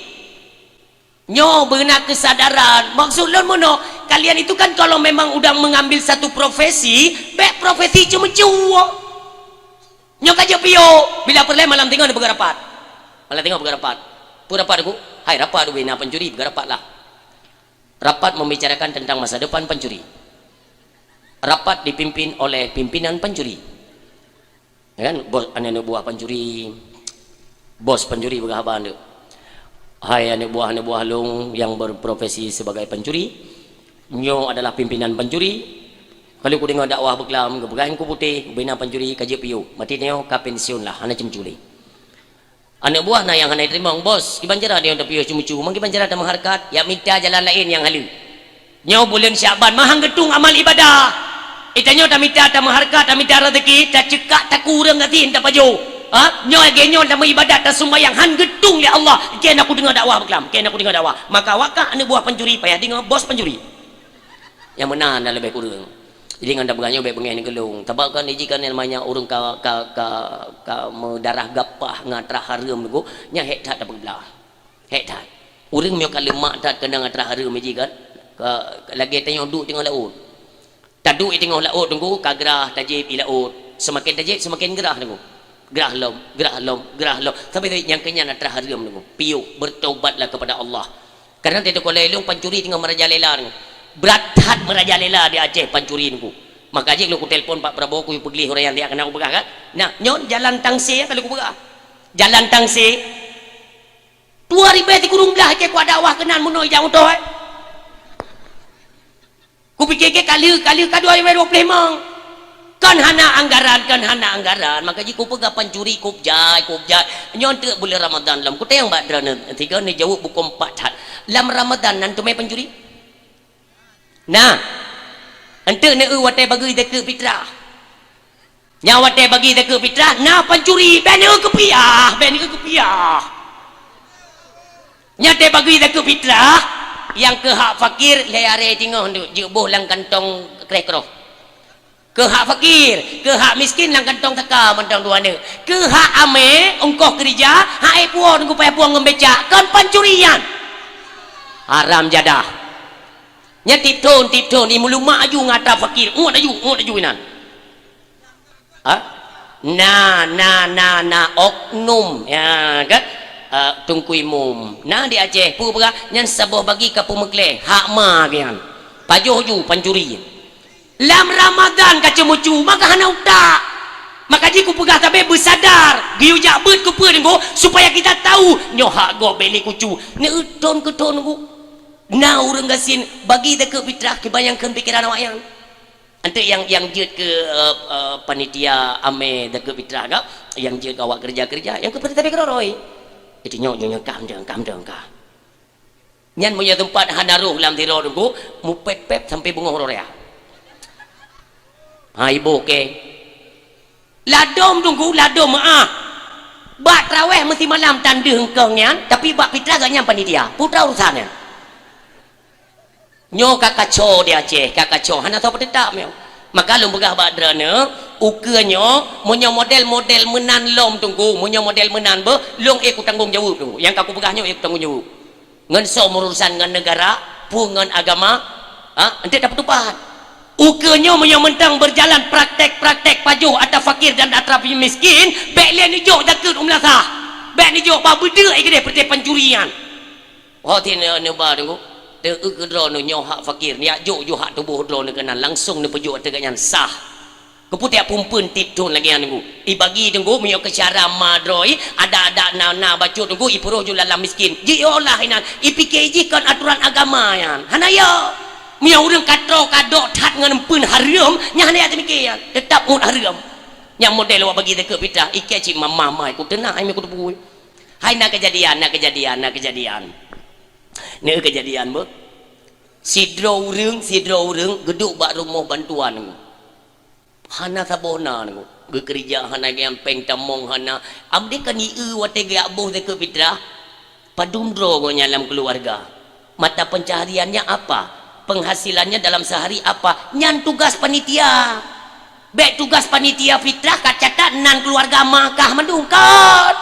Nyoe beuna keusadaran. Maksud lôn meunoe, kalian itu kan kalau memang udah mengambil satu profesi, bèk profesi ceumeucue. Nyoe ka jeuet piôh, bila peureulèe malam singoh neupeugah rapat. Malam singoh peugah rapat. Peue rapat, Teungku? Hai rapat ubé na pancuri, peugah rapat lah. Rapat membicarakan tentang masa depan pancuri. Rapat dipimpin oleh pimpinan pancuri. Ya kan? Bos, aneuk buah pancuri. Bos pancuri peugah haba nyoe. Hai aneuk buah-aneuk buah lôn nyang berprofesi sebagai pancuri, nyoe adalah pimpinan pancuri. Kalau kudeungoe dakwah beuklam, geupeugah ku putéh, ubé na pancuri ka jeuet piôh. Maté nyoe ka pensiun lah, hana ceumeucue lé. Aneuk buah na nyang hana jiteurimong, "Bos, kiban cara deungon tapiôh ceumeucue, mang kiban cara tameuhareukat?" Ya mita jalan laén nyang haleue. Nyoe buleuen Syakban mah han geutueng amal ibadah. Ita nyoe tamita tameuhareukat, tamita raseuki, taceukak taku ureueng gasien tapajoh. Ha? Nyoe lagèe nyoe tameuibadat, tasumbayang, han geutueng lé Allah. Kèe na kudeungö dakwah beuklam, kèe na kudeungö dakwah. Maka awak kah aneuk buah pancuri, payah deungö bos pancuri. Nyang meunan dah leubeh kureueng. Jadi ngon tapeugah nyoe bèk beungèh neugeulong. Sabab kan jih kan namanya ureueng ka, ka, ka, ka meudarah gapah ngon atra hareuem nyoe, nyan hék that tapeugah. Hék that. Ureueng meunyoe ka leumak that keunong atra hareuem jih kan, ka, lagèe tanyoe duek teungoh laôt. Taduek teungoh laôt nyoe ka grah tajieb i laôt. Seumaken tajieb, seumaken grah nyoe. Grah lom, grah lom, grah lom. Sampai nyang keunyan atra hareuem nyoe. Piôh, bertobatlah kepada Allah. Kadang teuka lé lôn pancuri teungoh meurajalela nyoe. Brat that meurajalela di Aceh pancuri nyoe. Maka jih lôn kutelepon Pak Prabowo, kuyue peugleh ureueng nyang siat keunan kupeugah kan. Nah, nyoe jalan Tangse ka lôn kupeugah. Jalan Tangse. Dua ribèe sikureueng blah Aceh kuat dakwah keunan meunoe ijak moto, eh. Kupike ke kali, kali ka dua ribèe dua puluh lima. Kan hana anggaran, kan hana anggaran. Maka jih kupeugah pancuri kôb jai, kôb jai. Nyoe teuk buleuen Ramadan lom. Kutanyong bak droeneuh, tiga ni jaweueb bukon pat that. Lam Ramadan nan teumé pancuri? Nah, enteuk neueu watèe bagi zakeuet fitrah. Nyang watèe bagi zakeuet fitrah, na pancuri, bèk neueu keupiah, bèk neueu keupiah. Nyan watèe bagi zakeuet fitrah, nyang keu hak fakir, lhèe aré teungoh jeuet boh lam kantong kreh-kroh. Keu hak fakir, keu hak miskin lam kantong saka mantong dua neuk. Keu hak amé, ongkoh keurija, hak éh puwoe teungku payah puwoe ngon becak, kon pancuri nyan. Haram jadah. Nyan tiep thon, tiep thon, imeulumak aju ngon atra fakir, uet aju, uet aju inan. Ha? Na, na, na, na oknum, ya kan? Ah, Teungku Imum. Na di Aceh, peue peugah, nyan saboh bagi ka peumeuklèe, hak ma geuh nyan. Pajoh ju pancuri. Lam Ramadan ka ceumeucue, maka hana utak. Maka jih kupeugah sabe beusadar, geuyue jak beuet keu peue nyoe, supaya kita tahu, nyoe hak gob bèk lé kucue. Neueu thon keu thon nyoe. Na ureueng gasien bagi zakeuet fitrah, kiban nyang kheun pikeran awak nyan. Enteuk nyang, nyang jeuet keu, eh, eh, panitia amé zakeuet fitrah ka, nyang jeuet keu awak keureuja-keureuja, nyang keu peurintah keudroe. Itu nyoe, nyoe, nyoe, kah, meudeung, kah, meudeung, kah. Nyan meunyoe teumpat hana roh lam sidroe teungku, mupèp-pèp sampai beungoh uroe raya. Ha, iboh ke. Ladôm teungku, ladôm meu'ah. Bak traweh meusimalam tan deuh eungkong nyan, tapi bak fitrah geuh nyan panitia. Putra urusan nyan. Nyoe ka kaco di Aceh, ka kaco, hana soe peuteutap nyoe. Maka lôn peugah bak droeneuh, ukeue nyoe, meunyoe model-model meunan lom teungku, meunyoe model meunan beuh, lôn ék kutanggong jaweueb teungku. Nyang ka kupeugah nyoe ék kutanggong jaweueb. Ngon soe meurusan ngon neugara, peue ngon agama, ha, enteuk tapeutupat. Ukeue nyoe meunyoe mantong beurjalan praktek-praktek pajoh atra fakir dan atra miskin, bèk lé neujok zakeuet u meulasah. Bèk neujok bak beudeuk i keudeh peureuté pancuri nyan. Ho ti neu-, neuba teungku, teu-eu keu droeneuh nyoe hak fakir, neujak jok ju hak tuboh droeneuh keunan, langsong neupeujok ateueh gobnyan sah. Keupeue tajak pumpeuen tiep thon lagèe nyan teungku. Ibagi teungku, meunyoe keu syara ma droe, adak-adak na, na bacut teungku, ipeurôh ju lam miskin. Jioh lah inan, ipike jih kon aturan agama nyan. Hana yo. Meunyoe ureueng ka troe ka dok that ngon eumpeuen hareuem, nyan hana jak teumike nyan. Teutap ngon hareuem. Nyang model awak bagi zakeuet fitrah, ikei cit mamah mai, kuteunah ai meu kuteupeue. Hai na keujadian, na keujadian, na keujadian. Na keujadian beuh. Sidroe ureueng, sidroe ureueng geuduek bak rumoh bantuan. Hana saboh na nyoe. Geukeureuja hana, geuimpéng tamong hana. Abdi kan ieu watèe geujak boh zakeuet fitrah. Padum droe gobnyan lam keuluwarga. Mata pencahariannya apa? Penghasilannya dalam sehari apa? Nyan tugas panitia. Bèk tugas panitia fitrah ka catat nan keuluwarga ma kah mandum, kon.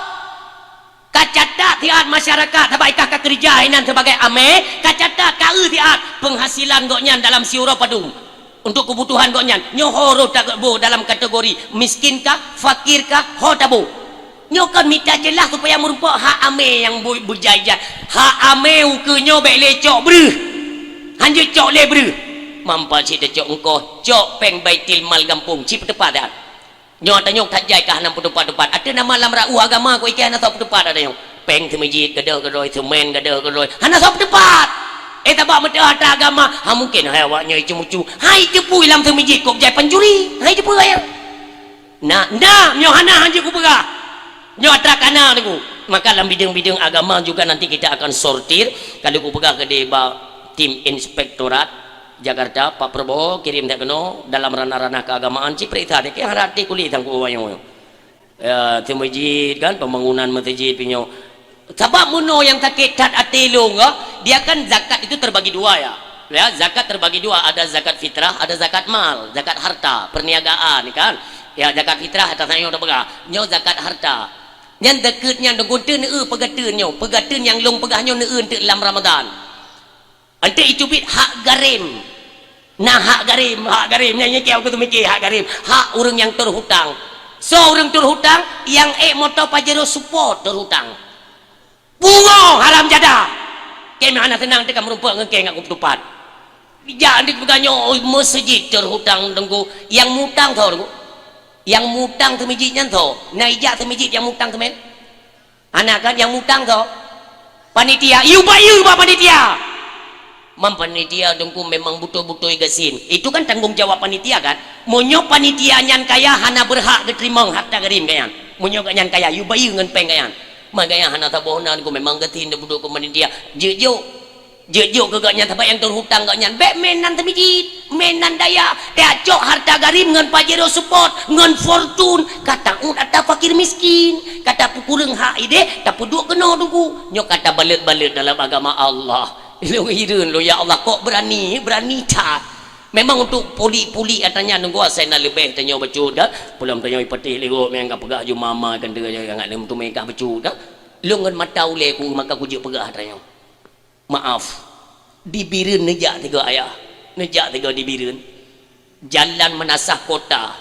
Ka catat siat masyarakat, sabab ikah ka keureuja inan sibagai amé, ka catat ka eu siat penghasilan gobnyan dalam siuroe padum. Untuk kebutuhan gobnyan, nyoe ho rôh taboh dalam kategori miskin kah, fakir kah, ho taboh. Nyoe kon mita ceulah supaya meurumpok hak amé nyang bu-, beujai-jai. Hak amé ukeue nyoe bèk lé cok breuh. Hanjeuet cok lé breuh. Mampat cit tacok eungkoh, cok péng baitil mal gampông, cit peuteupat that. Nyoe tanyoe that jai ka hana peuteupat-teupat. Ateueh nama lam ra'uh agama kok ikei hana soe peuteupat ateueh nyoe. Péng seumeujid gadôh keudroe, seumén gadôh keudroe. Hana soe peuteupat. Eh, tabak meuteumèe atra agama, ha mungken hai awak nyoe icu-mucu. Hai teupeu lam seumeujid kok jai pancuri. Hai teupeu ayah. Na, na, nyoe hana hanjeuet kupeugah. Nyoe atra kana teungku. Maka lam bidang-bidang agama juga nanti kita akan sortir. Kalau kupeugah keudeh bak tim inspektorat Jakarta, Pak Prabowo kirim that keunoe dalam ranah-ranah keagamaan, cit peuriksa that, keu hana até kulét tangku wayong. Ya, teumeujid kan, pembangunan masjid pinyoe. Sabab meunoe nyang sakét that até lôn, dia kan zakat itu terbagi dua ya. Ya, zakat terbagi dua, ada zakat fitrah, ada zakat mal, zakat harta, perniagaan kan. Ya, zakat fitrah atas nyoe tapeugah. Nyoe zakat harta. Nyan zakeuet nyan deungon teuh neueu peugateun nyoe, peugateun nyang lôn peugah nyoe neueu eunteuk lam Ramadan. Eunteuk iteubiet hak garim. Nah, hak garim, hak garim. Nyan, nyan keu aku teumikir hak garim. Hak ureuëng nyang terhutang. Soe ureuëng terhutang? Nyang ék moto Pajero Sport terhutang. Pungo haram jadah. Kém hana seunang teuka meurumpok ngon kém ngon kutupat. Jak di peugah nyoe, oh, masjid terhutang teungku. Nyang mutang soe teungku? Nyang mutang teumijit nyan soe? Na ijak teumijit nyang mutang teumén? Hana kan nyang mutang soe? Panitia. Yue bayeue bak panitia. Mam panitia teungku memang beutôi-beutôi gasien. Itu kan tanggung jawab panitia kan? Meunyoe panitia nyan kaya hana beurhak geuteurimong harta garim gobnyan. Meunyoe gobnyan kaya, yue bayeue ngon péng gobnyan. Maka nyang hana saboh na teungku memang gasien deuh panitia. Jeuet jok. Jeuet jok keu gobnyan sabab nyang terhutang gobnyan. Bék meunan teumijit, meunan daya. Teucok harta garim ngon Pajero Sport, ngon Fortune. Ka taôt atra fakir miskin. Ka tapeukureueng hak ideh, tapeuduek keunoe teungku. Nyoe ka tabalot-balot dalam agama Allah. Lôn hireuen lôn, ya Allah, kok berani, berani that. Memang untuk pulik-pulik atra nyan teungku asai na leubeh tanyoe bacut kan. Peulom tanyoe ipatéh lé gob nyang ka peugah ju mama kan teuka nyang ngat lom tu mekah bacut kan. Lôn ngon mata ulée ku maka kujeuet peugah atra nyoe. Maaf, di Bireuen neujak tiga ayah, neujak tiga di Bireuen. Jalan Meunasah Kota.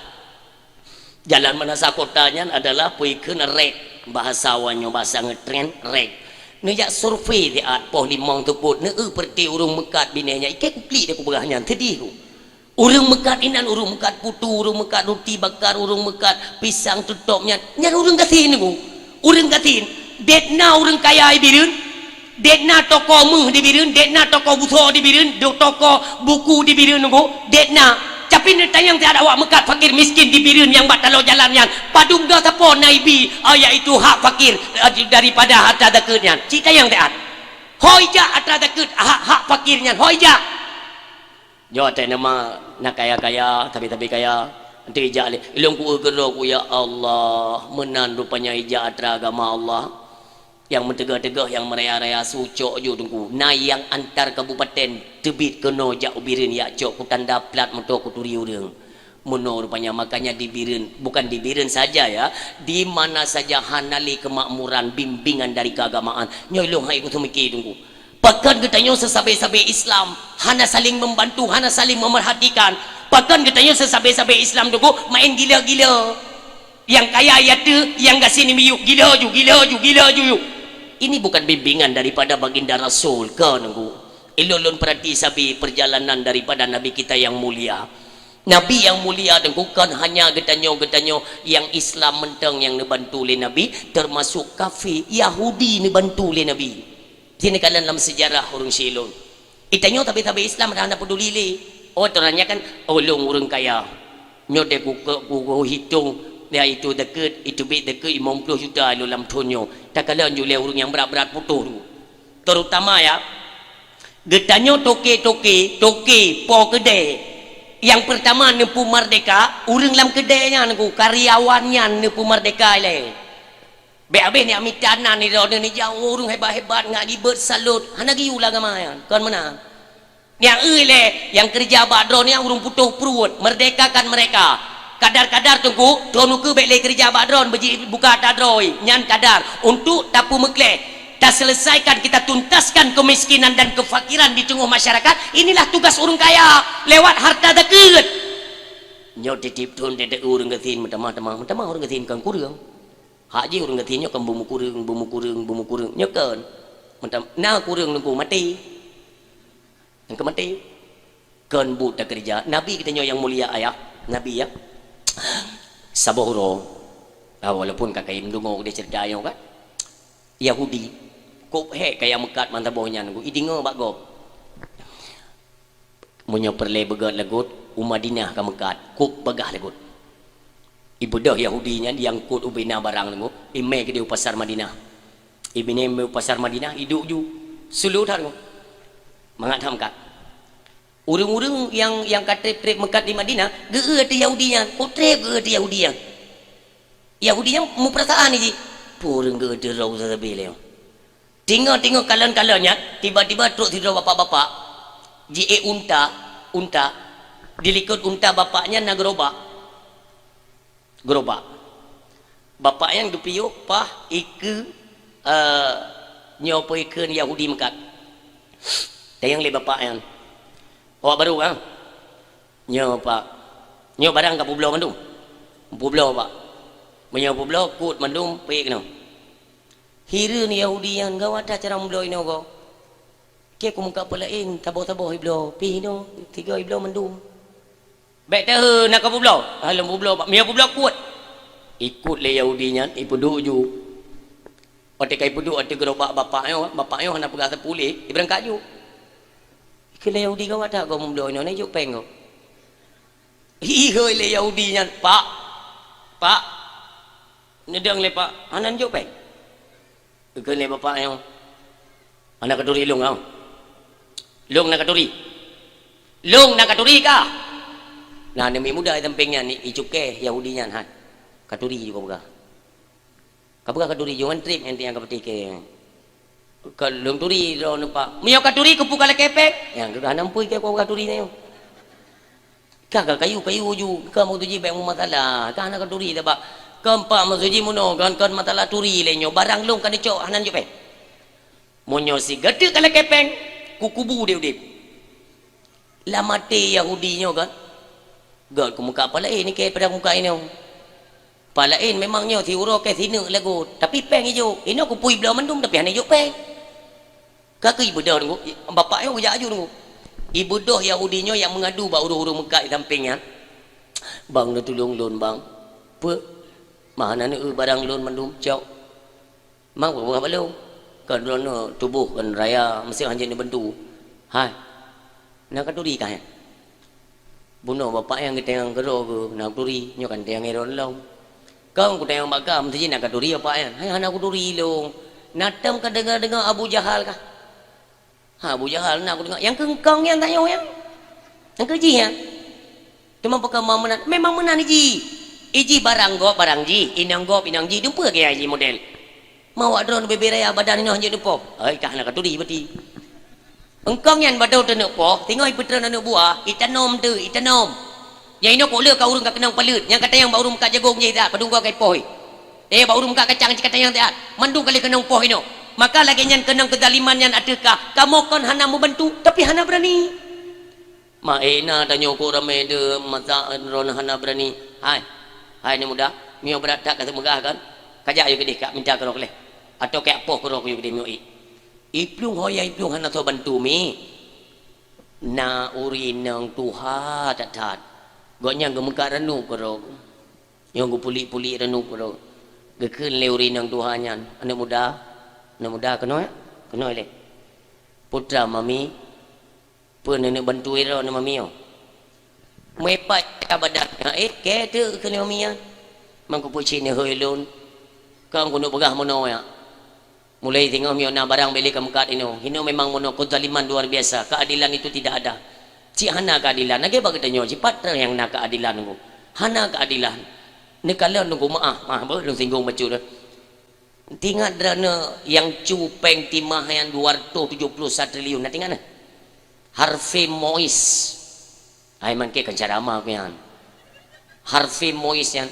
Jalan Meunasah Kota nyan adalah peue ikheun rek, bahasa awaknyoe, bahasa ngeutren rek. Neujak survei siat poh limong teupot, neueu peureuté ureuëng meukat binèh nyan, ikei kuklik deh kupeugah nyan, seudeh ku. Ureuëng meukat inan, ureuëng meukat putu, ureuëng meukat ruti bakar, ureuëng meukat pisang teutop nyan, nyan ureuëng gasien teungku. Ureuëng gasien, det na ureuëng kaya di Bireuen, det na toko méuh di Bireuen, det na toko busoe di Bireuen, do-, toko buku di Bireuen teungku, det na. Tapi neutanyong siat awak meukat fakir miskin di Bireuen nyang bak taloe jalan nyan, padum droe sapo na ibi, yaitu hak fakir, eh, daripada harta zakeuet nyan. Cit tanyong siat. Hôi jak atra zakeuet, hak-hak fakir nyan, hôi jak. Nyoe watèe nama na kaya-kaya, sabe-sabe kaya, eunteuk ijak lé. Ilôn kueu keudroe ku, ya Allah, meunan rupanya ijak atra agama Allah. Nyang meuteugah-teugah, nyang meuraya-raya, sucok ju teungku. Na nyang antar kabupaten teubiet keunoe jak u Bireuen, jak cok kutanda plat moto kuturi ureuëng. Meunoe rupanya, makanya di Bireuen, bukan di Bireuen saja ya, di mana saja hana lé keumakmuran, bimbingan dari keagamaan. Nyoe ilôn hai kuteumiki teungku. Pakon geutanyoe seusabe-sabe Islam hana saling membantu, hana saling memerhatikan? Pakon geutanyoe seusabe-sabe Islam teungku main gila-gila? Nyang kaya yateuh, nyang gasien miyueb, gila ju, gila ju, gila ju. Ini bukan bimbingan daripada baginda Rasul, kon teungku. Ilôn lôn peurati sabe perjalanan daripada Nabi kita yang mulia. Nabi yang mulia teungku, kon hanya geutanyoe-geutanyoe nyang Islam mantong nyang neubantu lé Nabi, termasuk kafé, Yahudi neubantu lé Nabi. Sinoe kalon lam seujarah ureuëng sileuen. Geutanyoe sabe-sabe Islam hana peuduli lé. Oh, teuh nyan kan, oh, lôn ureuëng kaya. Nyoe deh ku, ku, ku hitong, yaitu zakeuet, iteubiet zakeuet limong ploh juta lôn lam thon nyoe. Takalon ju lé ureuëng nyang brat-brat putôh teungku. Terutama ya, geutanyoe toke-toke, toke po keudè. Nyang peurtama neupeumeurdeka, ureuëng lam keudè nyan teungku, karyawan nyan neupeumeurdeka ilèe. Bék habéh nyak mita nan di droeneuh neujak ureuëng hebat-hebat ngat gibeuet salut, hana geuyue lam agama nyan, kon meunan. Nyak eu ilèe nyang keureuja bak droeneuh nyan ureuëng putôh pruet, merdekakan mereka. Kadar-kadar teungku, droeneuh keuh bék lé keureuja bak droeneuh, beujibuka ata droe, nyan kadar untuk tapeumeukleh, taselesaikan, kita tuntaskan kemiskinan dan kefakiran di teungoh masyarakat. Inilah tugas ureuëng kaya lewat harta zakeuet. Nyoe tieb-tieb thon teuh ureuëng gasien meutamah-tamah, meutamah ureuëng gasien kon kureueng. Hak jih ureuëng gasien nyoe kan beumeukureueng, beumeukureueng, beumeukureueng. Nyoe kon. Meutam-, na kureueng teungku maté. Nyang keu maté. Kon buet takeureuja. Nabi geutanyoe nyang mulia ayah. Nabi ya. Saboh uroe. Ah, walaupun ka kayém deungoe deh ceurita nyoe kan. Yahudi. Kôb hék kaya meukat mantong boh nyan, ideungoe bak gob. Meunyoe peureulèe beugèt lagot, u Madinah ka meukat, kôb bagah lagot. Ibeudôh Yahudi nyan, iangkot ubena barang teungku, imè keudéh u pasar Madinah. Ibini meu pasar Madinah, iduek ju. Sulu that ngon. Mangat that meukat. Ureuëng-ureuëng nyang, nyang ka treb-treb meukat di Madinah, geu-eu ateueh Yahudi nyan. Oh, treb geu-eu ateueh Yahudi nyan. Yahudi nyan mupeurasaan jih. Peue ureuëng geu-eu ateueh droe sabe lé nyoe. Tingoh-tingoh kalon-kalon nyan, tiba-tiba trok sidroe bapak-bapak. Jiék unta, unta. Di likot unta bapak nyan na geurobak. Geurobak. Bapak nyan geupiôh paih ikeue, eh, nyoe peue ikeue Yahudi meukat. Tanyong lé bapak nyan. Awak barô, ha? Nyoe, Pak. Nyoe barang ka peubloe mandum. Peubloe, Pak. Meunyoe peubloe, kut mandum, peuék keunoe. Hireuen Yahudi nyan, gawat that cara meubloe inoe gob. Keu keu muka peulaén, saboh-saboh ibloe, pih inoe, tiga ibloe mandum. Bék teuheu na ka peubloe. Hana lom peubloe, Pak. Meunyoe peubloe, kut. Ikut lé Yahudi nyan, ipeuduek ju. Watée ka ipeuduek ateueh geurobak bapak nyoe, bapak nyoe hana peugah sapeue lé, ibeurangkat ju. Keu lé Yahudi gawat that gob meubloe inoe, na jok péng gob. Ihôi lé Yahudi nyan, "Pak, Pak, neudong lé Pak, hana neujok péng." Geukheun lé bapak nyoe, "Hana katuri lôn, ah. Lôn na katuri. Lôn na katuri kah?" Nah, aneuk miet muda di sampéng nyan, i-, icuké Yahudi nyan, "Hai, katuri ju kapeugah." Kapeugah katuri ju ngon treb nyan tiang ka peutikée. Ka lôn turi droeneuh, Pak. Meunyoe katuri, keupeue ka lakée péng? Nyang geuh hana meupui keu kapeugah turi nyoe. Ka, ka kayu-kayu ju, ka meutuji bék meumasalah. Ka hana katuri sabab. Keumpak meutuji meunoe, kon, kon masalah turi lé nyoe. Barang lôn ka neucok, hana neujok péng. Meunyoe sigoe teuk ka lakée péng, kukubu udeb-udeb. Lam até Yahudi nyoe kan, gét keu muka palaén ikée padang muka inoe. Palaén memang nyoe siuroe kée sineuk lagot, tapi péng ijok. Inoe kupui bloe mandum tapi hana ijok péng. Ka keu ibeudôh deungoe, bapak nyoe geujak aju deungoe. Ibeudôh Yahudi nyoe nyang meungadu bak ureuëng-ureuëng meukat di sampéng nyan, "Bang, neutulông lôn, Bang." "Peue?" "Mah hana neueu barang lôn mandum, cok." "Mang peue bak lôn? Kon droeneuh tuboh kon raya, meuseuh hanjeuet neubantu." "Hai, na katuri kah nyan?" "Bunoe bapak nyan geutanyong keudroe geuh, na katuri, nyoe kan tanyong droeneuh lom." "Kon kutanyong bak kah, meuseuh jih na katuri bapak nyan." "Hai, hana kuturi lôn. Na tom kadeungoe-deungoe Abu Jahal kah?" "Ha, Abu Jahal na kudeungoe." "Nyang keu eungkong nyan tanyoe nyan? Nyang keu jih nyan?" "Teuma pakon ma meunan?" "Memang meunan jih. Ijih barang gob barang jih, inong gob inong jih, dumpeue keu jih model. Ma awak droeneuh bebe raya badan inoe hanjeuet neupoh." "Ai, kah na katuri berarti." "Eungkong nyan badoe taneuk poh, singoh ipeutrön aneuk buah, itanom teuk, itanom. Nyang inoe kok le ka ureuëng ka keunong paleuet, nyang ka tanyong bak ureuëng meukat jagong jih that, padum goe ka ipoh." Eh, bak ureuëng meukat kacang cit ka tanyong that. Mandum ka lheueh keunong poh inoe. Maka lagée nyan keunong keuzaliman nyan ateueh kah. Kamoe kon hana meubantu, tapi hana beurani. Ma, eh, na tanyoe kok ramé deuh masa droeneuh hana beurani. Hai. Hai, aneuk muda, meunyoe brat that ka seumeugah kan? Kajak yue keudeh ka minta keudroe lé. Atawa kajak poh keudroe yue keudeh meunyoe ék. Iplueng ho nyang iplueng hana soe bantu mi. Na ureuëng inong tuha that-that. Gobnyan geumeukat ranup keudroe. Nyoe geupulik-pulik ranup keudroe. Geukheun lé ureuëng inong tuha nyan, "Aneuk muda, aneuk muda, keunoe, keunoe lé. Putra mami, peue neuneuk bantu droeneuh mami nyoe?" "Meuipat ka badan nyan, eh, kée teuk," kheun mami nyan. "Mang kupeucit neuhôi lôn. Kon keuneuk peugah meunoe nyan." Mulai singoh meunyoe na barang bék lé kameukat inoe. Inoe memang meunoe keuzaliman luar biasa. Keadilan itu tidak ada. Cit hana keadilan. Lagée bak geutanyoe, sipat nyang na keadilan nunggu. Hana keadilan. Neukalon nunggu maaf. Maaf, beuh, lôn singgung bacut dah. Tingat droeneuh nyang cu péng timah nyang dua ratus tujuh puluh sa triliun. Na tingat na? Harvey Mois. Hai mangke kan cara ama ku nyan. Harvey Mois nyan.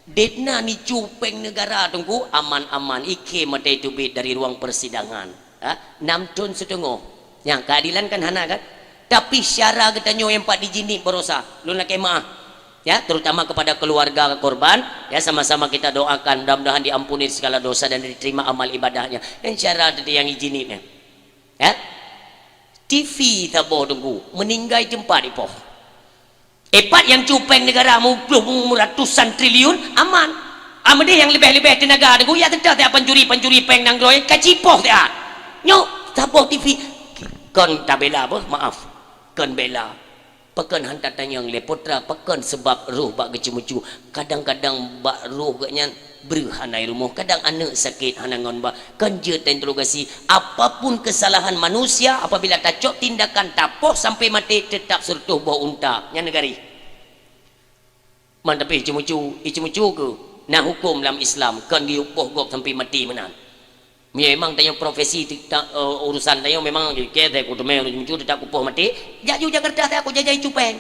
Detna nicu péng negara teungku, aman-aman, ikhe maté teubiet dari ruang persidangan. Ha? Nam thon siteungoh. Nyang keadilan kan hana kan? Tapi syara geutanyoe nyang pat dijinib barosa. Lôn lakée maaf. Ya, terutama kepada keluarga korban, ya, sama-sama kita doakan mudah-mudahan diampuni segala dosa dan diterima amal ibadahnya. Nyang syara teuh nyang ijinib nyan. Ya? T V saboh teungku, meuninggai teumpat ipoh. Ipat nyang cu péng negara meuploh ratusan triliun, aman. Ameudeh nyang leubeh-leubeh teunaga teungku, ya teuntèe siat pancuri-pancuri péng nanggroe, ka jipoh siat. Nyoe, saboh T V, kon tabela beuh, maaf. Kon bela. Pakon han tatanyong lé putra, pakon seubab roh bak geuceumeucue. Kadang-kadang bak roh geuh nyan, Breuh hana i rumoh, kadang aneuk sakét hana ngon bah. Kon jeuet tainterogasi, apapun kesalahan manusia, apabila tacok tindakan tapoh sampai maté, tetap seureutôh boh unta. Nyan neugari. Man tapi iceumucu, iceumucu keuh na huköm lam Islam, kon geuyue poh gob sampai maté meunan. Meunyoe memang tanyoe profesi ti-, ta-, eh, urusan tanyoe memang, oke, saya kuteumé ureuëng mucu tetap kupoh maté, jak ju Jakarta, saya kujajai cupeng.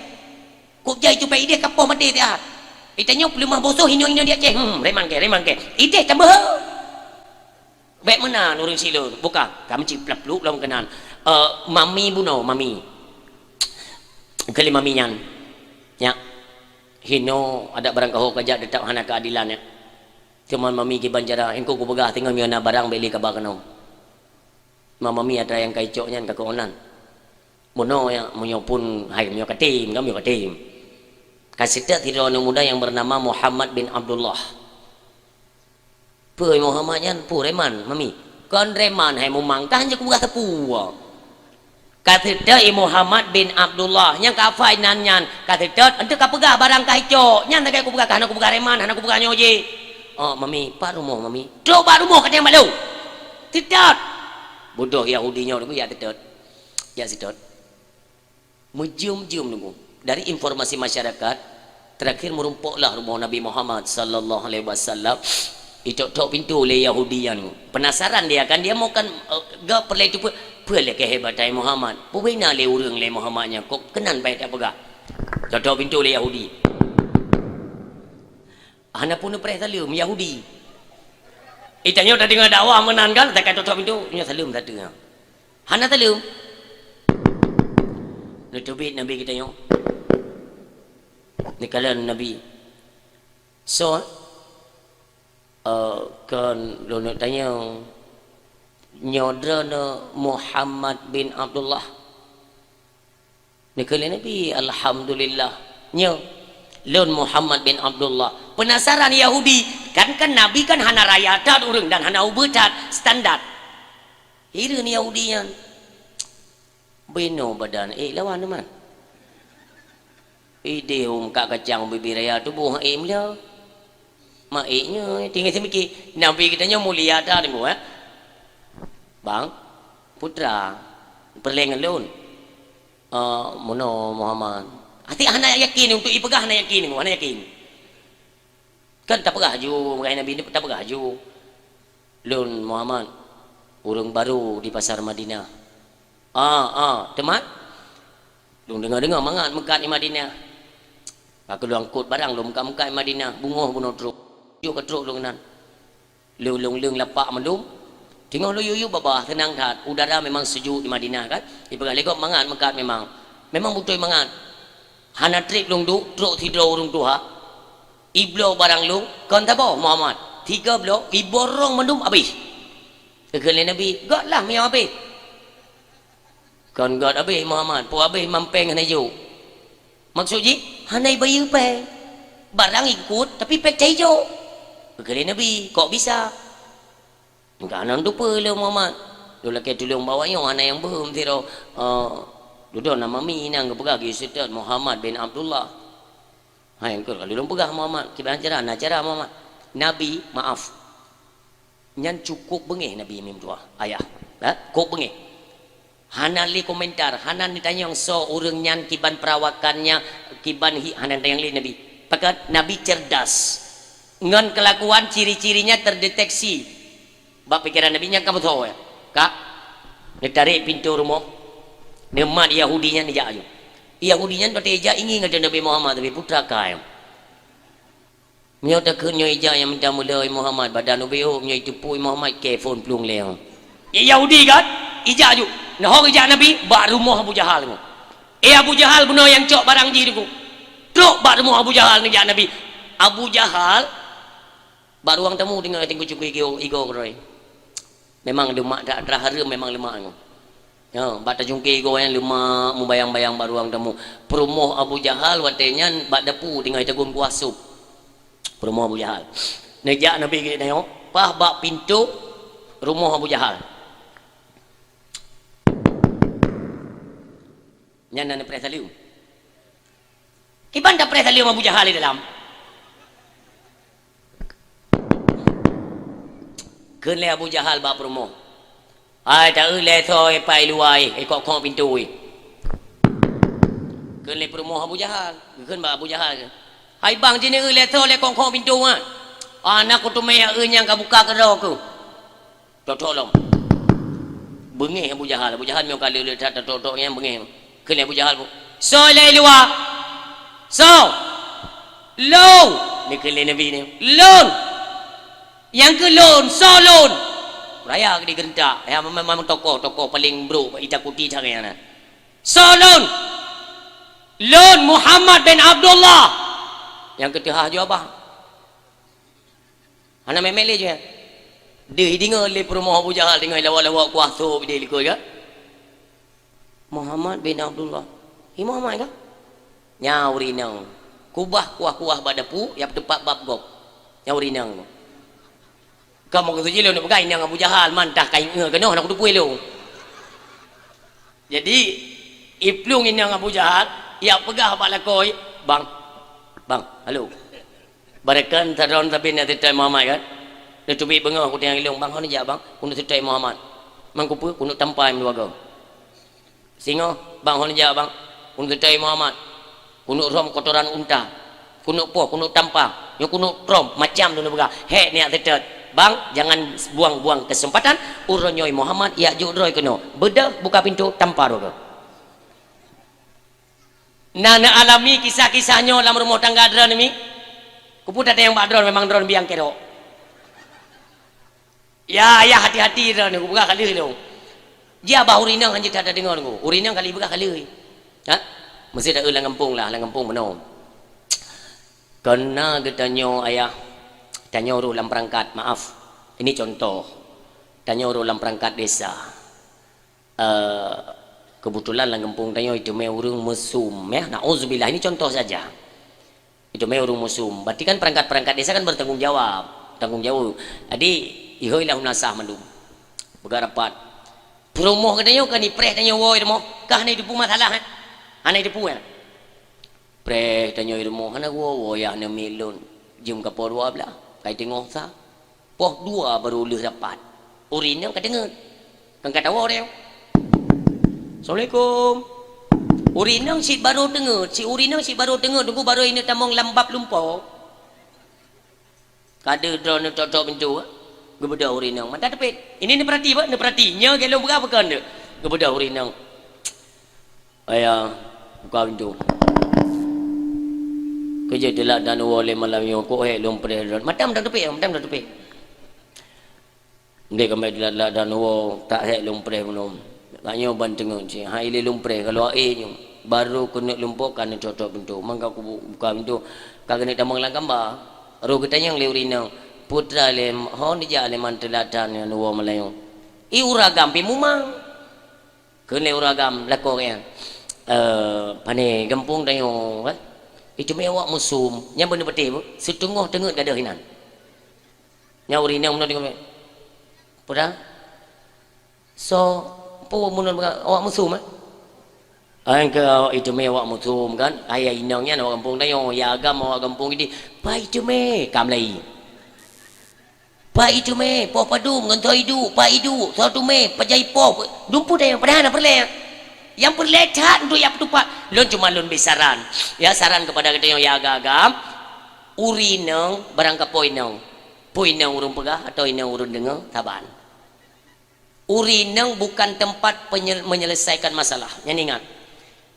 Kujai cupeng ideh kapoh maté tiat. Itanyoe peuleumah bosoh inong-inong di Aceh. Hmm, reman ke, reman ke. Ideh tambah. Bèk meunan ureuëng silon. Buka, kami cit plak-pluk lom keunan. Eh, mami bunoe, mami. Kali mami nyan. Nyak. Hino adak barang kaho kajak tetap hana keadilan, nyak. Teuma mami kiban cara, engkau kupeugah teungoh meunyoe na barang bèk lé kaba keunoe. Ma mami atra nyang ka icok nyan ka keunan. Bunoe ya, meunyoe pun hai meunyoe katem, ka meunyoe katem. Ka seutôt sidroe aneuk muda nyang bernama Muhammad bin Abdullah. Peue Muhammad nyan? Peue reman, mami? Kon reman hai mumang, kan je kupeugah teupeu. Ka seutôt i Muhammad bin Abdullah, nyang ka hafai nan nyan, ka seutôt, enteuk ka peugah barang ka icok, nyan sagai kupeugah, ka hana kupeugah reman, hana kupeugah nyoe jih. Oh, mami, pat rumoh mami? Trok bak rumoh katanyong bak lôn. Seutôt. Bodoh Yahudi nyoe, ya seutôt. Ya seutôt. Meujeuem-jeuem nunggu. Dari informasi masyarakat, terakhir meurumpok lah rumoh Nabi Muhammad sallallahu alaihi wasallam. Itok-tok pintu lé Yahudi nyan. Penasaran dia kan, dia mau kan, eh, ga perlai tu pe-, peue lé kehebatan Muhammad. Peue na lé ureuëng lé Muhammad nyan, kok keunan bai tak peugah. Tok-tok pintu lé Yahudi. Hana pun neupreh saleuem Yahudi. Itanyoe tadeungoe dakwah meunan kan, takai tok-tok pintu, nyoe saleuem sateue. Hana taleuem. Neuteubiet Nabi geutanyoe. Neukalon Nabi. Soe? Eh, kon lôn neuk tanyong. Nyoe droeneuh Muhammad bin Abdullah? Neukheun lé Nabi, "Alhamdulillah." Nyoe, lôn Muhammad bin Abdullah. Penasaran Yahudi, kan, kan Nabi kan hana raya that ureuëng dan hana ubeut that, standar. Hireuen Yahudi nyan. Binoe badan ék lawan teuma. Ideh um kak kacang bibi raya tuboh ék meulhö. Ma ék nyoe tinggai seumiké. Nabi geutanyoe mulia that teungku, eh. Bang, putra, peureulée ngon lôn. Eh, meunoe Muhammad. Hati hana yakin untuk ipeugah, hana yakin, hana yakin. Kan tapeugah ju, meugai Nabi ni tapeugah ju. Lôn Muhammad, ureuëng barô di pasar Madinah. Ah, ah, teumat? Lôn deungoe-deungoe mangat meukat di Madinah. Ka lôn angkot barang lôn meukat-meukat di Madinah, beungoh bunoe trok. Jok ka trok lôn nan. Lôn lôn leueng lapak mandum. Teungoh lôn yue-yue babah seunang that. Udara memang sejuk di Madinah kan. Ipeugah lé gob mangat meukat memang. Memang beutôi mangat. Hana trép lôn duek, trok sidroe ureuëng tuha. Ibloe barang lôn, kon saboh Muhammad. Tiga bloe, iborong mandum abéh. Geukheun lé Nabi, "Göt lah meunyoe abéh." "Kon göt abéh Muhammad, peue abéh mampéng hana jok." "Maksud jih, hana ibayeue péng. Barang ikot, tapi péng cai jok." Geukheun lé Nabi, "Kok bisa?" "Engka hana teupeue lé Muhammad. Lôn lakée tulông bawa nyoe hana nyang beuem sidroe." Eh, dudoe nama mi nyang geupeugah geuseutôt Muhammad bin Abdullah. Hai, engkau ka lôn peugah Muhammad, kiban cara, na cara Muhammad. Nabi, maaf. Nyan cukup beungéh Nabi meutuah, ayah. Ha? Cukup beungéh. Hana lé komentar, hana neutanyong soe ureuëng nyan, kiban perawakannya, kiban hi, hana neutanyong lé Nabi. Pakat Nabi cerdas. Ngon kelakuan ciri-cirinya terdeteksi. Bak pikeran Nabi nyan ka meusoe, ya. Kak, neutarek pintoe rumoh. Neumat Yahudi nyan neujak aju. Yahudi nyan watée ijak ingi ngon Nabi Muhammad, tapi putra kai. Meunyoe takheun nyoe ijak nyang mita meulhö Muhammad, badan ubit ôk, meunyoe iteupue Muhammad, ke phon plueng lé. Ya Yahudi kan? Ijak aju. Neuhong ijak Nabi, bak rumoh Abu Jahal nyoe. Eh Abu Jahal, bunoe nyang cok barang jih teungku. Trok bak rumoh Abu Jahal neujak Nabi. Abu Jahal, bak ruang tamu teungoh teungku cukui igoe, igoe keudroe. Memang leumak that, hareuem memang leumak nyoe. Ya, bak tajungke igoe nyan leumak meubayang-bayang bak ruang tamu. Peurumoh Abu Jahal watée nyan bak dapu teungoh itagun kuah sup. Peurumoh Abu Jahal. Neujak Nabi geutanyoe, paih bak pintoe rumoh Abu Jahal. Nyan na neupreh saleuem. Kiban tapreh saleuem Abu Jahal di dalam. Kheun lé Abu Jahal bak peurumoh, "Hai, ta-eu lé soe pai luwa, eh, kok-kok pintoe, eh." Kheun lé peurumoh Abu Jahal, geukheun bak Abu Jahal, "Hai bang, jinoe eu lé soe lé kok-kok pintoe, ah. Hana kuteumé eu nyang ka buka keudroe keuh." Tok-tok lom. Beungéh Abu Jahal. Abu Jahal meunyoe ka lheueh-lheueh that tok-tok nyan beungéh. Kheun lé Abu Jahal, "Soe lé luwa? Soe?" "Lôn." Ni kheun lé Nabi ni. "Lôn." "Nyang keu lôn, soe lôn?" Raya keu digeuntak. Ya, memang tokoh-tokoh paling brok itakuti that nyan. "Soe lôn?" "Lôn Muhammad bin Abdullah." Nyang keu teuhah jaweueb bah. Hana mé-mé lé jih. Deuh deungoe lé peurumoh Abu Jahal, deungoe lawak-lawak kuah sop di likot ka. "Muhammad bin Abdullah." "Hi Muhammad ka?" "Nyan ureueng inong. Kubah kuah-kuah bak dapu, ya teupat bab gob. Nyan ureueng inong." Ka meukeusut jih lôn peugah inong Abu Jahal, mantah ka ingat keunoe hana kuteupue lôn. Jadi, iplueng inong Abu Jahal, ya peugah bak lakoe, "Bang, bang, halo. Barakon sadroe sabe na seutôt Muhammad kan? Neuteubiet beungoh kuteungoh ilong, bang, hana jak bang, keuneuk seutôt Muhammad. Mang kupeue, keuneuk tampa meuluwa goe. Singoh, bang, hana jak bang, keuneuk seutôt Muhammad. Keuneuk rhom kotoran unta. Keuneuk poh, keuneuk tampa. Nyoe keuneuk rhom, macam tu neupeugah. Hék neujak seutôt. Bang, jangan buang-buang kesempatan. Uroe nyoe Muhammad, ya jok droe keunoe. Beudôh, buka pintoe, tampa droe goe." Na neualami kisah-kisah nyoe lam rumoh tangga droeneuh mi? Kupeue that nyang bak droeneuh memang droeneuh biang kerok. Ya, ya, hati-hati droeneuh, kupeugah ka lheueh lôn. Ji abah ureueng inong hanjeuet that tadeungoe nunggu. Ureueng inong kali peugah ka lheueh. Ha? Meusti ta-eu lam gampông lah, lam gampông bunoe. Keureuna geutanyoe ayah, tanyoe rôh lam peurangkat, maaf. Ini contoh. Tanyoe rôh lam peurangkat desa. Eh, keubeutulan lam gampông tanyoe iteumé ureueng meusum, ya. Nauzubillah, ini contoh saja. Iteumé ureueng meusum. Berarti kan peurangkat-peurangkat desa kan bertanggung jawab. Tanggung jawab. Jadi, ihôi lah meunasah mandum. Peugah rapat. Peurumoh geutanyoe kan ipreh tanyoe woe rumoh. Kah hana iteupeu masalah, eh? Hana iteupeu, eh? Preh tanyoe rumoh, hana woe-woe yah namiet lôn. Jeuem ka poh dua blah. Kai teungoh sa. Poh dua barô lheueh rapat. Ureueng inong ka teungeut. Kan ka tawoe deh. "Assalamualaikum." Ureueng inong cit barô teungeut, si ureueng inong cit barô teungeut, teungku barô ineuk tamong lam bab lumpoe. Ka deuh droeneuh tok-tok pintoe, geubeudôh ureueng inong. Mata teupet. Ini neupeurati, Pak, neupeurati. Nyoe gét lôn peugah pakon deuh. Geubeudôh ureueng inong. "Ayah, buka pintoe. Keu jeuet teulat dan woe lé malam nyoe, kok hék lôn preh droe." Mata meutam teupet, mata meutam teupet. "Ndeh, keumbali teulat-teulat dan woe, tak hék lôn preh bunoe. Tanyoe ban teungeut cit, hai lé lôn preh, ka lôn aé nyoe. Barô keuneuk lumpoe ka neutok-tok pintoe. Mangka kubu-, buka pintoe, ka keuneuk tamong lam kamba. Roh geutanyong lé ureueng inong, 'Peue teuma lé, ho neujak lé man teulat dan woe malam nyoe?' 'I ureueng agam pih mumang.' Kheun lé ureueng agam lakoe geuh, 'Eh, pané gampông tanyoe, eh? Iteumé awak meusum, nyan beuneuh patéh beuh, siteungoh teungeut gadôh inan.' Nyan ureueng inong bunoe teungoh, 'Peue dah? Soe, peue bunoe awak meusum, eh?' 'Ai, keu awak iteumé awak meusum kan, ayah inong nyan awak gampông tanyoe, ya agam awak gampông idéh.' 'Pat iteumé?' Ka meulayeue. 'Pat iteumé, poh padum ngon soe iduek, pat iduek, soe teumé, pajan ipoh, dumpeue tanyoe, padahai hana peureulée. Nyang peureulée that untuk jak peutupat. Lôn cuma lôn bri saran. Ya, saran kepada geutanyoe ya agam-agam. Ureueng inong barang ka po inong. Po inong ureueng peugah atau inong ureueng deungoe, saban. Ureueng inong bukan tempat penyel-, menyelesaikan masalah. Nyan ingat.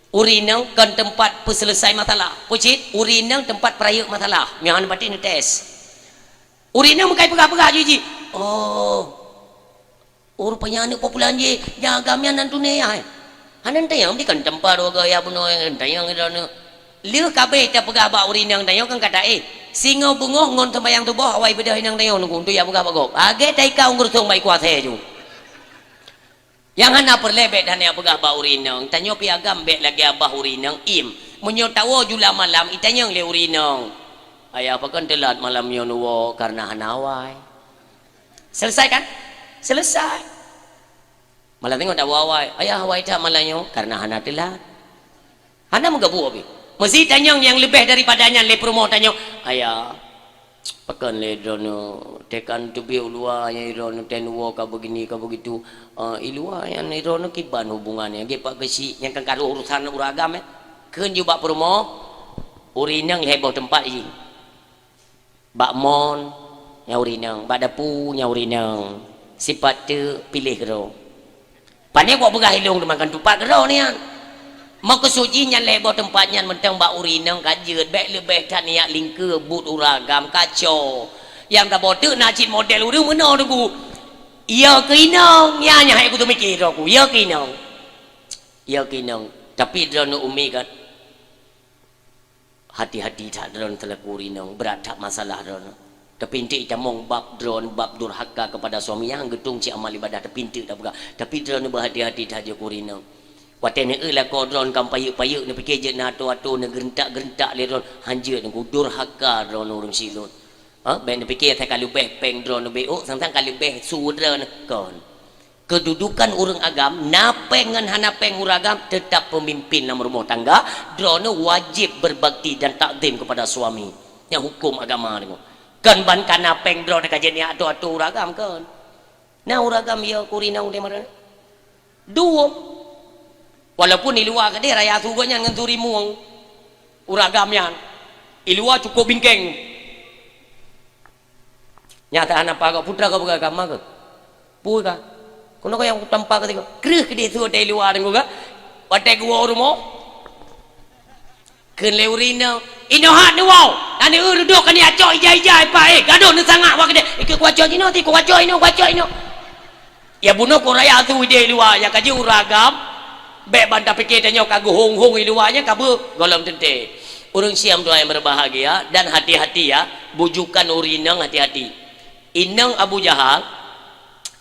Ureueng inong kon teumpat peuseuleusoe masalah. Peue cit, ureueng inong teumpat peurayeuk masalah. Nyan hana patéh neutés. Ureueng inong meukai peugah-peugah jih-jih. Oh. Oh, rupanya aneuk populan jih, nyan agam nyan nan tuné, ai. Hana tanyong, di kan teumpat dua gaya bunoe, tanyong droeneuh. Lheueh ka abéh tapeugah bak ureueng inong tanyoe kan kata, "Eh, singoh beungoh ngon seumayang suboh awai beudôh inong tanyoe nunggu untuk jak peugah bak gob." Lagée taika u geurusong bak iku asée ju. Nyang hana peureulée bék that neupeugah bak ureueng inong, tanyoe pih agam bék lagée abah ureueng inong im. Meunyoe tawoe jula malam, itanyong lé ureueng inong, "Ayah, pakon teulat malam nyoe neuwoe kareuna hana awai?" Selesai kan? Selesai. Malah teungoh tawoe awai, "Ayah, awai that malam nyoe kareuna hana teulat." Hana meugabuek pih. Meusti tanyong nyang leubeh daripada nyan lé peurumoh tanyoe, "Ayah, Pakon lé droeneuh, tekan teubiet u luwa nyang droeneuh ten woe ka begini, ka begitu. Eh, i luwa nyan droeneuh kiban hubungan nyan, gét pat keuchik, nyan kan ka rôh urusan ureueng agam, eh. Kheun ju bak peurumoh, ureueng inong lhèe boh teumpat jih. Bak mon, nyang ureueng inong, bak dapu, nyang ureueng inong. Sipat teuk piléh keudroe. Pane kok peugah ilong teuma kan tupat keudroe nian. Meukeusut jih nyan lhèe boh teumpat nyan mantong bak ureueng inong ka jeuet, bèk leubeh that nyak lingkeue buet ureueng agam kaco. Nyang saboh teuk na cit model ureueng meunoe teungku. Iya keu inong, nyan nyang hai kuteumiki droe ku, iya keu inong. Iya keu inong. Tapi droeneuh umi kan. Hati-hati that droeneuh seulaku ureueng inong, brat that masalah droeneuh. Tapi eunteuk itamong bab droeneuh, bab durhaka kepada suami nyang geutung cit amal ibadah, tapi eunteuk tapeugah. Tapi droeneuh beuhati-hati that jeuet keu ureueng inong. Watèe neueu lakoe droeneuh kan payeuk-payeuk, neupiké jeuet na atô-atô, neugeureuntak-geureuntak lé droeneuh, hanjeuet teungku, durhaka droeneuh ureueng silot. Ha, bèk neupiké asai ka leubeh pèng droeneuh beuh, sang-sang ka leubeh su droeneuh kon. Keududukan ureueng agam, na pèng ngon hana pèng ureueng agam, teutap peumimpin lam rumoh tangga, droeneuh wajéb berbakti dan takzim kepada suami. Nyan huköm agama nyoe. Kon ban ka na pèng droeneuh ka jeuet nyak atô-atô ureueng agam kon. Na ureueng agam ya keu ureueng inong udeb marah. Dua. Walaupun i luwa keudeh raya su gobnyan ngon su rimueng. Ureueng agam nyan. I luwa cukôp bingkeng. Nyata hana pakoe putra kau peugah kama keuh. Pui ka. Keunoe kau nyang tampa keu sigoe. Kreueh keudeh su watèe i luwa deungoe ka. Watèe geuwoe u rumoh. Kheun lé ureueng inong, "Inoe hat neuwoe, dan neueu reudok keu nyak cok ija-ija ipa, eh, gadôh neusangak wak keudeh. Ikeu kuwacok jinoe ti, kuwacok inoe, kuwacok inoe." Ya bunoe kok raya su ideh i luwa, ya ka jeuet ureueng agam. Bèk ban tapiké tanyoe ka geuhong-hong i luwa nyan ka beuh gohlom teuntèe. Ureueng siam tuan yang berbahagia dan hati-hati ya, bujukan ureueng inong hati-hati. Inong Abu Jahal,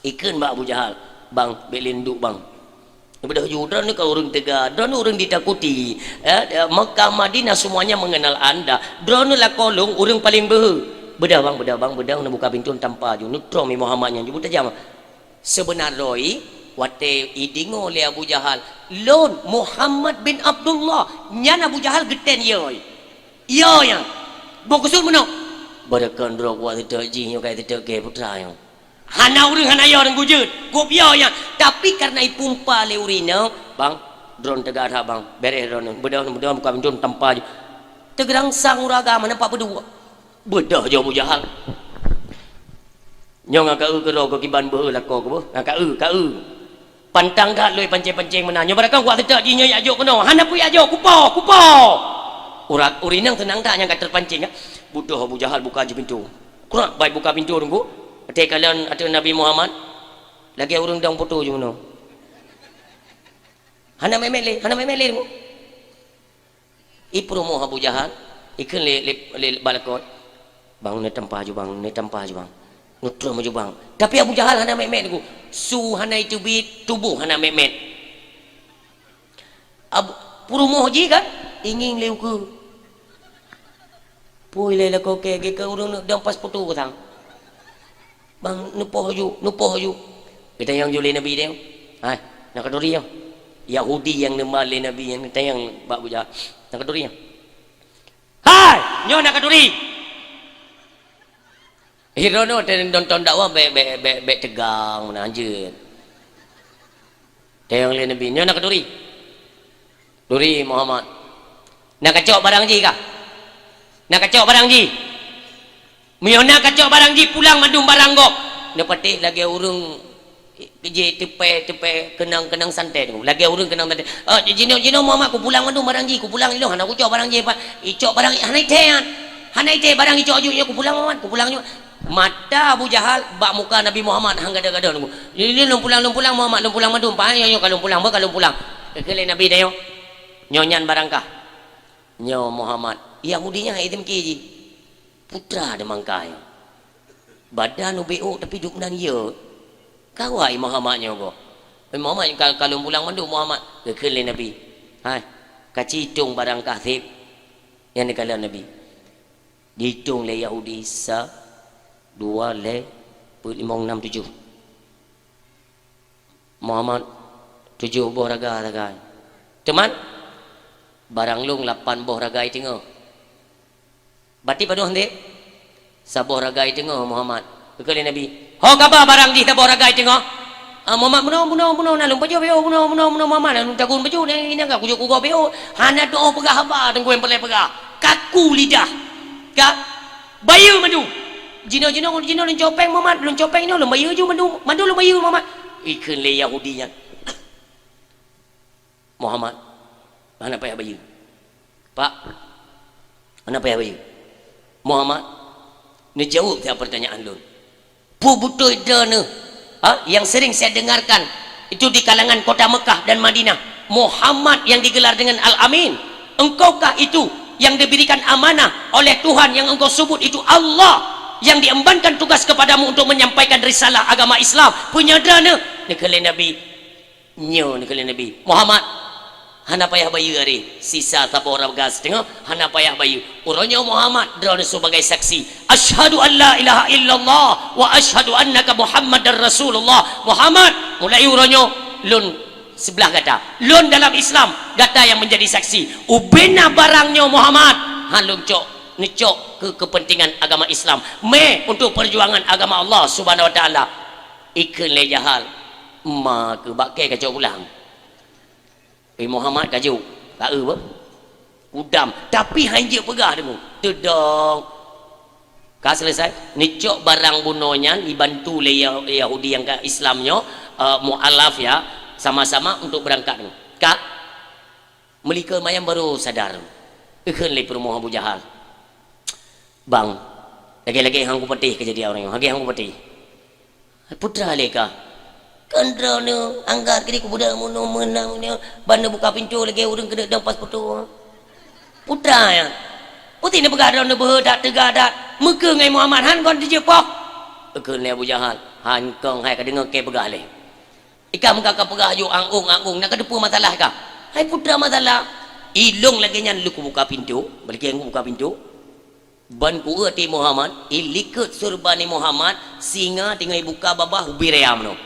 ikheun bak Abu Jahal, "Bang, bèk lé neuduek bang." Beudôh ju, droeneuh ka ureueng teuga, droeneuh ureueng ditakuti. Eh, Mekah, Madinah semuanya mengenal anda. Droeneuh lakoe lôn ureueng paleng beuhe. Beudôh bang, beudôh bang, beudôh neubuka pintoe tampa ju. Neutrôm Muhammad nyan ju beutajam. Seubeuna droe, watèe ideungoe lé Abu Jahal, "Lôn Muhammad bin Abdullah." Nyan Abu Jahal geutén yo. Yo nyan. Boh keusut meunoe. Beureukan droe kuat teutek jih nyoe kai teutek keu putra nyoe. Hana ureueng hana yo deungon jeuet, gob yo nyan. Tapi kareuna ipumpa lé ureueng inong, "Bang, droeneuh teuga that bang, bèrèh droeneuh, beudôh, beudôh buka pintoe tampa ju." Teugerangsang ureueng agam hana pat peudua. Beudôh ju Abu Jahal. Nyoe ngon ka eu keudroe keu kiban beuhe lakoe keu beuh, ngon ka eu, ka eu. Pantang that lôn pancéng-pancéng meunan. Nyoe barangkang kuat teutek jih nyoe jak jok keunoe. Hana peue jak jok, kupo, kupo. Ureueng, ureueng inong seunang that nyang ka teupancéng, kan? Beudôh Abu Jahal buka jih pintoe. Krak, bai buka pintoe teungku. Watèe kalon ateueh Nabi Muhammad, lagèe ureueng dong poto jih meunoe. Hana mèt-mèt lé, hana mèt-mèt lé teungku. Ipeurumoh Abu Jahal, ikheun lé, lé, lé bak lakoe, "Bang, neutampa ju bang, neutampa ju bang. Neutrôm ju bang." Tapi Abu Jahal hana mèt-mèt teungku. Su hana iteubiet, tuboh hana mèt-mèt. Abu, peurumoh jih kan, ingieng lé ukeue. Pui lé lakoe kèe, geukeue ureueng neudong pas poto keusang. "Bang, neupoh ju, neupoh ju." Geutanyong ju lé Nabi nyoe. "Hai, na khanuri nyoe?" Yahudi nyang neumal lé Nabi nyan geutanyong bak Abu Jahal, "Na khanuri nyoe?" "Hai, nyoe na khanuri." Droeneuh watèe nonton dakwah bèk, bèk, bèk, bèk teugang meunan jeuet. Tanyong lé Nabi, "Nyoe na khanuri?" "Turi Muhammad." "Na kacok barang jih kah? Na kacok barang jih?" "Meunyoe na kacok barang jih, pulang mandum barang gob." Neupatéh lagèe ureueng jih teupèe, teupèe keunong, keunong santet. Lagèe ureueng keunong santet. "Oh, jinoe, jinoe Muhammad, kupulang mandum barang jih, kupulang ilong, hana kucok barang jih, Pak. Icok barang, hana ithèe nyan. Hana ithèe barang icok ju nyoe, kupulang Muhammad, kupulang ju." Mata Abu Jahal bak muka Nabi Muhammad han gadôh-gadôh teungku. "Lôn, lôn pulang, lôn pulang Muhammad, lôn pulang mandum, Pak. Nyoe, nyoe ka lôn pulang, bah ka lôn pulang." Geukheun lé Nabi nyoe, "Nyoe nyan barang kah?" "Nyoe Muhammad." Yahudi nyan han item ké jih. Putra deumangkai. Badan ubé ôk tapi duek nan ye. Kawai Muhammad nyoe gob. "Eh, Muhammad ka, ka lôn pulang mandum Muhammad." Geukheun lé Nabi. "Hai, kaci itong barang kah seb." Nyan neukalon Nabi. Diitong lé Yahudi sa, dua, lhèe, peuet, limong, nam, tujoh. Muhammad, tujoh boh raga sagai. Teuma, barang lôn lapan boh ragai teungoh. Bati padub han seb? Saboh ragai teungoh Muhammad. Geukheun lé Nabi, "Ho kaba barang jih saboh ragai teungoh?" "Ah, Muhammad, bunoe, bunoe, bunoe, na lôn pajoh beuet, bunoe, bunoe, bunoe, Muhammad, na lôn tagun pajoh, nyan, nyan ka kujok kugoe beuet. Hana tu'oh peugah haba, Teungku, nyang peureulèe peugah. Kaku lidah. Ka bayeue mandum. Jinoe, jinoe, jinoe lôn copeng Muhammad, lôn copeng nyoe, lôn bayeue ju mandum, mandum lôn bayeue Muhammad." Ikheun lé Yahudi nyan, "Muhammad, hana payah bayeue." "Pak, hana payah bayeue." "Muhammad, neujaweueb saja peurtanyaan lôn. Peue beutôi droeneuh, ha, yang sering saya dengarkan itu di kalangan kota Mekah dan Madinah, Muhammad yang digelar dengan Al-Amin? Engkaukah itu yang diberikan amanah oleh Tuhan, yang engkau sebut itu Allah yang diembankan tugas kepadamu untuk menyampaikan risalah agama Islam? Peue nyoe droeneuh?" Neukheun lé Nabi, Nyoe neukheun lé Nabi, "Muhammad, hana payah bayeue aré. Sisa saboh ragai siteungoh, hana payah bayeue. Uroe nyoe Muhammad, droeneuh sebagai saksi. Asyhadu an la ilaha illallah wa asyhadu annaka Muhammadar Rasulullah. Muhammad, mulai uroe nyoe lôn seublah gata. Lôn dalam Islam, gata yang menjadi saksi. Ubena barang nyoe Muhammad, han lôn cok, neucok keu kepentingan agama Islam. Mé untuk perjuangan agama Allah Subhanahu wa Taala." Ikheun lé Jahal, "Ma keuh bak kèe kacok pulang." "Eh, Muhammad kajok, ka eu beuh. Udam, tapi han jeuet peugah deungoe." Teudong. Ka selesai. Neucok barang bunoe nyan dibantu lé Yah-, Yahudi nyang ka Islam nyoe, eh, mualaf ya, sama-sama untuk berangkat deungoe. Ka meulikot manyam baru sadar. Ikheun lé peurumoh Abu Jahal, "Bang, lagèe-lagèe han kupatéh keujadian uroe nyoe, lagèe han kupatéh." "Putra lé kah?" "Kan droeneuh anggat keudéh kubudak meunoe meunan meunoe, ban neubuka pintoe lagèe ureueng keuneuk dong paspor. Putra nyan. Putih neupeugah droeneuh beuhe that teuga that, meukeue ngon Muhammad han kon teujeue poh." Ikheun lé Abu Jahal, "Han kong hai ka deungoe kèe peugah lé. Ikah meuka ka peugah ju ang-ong, ang-ong, na kateupeue masalah kah?" "Hai putra masalah. Ilong lagèe nyan lheueh kubuka pintoe, beulikèe kubuka pintoe. Ban kueu até Muhammad, ilikot surban Muhammad, singa teungoh ibuka babah ubé raya meunoe.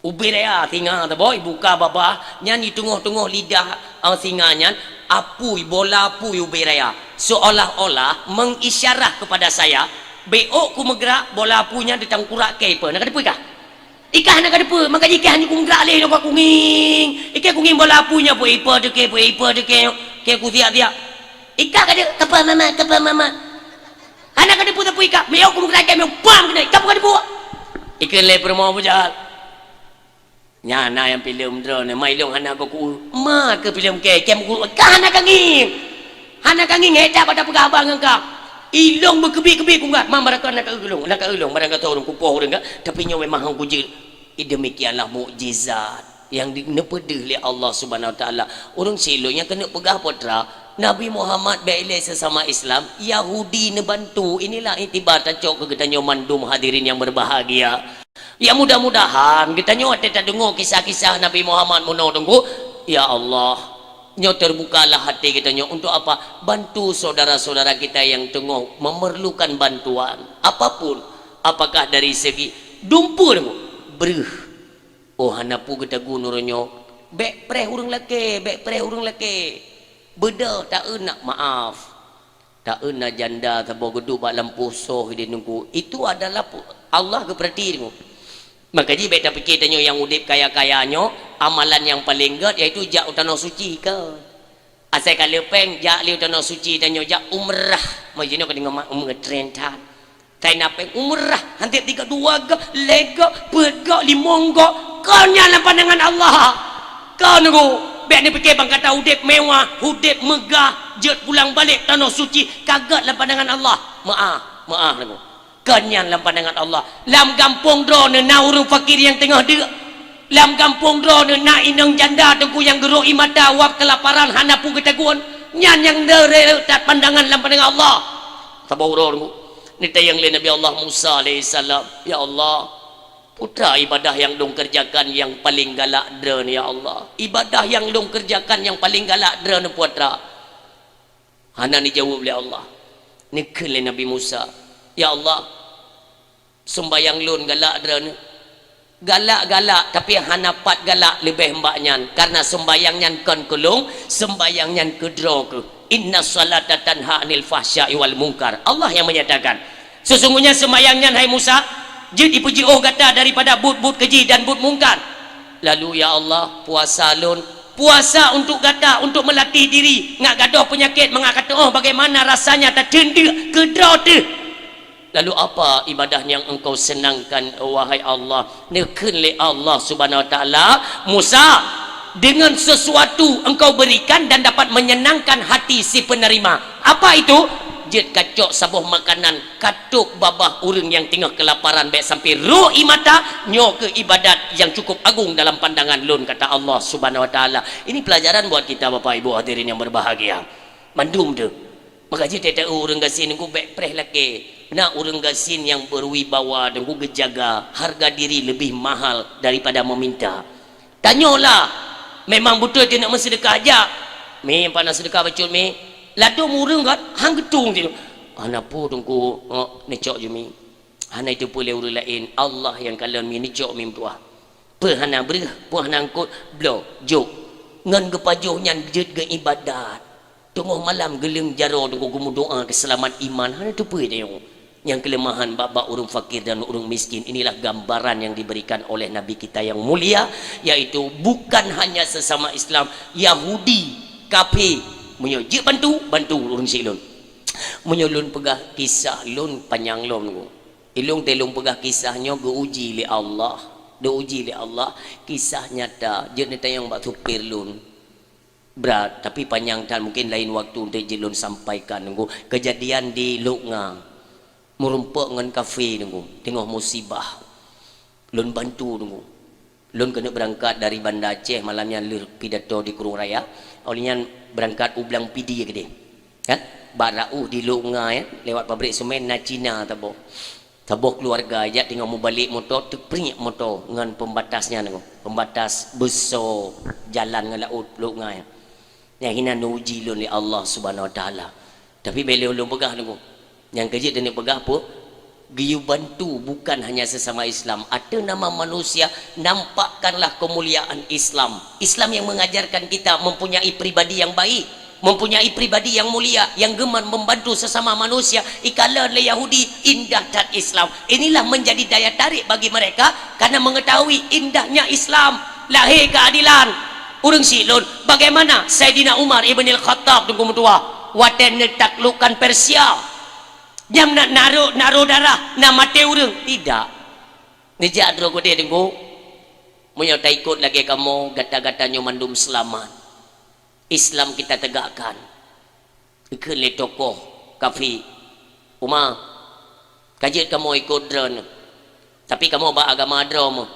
Ubé raya singa teuh boh ibuka babah, nyan di teungoh-teungoh lidah, eh, singa nyan, apui, bola apui ubé raya. Seolah-olah mengisyarah kepada saya, beuôk kumeugrak bola apui nyan di tangkurak kèe ipe. Na kateupeue kah?" Ikah hana kateupeue, maka jih ikah hana kumeugrak lé, nyoe ka kungieng. Ikah kungieng bola apui nyan, peue ipe teuh kèe, peue ipe teuh kèe, kèe kusiak-siak. Ikah ka jeuet, "Kapa mama, kapa mama." Hana kateupeue sapeue ikah, miyueb kumeugrak kèe, miyueb pam keunoe, ikah peue kateupeue. Ikheun lé peurumoh Abu Jahal, "Nyan na nyang filem droeneuh, ma ilong hana goe ku-, ma keuh filem kèe, kèe meuku-, kah hana kangieng. Hana kangieng, hé that bak tapeugah haba ngon kah. Ilong beukeubiet-keubiet kupeugah, ma barangkasoe na ka eu lôn, na ka eu lôn, barangkasoe ureueng kupoh ureueng kah, tapi nyoe memang han kujeuet." Demikianlah mukjizat nyang di-, neupeudeuh lé Allah Subhanahu wa Taala. Ureueng sileue nyang keuneuk peugah putra, Nabi Muhammad bèk ilèe sesama Islam, Yahudi neubantu. Inilah iktibar tacok keu geutanyoe mandum hadirin yang berbahagia. Ya, mudah-mudahan geutanyoe watèe tadeungoe kisah-kisah Nabi Muhammad meunoe teungku, ya Allah, nyoe terbukalah hati geutanyoe untuk apa? Bantu saudara-saudara kita yang teungoh memerlukan bantuan apapun, apakah dari segi dumpeue teungku, breuh. Oh, hana peue geutagun uroe nyoe. Bèk preh ureueng lakèe, bèk preh ureueng lakèe. Beudôh taeu nak maaf. Taeu na janda saboh geuduek bak lampôh soh ideh teungku. Itu adalah pu-, Allah geupeurati teungku. Maka jih bèk tapike tanyoe nyang udép kaya-kaya nyoe, amalan nyang paleng gèt yaitu jak u Tanoh Suci kan. Asai ka le pèng, jak lé u Tanoh Suci tanyoe jak umrah. Meujinoe ka deungoe ma-, umrah tren that. Sai na pèng umrah, han tiep tiga dua ga, lhèe ga, peuet ga, limong ga. Kon nyan lam pandangan Allah. Kon teungku, bèk neupike bang gata udép mewah, udép meugah, jeuet pulang balek Tanoh Suci, ka gèt lam pandangan Allah. Meu'ah, meu'ah teungku. Kon nyan lam pandangan Allah. Lam gampông droeneuh na ureueng fakir nyang teungoh deuk. Lam gampông droeneuh na inong janda teungku nyang geurok ie mata wab keulaparan hana peue geutagun. Nyan nyang deureuh that pandangan lam pandangan Allah. Saboh uroe teungku, neutanyong lé Nabi Allah Musa alaihissalam, "Ya Allah, peue teuma ibadah nyang lôn keureujakan nyang paleng galak Droeneuh, ya Allah? Ibadah nyang lôn keureujakan nyang paleng galak Droeneuh, peue teuma?" Hana neujaweueb lé Allah. Neukheun lé Nabi Musa, "Ya Allah, seumbahyang lôn galak Droeneuh." "Galak-galak, tapi hana pat galak leubeh mbak nyan, kareuna seumbahyang nyan kon keu lôn, seumbahyang nyan keu droe keuh." "Inna salata tanha 'anil fahsya'i wal munkar." Allah yang menyatakan, "Sesungguhnya sembahyang nyan, hai Musa, jeuet jipeujiôh gata daripada buet-buet keujih dan buet mungkar." Lalu, "Ya Allah, puasa lôn, puasa untuk gata, untuk melatih diri, ngat gadôh peunyakét, mangat ka teuôh bagaimana rasanya tateundeuk keu droe teuh." Lalu apa ibadah yang engkau senangkan, wahai Allah? Neukheun lé Allah Subhanahu Wa Taala, "Musa, dengan sesuatu engkau berikan dan dapat menyenangkan hati si penerima." Apa itu? Jeuet kacok saboh makanan, katôb babah ureuëng nyang teungoh keulaparan bék sampai rô ie mata, nyoe keuh ibadat nyang cukup agung dalam pandangan lôn, kata Allah Subhanahu Wa Taala. Ini pelajaran buat kita, Bapak Ibu hadirin yang berbahagia. Mandum tu. Maka jeuet teuh ureuëng gasien nunggu bék preh lakée. Na ureuëng gasien nyang berwibawa dan geujaga harga diri lebih mahal daripada meminta. Tanyoe lah, memang beutôi teuh nak meuseudeukah jak. "Mi, pana seudeukah bacut, Mi?" Ladôm ureuëng kan, han geutung teuh. "Hana peue, Teungku, oh, neucok ju, Mi." Hana jiteupeue lé ureuëng laén, Allah nyang kalon, "Mi, neucok, Mi, meutuah." Peue hana breueh, peue hana eungkôt, bloe, jok. Ngon geupajoh nyan jeuet geuibadat. Teungoh malam geuleueng jaroe teungku geumeudoa keu seulamat iman, hana teupeue tanyoe. Nyang keuleumahan bak-bak ureuëng fakir dan ureuëng miskin, inilah gambaran yang diberikan oleh Nabi kita yang mulia, yaitu bukan hanya sesama Islam, Yahudi, kafé, meunyoe jeuet bantu, bantu ureuëng siklon. Meunyoe lôn peugah kisah lôn panyang lom teungku. Ilôn teuh lôn peugah kisah nyoe geuuji lé Allah. Geuuji lé Allah, kisah nyata, jeuet neutanyong bak supir lôn. Brat, tapi panyang that, mungkin lain waktu teuk jeuet lôn sampaikan. Nunggu kejadian di Lhok Nga. Meurumpok ngon kafé nunggu, teungoh musibah. Lôn bantu nunggu. Lôn keuneuk beurangkat dari Banda Aceh malam nyan lheueh pidato di Krueng Raya. Óh lheueh nyan beurangkat u Blang Pidie keudeh. Kan? Bak Raoh di Lhok Nga, ya, lewat pabrik semen na Cina saboh. Saboh keuluwarga jak teungoh mubalek moto, teupriek moto ngon pembatas nyan, pembatas beusoe jalan ngon laôt Lhok Nga nyan. Nyang hinan neuuji lôn lé Allah Subhanahu Wa Taala. Tapi bèk lé ulôn peugah teungku. Nyang keujeuet teuneuk peugah peue? Geuyue bantu bukan hanya sesama Islam. Ateueh nama manusia, nampakkanlah kemuliaan Islam. Islam yang mengajarkan kita mempunyai pribadi yang baik. Mempunyai pribadi yang mulia, yang gemar membantu sesama manusia, ikalon lé Yahudi, indah that Islam. Inilah menjadi daya tarik bagi mereka karena mengetahui indahnya Islam. Lahé keadilan. Ureuëng siklon, bagaimana Saidina Umar ibn al-Khattab teungku meutuah watée neutaklukkan Persia? Nyang na, na rô, na rô darah, na maté ureuëng? Tidak. Neujak droe keudeh teungku. Meunyoe taikot lagée kamoe, gata-gata nyoe mandum seulamat. Islam kita tegakkan. Geukheun lé tokoh kafé, "Uma, ka jeuet kamoe ikot droeneuh. Tapi kamoe bak agama droe meuh.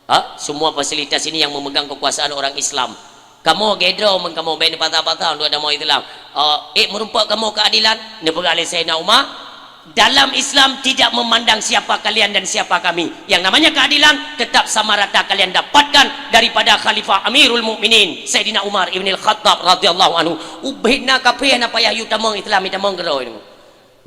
Ha? Semua fasilitas ini yang memegang kekuasaan orang Islam. Kamoe lagée droe meuh, kamoe bèk neupata-pata untuk agama Islam. Eh, ék meurumpok kamoe keadilan?" Neupeugah lé Saidina Umar, Dalam Islam tidak memandang siapa kalian dan siapa kami. Yang namanya keadilan tetap sama rata kalian dapatkan daripada Khalifah Amirul Mukminin Saidina Umar ibn al-Khattab radhiyallahu anhu. Ubit na kafé hana payah yue tamong Islam, yue tamong keudroe.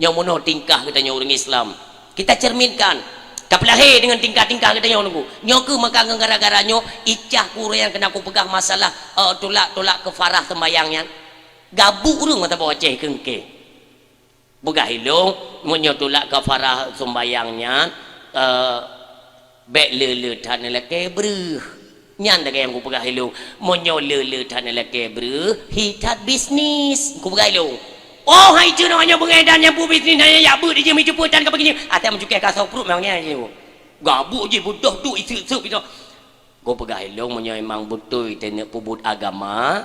Nyoe meunoe tingkah geutanyoe ureuëng Islam. Kita cerminkan. Tapeulahé dengan tingkah-tingkah geutanyoe nunggu. Nyoe keuh maka ngon gara-gara nyoe icah kureueng nyang keuneuk kupeugah masalah, eh, tulak-tulak keufarah seumbahyang nyan. Gabuk ureuëng mata boh Aceh keungke. Peugah ilong, meunyoe tulak kafarah sumbayang nyan, eh, bèk le-le that neulakée breuh. Nyan lagée nyang kupeugah ilong, meunyoe le-le that neulakée breuh, hi that bisnis. Kupeugah ilong. Oh, hai ceunoe nyoe beungéh dan nyang peubisnis hana jak beuet di jeuem jipeuet tan ka peugi nyoe. Até meucukée ka soe pruet memang nyan jih. Gabuk jih beudôh duek iseuek-seuek itu. Kupeugah ilong, meunyoe memang beutôi teuneuk peubuet agama,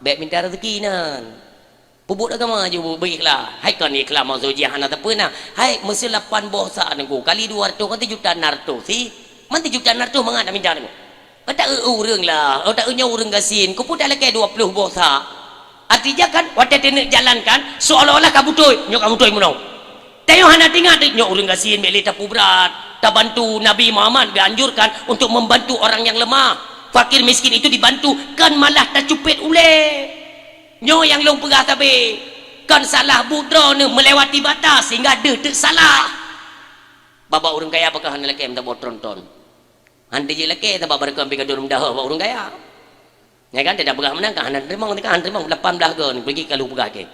bèk minta rezeki nan. Peubuet agama ju beu-, beu-ikhlas. Hai kon ikhlas maksud jih hana teupeu na. Hai, meuseu lapan boh sa nunggu kali dua ratus kan teujuta na ratus. Si? Man teujuta na ratus mangat na minta nunggu. Kata eu ureuëng lah, oh, ta eu nyoe ureuëng gasien, keupeue talakée dua puluh boh sa. Artinya kan, watée teuneuk jalankan, seolah-olah ka beutôi, nyoe ka beutôi meunoe. Tanyoe hana teuingat, nyoe ureuëng gasien bèk lé tapubrat, tabantu. Nabi Muhammad geuanjurkan untuk membantu orang yang lemah, fakir miskin itu dibantu, kan malah tacupet ulée. Nyoe nyang lôn peugah sabe, kon salah buet droeneuh meulewati batas sehingga deuh teuk salah. Bak-bak ureuëng kaya pakon hana lakée meutabôh tronton. Han teujeuet lakée sabab barokon pih gadôh meudahoh bak ureuëng kaya. Ya kan, tidak peugah menang kan, hana teurimong, kan hana teurimong, lapan belas go ni, pergi kalau peugah ke.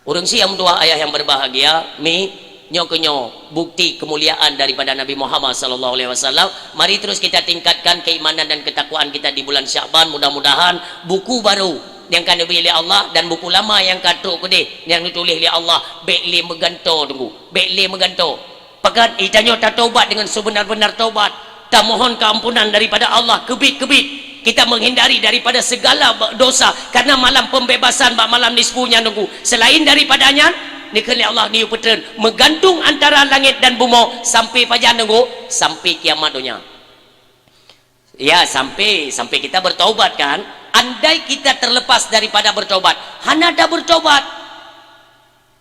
Ureuëng si yang tua ayah yang berbahagia, mi, nyoe keuh nyoe bukti kemuliaan daripada Nabi Muhammad sallallahu alaihi wasallam. Mari terus kita tingkatkan keimanan dan ketakwaan kita di bulan Sya'ban. Mudah-mudahan buku baru yang ka neubri lé Allah dan buku lama yang ka trok keudeh yang neutuléh lé Allah, bék lé meugantoe teungku, bék lé meugantoe. Pakat, geutanyoe tataubat dengan sebenar-benar taubat. Tamohon keampunan daripada Allah keubiet-keubiet. Kita menghindari daripada segala ba-, dosa, karena malam pembebasan bak malam nisfu nyan teungku. Selain daripada nyan, dikheun lé Allah neuyue peutreun, meugantung antara langét dan bumoe sampai pajan teungku, sampai kiamat donya. Ya, sampai, sampai kita bertaubat kan? Andai kita terlepas daripada bertaubat, hana ada bertaubat.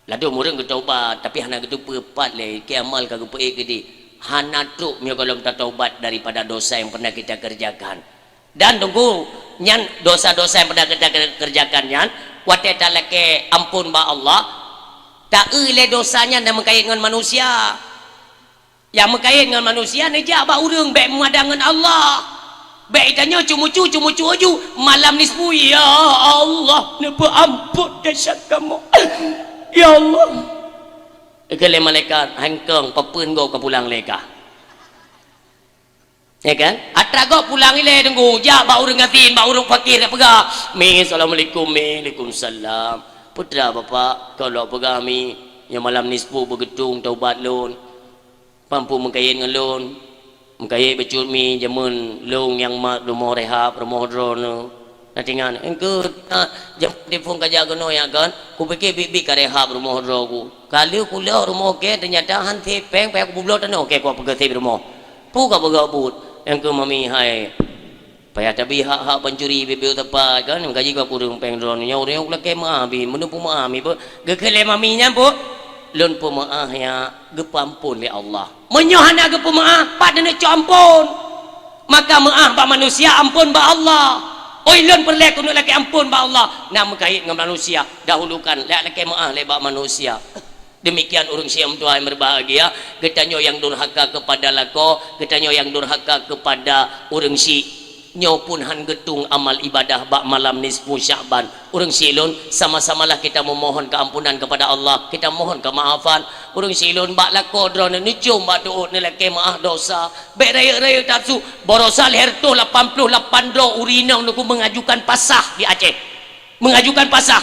Ladôm ureuëng geutaubat, tapi hana geuteupeue pat lé, kiamat ka geupeuék keudeh. Hana trok meunyoe gohlom tataubat daripada dosa yang pernah kita kerjakan. Dan teungku, nyan dosa-dosa yang pernah kita ker-, kerjakan nyan, watée talakée amphon bak Allah, taeu lé dosa nyan dan meukayém ngon manusia. Nyang meukayém ngon manusia neujak bak ureuëng, bék meumadang ngon Allah. Bék geutanyoe ceumucu-ceumucu aju malam nisfu, "Ya Allah, neupeuamphon desya kamoe. Ya Allah." Keu lé malaikat, "Hai kong, peue phon gob ka pulang lé kah?" Ya kan? Atra gob pulang ilée teungku, jak bak ureuëng gasien, bak ureuëng fakir, peugah, "Mi, assalamualaikum, Mi." "Waalaikumsalam." "Peue teuma Bapak?" "Ka lôn peugah, Mi, nyoe malam nisfu beugeutung taubat lôn." Pampu meukayém ngon lôn. Meukayém bacut, Mi, jameun lôn nyang mat rumoh rehab, rumoh droeneuh. Na teuingat, engkeu na jameun telepon ka jak keunoe nyan kan? Kupike biet-biet ka rehab rumoh droe ku. Ka lheueh kulhok rumoh kèe, teunyata han sép péng, payah kupeubloe tanoh kèe kupeugeuséb rumoh. Peue ka peugah buet, engkeu mami hai. Payah tabi hak-hak pancuri biet-biet teumpat kan, gaji ka kureueng péng droeneuh nyoe, ureueng nyang lakèe meu'ah bi, meuneu peumeu'ah mi beuh. Geukheun lé mami nyan, "Peuet, lôn peumeu'ah ya, geupeuamphon lé Allah." Meunyoe hana geupeumeu'ah, pat neuneuk cok amphon? Maka meu'ah bak manusia, amphon bak Allah. Oi, lôn peureulèe keuneuk lakèe amphon bak Allah. Na meukait ngon manusia, dahulukan, lé lakèe meu'ah lé bak manusia. Demikian ureueng syiek meutuah yang berbahagia, geutanyoe nyang durhaka kepada lakoe, geutanyoe nyang durhaka kepada ureueng syiek, nyoe pun han geutung amal ibadah bak malam nisfu Sya'ban. Ureueng syiek lôn, sama-samalah kita memohon keampunan kepada Allah, kita mohon kemaafan. Ureueng syiek lôn, bak lakoe droeneuh neucôm bak teuôt neulakèe meu'ah dosa. Bèk rayeuk-rayeuk that su, baroesa lhèe reutôh lapan ploh lapan droe ureueng inong neuku mengajukan pasah di Aceh. Mengajukan pasah.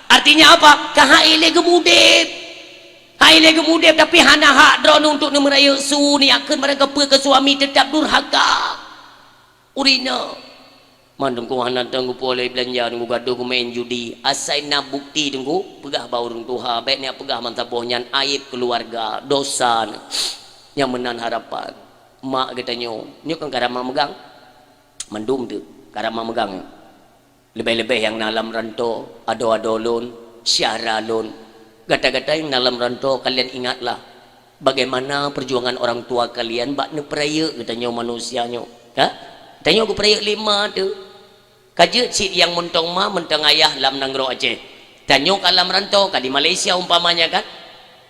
Artinya apa? Ka han ék lé geumeu'ah udép. Han ék lé geumeu'ah udép, tapi hana hak droeneuh untuk neumeurayeuk su, neuyakheun barangkapeue keu suami, teutap durhaka. Ureueng inong. Man teungku hana teueng geupuwoe lé beulanja, teungku gadoh geumeu'en judi. Asai na bukti teungku, peugah bak ureueng tuha, bèk neujak peugah mantong boh nyan aéb keuluwarga, dosa nyan. Nyang meunan harapan. Mak geutanyoe, nyoe kan karama meugang. Mandum teuk, karama meugang. Leubeh-leubeh nyang na lam rantô, adoe-adoe lôn, syedara lôn, gata-gata nyang na lam rantô, kalian ingatlah bagaimana perjuangan orang tua kalian bak neupeurayeuk geutanyoe manusia nyoe, ha? Tanyoe geupeurayeuk lé ma teuh. Ka jeuet cit nyang mantong ma, mantong ayah lam nanggroe Aceh. Tanyoe ka lam rantô, ka di Malaysia umpamanya kan.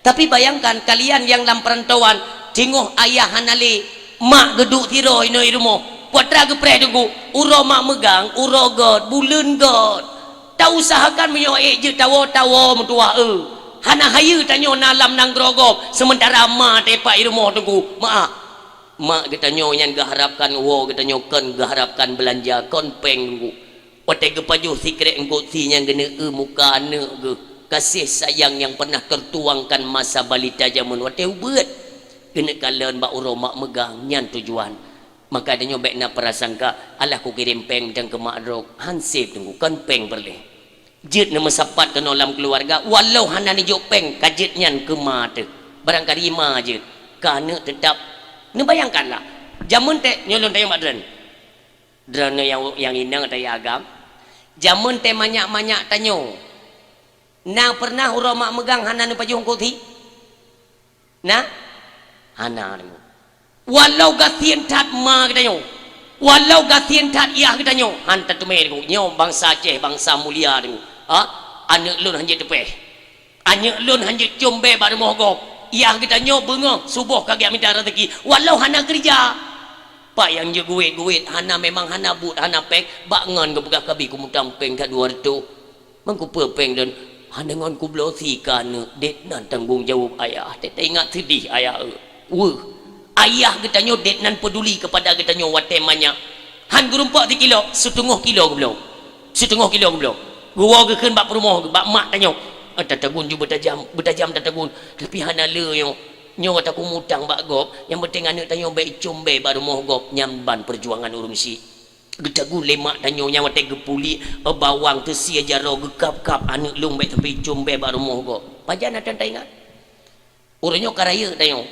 Tapi bayangkan, kalian nyang lam peurantauan, teungoh ayah hana lé, mak geuduek sidroe inoe i rumoh. Peue atra geupreh teungku, uroe mak meugang, uroe göt, buleuen göt. Tausahakan meunyoe ék jeuet tawoe, tawoe meutuwah, eu. Hana hayeue tanyoe na lam nanggroe gob, seumeuntara ma tepat i rumoh teungku, meu'ah. Mak geutanyoe nyan geuharapkan woe geutanyoe kon geuharapkan beulanja, kon péng teungku. Watèe geupajoh sikrek eungkôt sie nyang geuneuk eu muka aneuk geuh, kasih sayang nyang pernah tertuangkan masa balita jameun watèe ubeut. Geuneuk kalon bak uroe mak meugang, nyan tujuan. Maka tanyoe bèk na prasangka, "Alah kukirém péng mantong keu mak droe." Han sép teungku, kon péng peureulèe. Jeuet neumeusapat keunoe lam keuluwarga, walau hana neujok péng, ka jeuet nyan keu ma teuh. Barangkali ma jeuet, keu aneuk teutap. Neubayangkanlah, jameun teuh, nyoe lôn tanyong bak droeneuh. Droeneuh nyang, nyang inong atau nyang agam, jameun teuh manyak-manyak tanyoe, na pernah uroe mak meugang hana neupajoh eungkôt sie? Na? Hana teungku. Walau gasien that ma geutanyoe, walau gasien that yah geutanyoe, han tateumé teungku. Nyoe bansa Aceh, bansa mulia teungku. Ha? Aneuk lôn han jeuet teupéh. Aneuk lôn han jeuet com bèe bak rumoh gob. Yah geutanyoe beungoh suboh ka geujak mita raseuki, walau hana keureuja. Pak nyang jeuet guwét-guwét, hana, memang hana buet, hana péng, bak ngon geupeugah kabi kumutang péng ka dua reutôh. Meukupeue péng dan hana ngon kubloe si ka aneuk, dek nan tanggong jaweueb ayah. Teuingat seudeh ayah, eh. Weueh. Ayah geutanyoe dek nan peuduli keupada geutanyoe watée manyak. Han geurumpok sikilo, siteungoh kilo geubloe. Siteungoh kilo geubloe. Geuwoe geukheun bak peurumoh, bak mak tanyoe. Ah, tatagun ju beutajam, beutajam tatagun. Tapi hana le nyoe. Nyoe takumutang bak gob, nyang penting aneuk tanyoe bék icom bée bak rumoh gob, nyan ban peujuangan ureuëng syik. Geutagun lé mak tanyoe nyang watée geupulik, eh, bawang teusie jaroe geukab-kab aneuk lôn bék sampai icom bée bak rumoh gob. Pajan atan taingat? Ureuëng nyoe ka rayeuk tanyoe.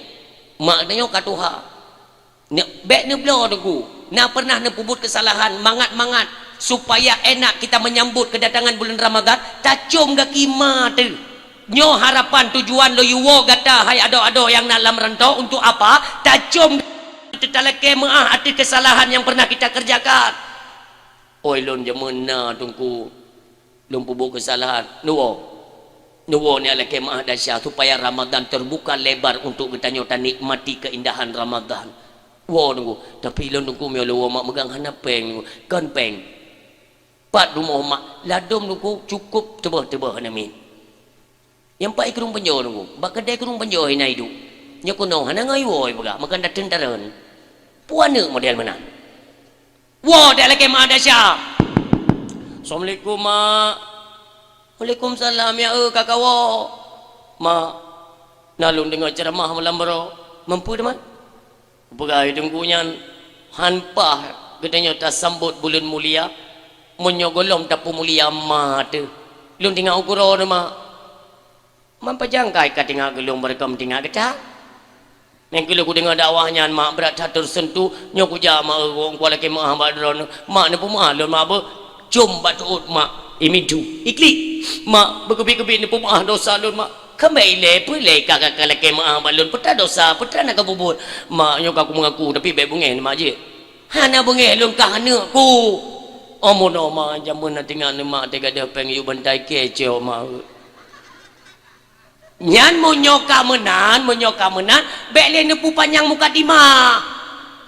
Mak tanyoe ka tuha. Bék neubloe teungku. Na pernah neupeubuet keusalahan mangat-mangat supaya enak kita menyambut kedatangan bulan Ramadan, tacom gaki ma teuh. Nyoe harapan tujuan lôn yue woe gata hai adoe-adoe nyang na lam rantau untuk apa? Tacom teutalakée meuáh ateueh keusalahan nyang pernah kita kerjakan. Oi lôn jameun na teungku, lôn peubuet keusalahan. Neuwoe. Neuwoe nyan lakée meuáh desya supaya Ramadan terbuka lebar untuk geutanyoe tanikmati keindahan Ramadan. Woe teungku, tapi lôn teungku meunyoe lôn woe mak meugang hana péng, kon péng. Pat rumoh mak, ladom teungku cukop teubeh-teubeh hana miet. Nyang pat i krueng panjoe teungku, bak keudée krueng panjoe hina iduek. Nyoe keunoe hana ngon iwoe peugah, meukan dateueng tareun. Peue aneuk model meunan? Woe dak lakée mak desya. Assalamualaikum mak. Waalaikumsalam ya eu ka kawoe. Mak, na lôn deungoe ceuramah malam baroe. Meumpeue teuma? Peugah teungku nyan, han paih geutanyoe tasambot buleuen mulia, meunyoe gohlom tapeumulia ma teuh. Lôn tingak ukeue droe mak. Man pajangkai ka tingak geulong beureukam tingak geutak. Nyang keuh lheueh kudeungoe dakwah nyan mak brat that teursentuh, nyoe kujak mak eu gong kuat lakée meuáh bak droeneuh. Mak neupeumeuáh lôn mak beuh, com bak teuôt mak imidu. Iklik, mak beukeubiet-keubiet neupeumeuáh dosa lôn mak. Keumbali ilée peue ilée ka ka lakée meuáh bak lôn, peue teuma dosa, peue teuma na kapubuet. Mak nyoe ka kumeungaku tapi bék beungéh mak jih. Hana beungéh lôn kah aneuk ku. Omono mak jameun na tingak neumak teugadôh péng yue bantai kecok mak. Nyan meunyoe ka meunan, meunyoe ka meunan, bék lé neupeupanyang mukadimah.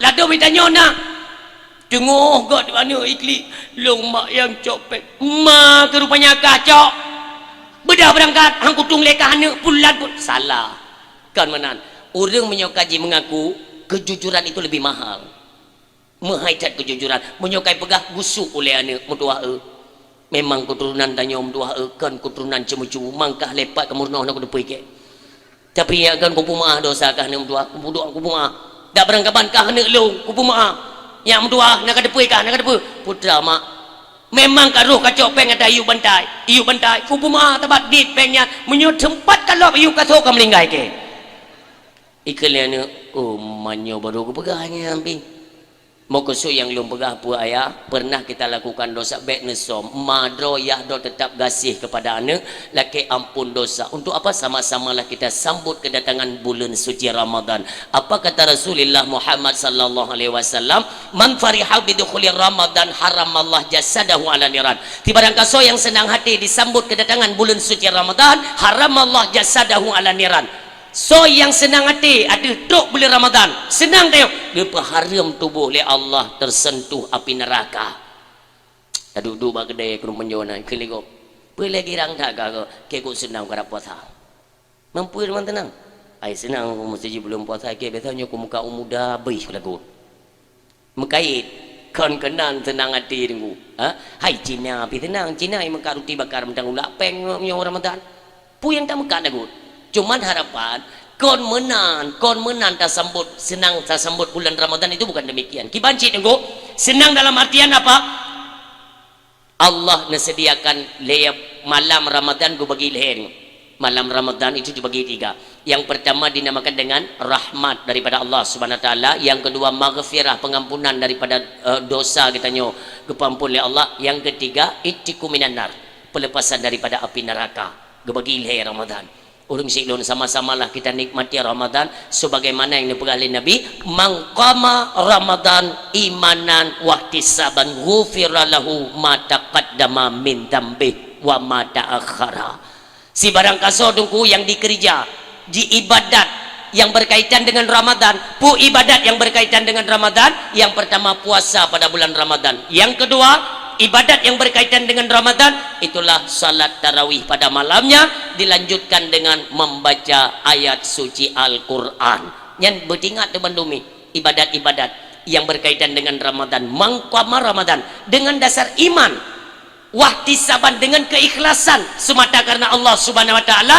Ladom itanyoe na. Teungoh gét aneuk iklik, lôn mak nyang cok péng. Ma keu rupanya kah cok. Beudah beurangkat, han kutueng lé kah aneuk pulan pun. Salah. Kon meunan. Ureuëng meunyoe ka jimeungaku, kejujuran itu lebih mahal. Meuhai that keujujuran, meunyoe kai peugah gusuk ulée aneuk meutuwah eu. Memang keuturonan tanyoe meutuwah eu kon keuturonan ceumeucue, mangkah lepat keumeurunoh na kuteupeu ikée. Tapi nyak kon kupeumeuáh dosa kah aneuk meutuwah, kupeudok kupeumeuáh. Dak beurangkaban kah aneuk lôn, kupeumeuáh. Nyak meutuwah na kateupeu kah, na kateupeu. Putra mak. Memang ka roh kacok péng ata iyup bantai, iyup bantai. Kupeumeuáh tabat dit péng nyan. Meunyoe teumpat kalop iyup kaso ka meulinggai kée. Ikheun lé aneuk, oh manyoe baru kupeugah nyan pi. Meukeusut nyang lôn peugah peue ayah, pernah kita lakukan dosa bék neusom, ma droe yah droe tetap gaséh keupada aneuk, lakée amphon dosa. Untuk apa? Sama-samalah kita sambot keudatangan buleuen suci Ramadan. Apa kata Rasulullah Muhammad sallallahu alaihi wasallam, "Man fariha bidukhuli Ramadan haramallah jasadahu ala niran." Tibarang kasoe nyang seunang haté disambot keudatangan buleuen suci Ramadan, haramallah jasadahu ala niran. Soe nyang seunang até ateueh trok buleuen Ramadan, seunang teuh geupeuhareuem tuboh lé Allah teusentuh api neuraka. Taduek-duek bak keudée krueng meunyoe na keu lé gob. Peue lé girang that ka keu keu seunang karab puasa. Meumpeue teuma teunang? Ai seunang meuseujid buleuen puasa keu biasa nyoe kumuka u muda beuih lagot. Meukait, kon keunan seunang até teungku. Ha? Hai Cina pi seunang, Cina nyang meukat ruti bakar mantong ulak péng nyoe Ramadan. Peue nyang tameukat lagot? Cuman harapan kon meunan, kon meunan tasambot, seunang tasambot bulan Ramadan itu bukan demikian. Kiban cit teungku, seunang dalam artian apa? Allah neusediakan lé malam Ramadan geubagi lhée. Malam Ramadan itu dibagi tiga. Yang pertama dinamakan dengan rahmat daripada Allah Subhanahu Wa Taala, yang kedua maghfirah, pengampunan daripada eh, dosa geutanyoe, geupeuampon lé Allah, yang ketiga ittiqu minan nar, pelepasan daripada api neraka. Geubagi lhée Ramadan. Ureuëng syik lôn, sama-samalah kita nikmati Ramadan sebagaimana yang dipeugah lé Nabi, "Man qama Ramadan imanan wahtisaban ghufira lahu ma taqaddama min dambih wa ma ta'akhkhara." Sibarang kasoe teungku nyang dikeurija, jiibadat, yang berkaitan dengan Ramadan. Pu ibadat yang berkaitan dengan Ramadan? Yang pertama, puasa pada bulan Ramadan. Yang kedua, ibadat yang berkaitan dengan Ramadan, itulah salat tarawih pada malamnya, dilanjutkan dengan membaca ayat suci Al-Quran. Nyan beutingat teubandum ibadat-ibadat yang berkaitan dengan Ramadan, mangkama Ramadan, dengan dasar iman, wahtisaban, dengan keikhlasan semata karena Allah Subhanahu wa Taala,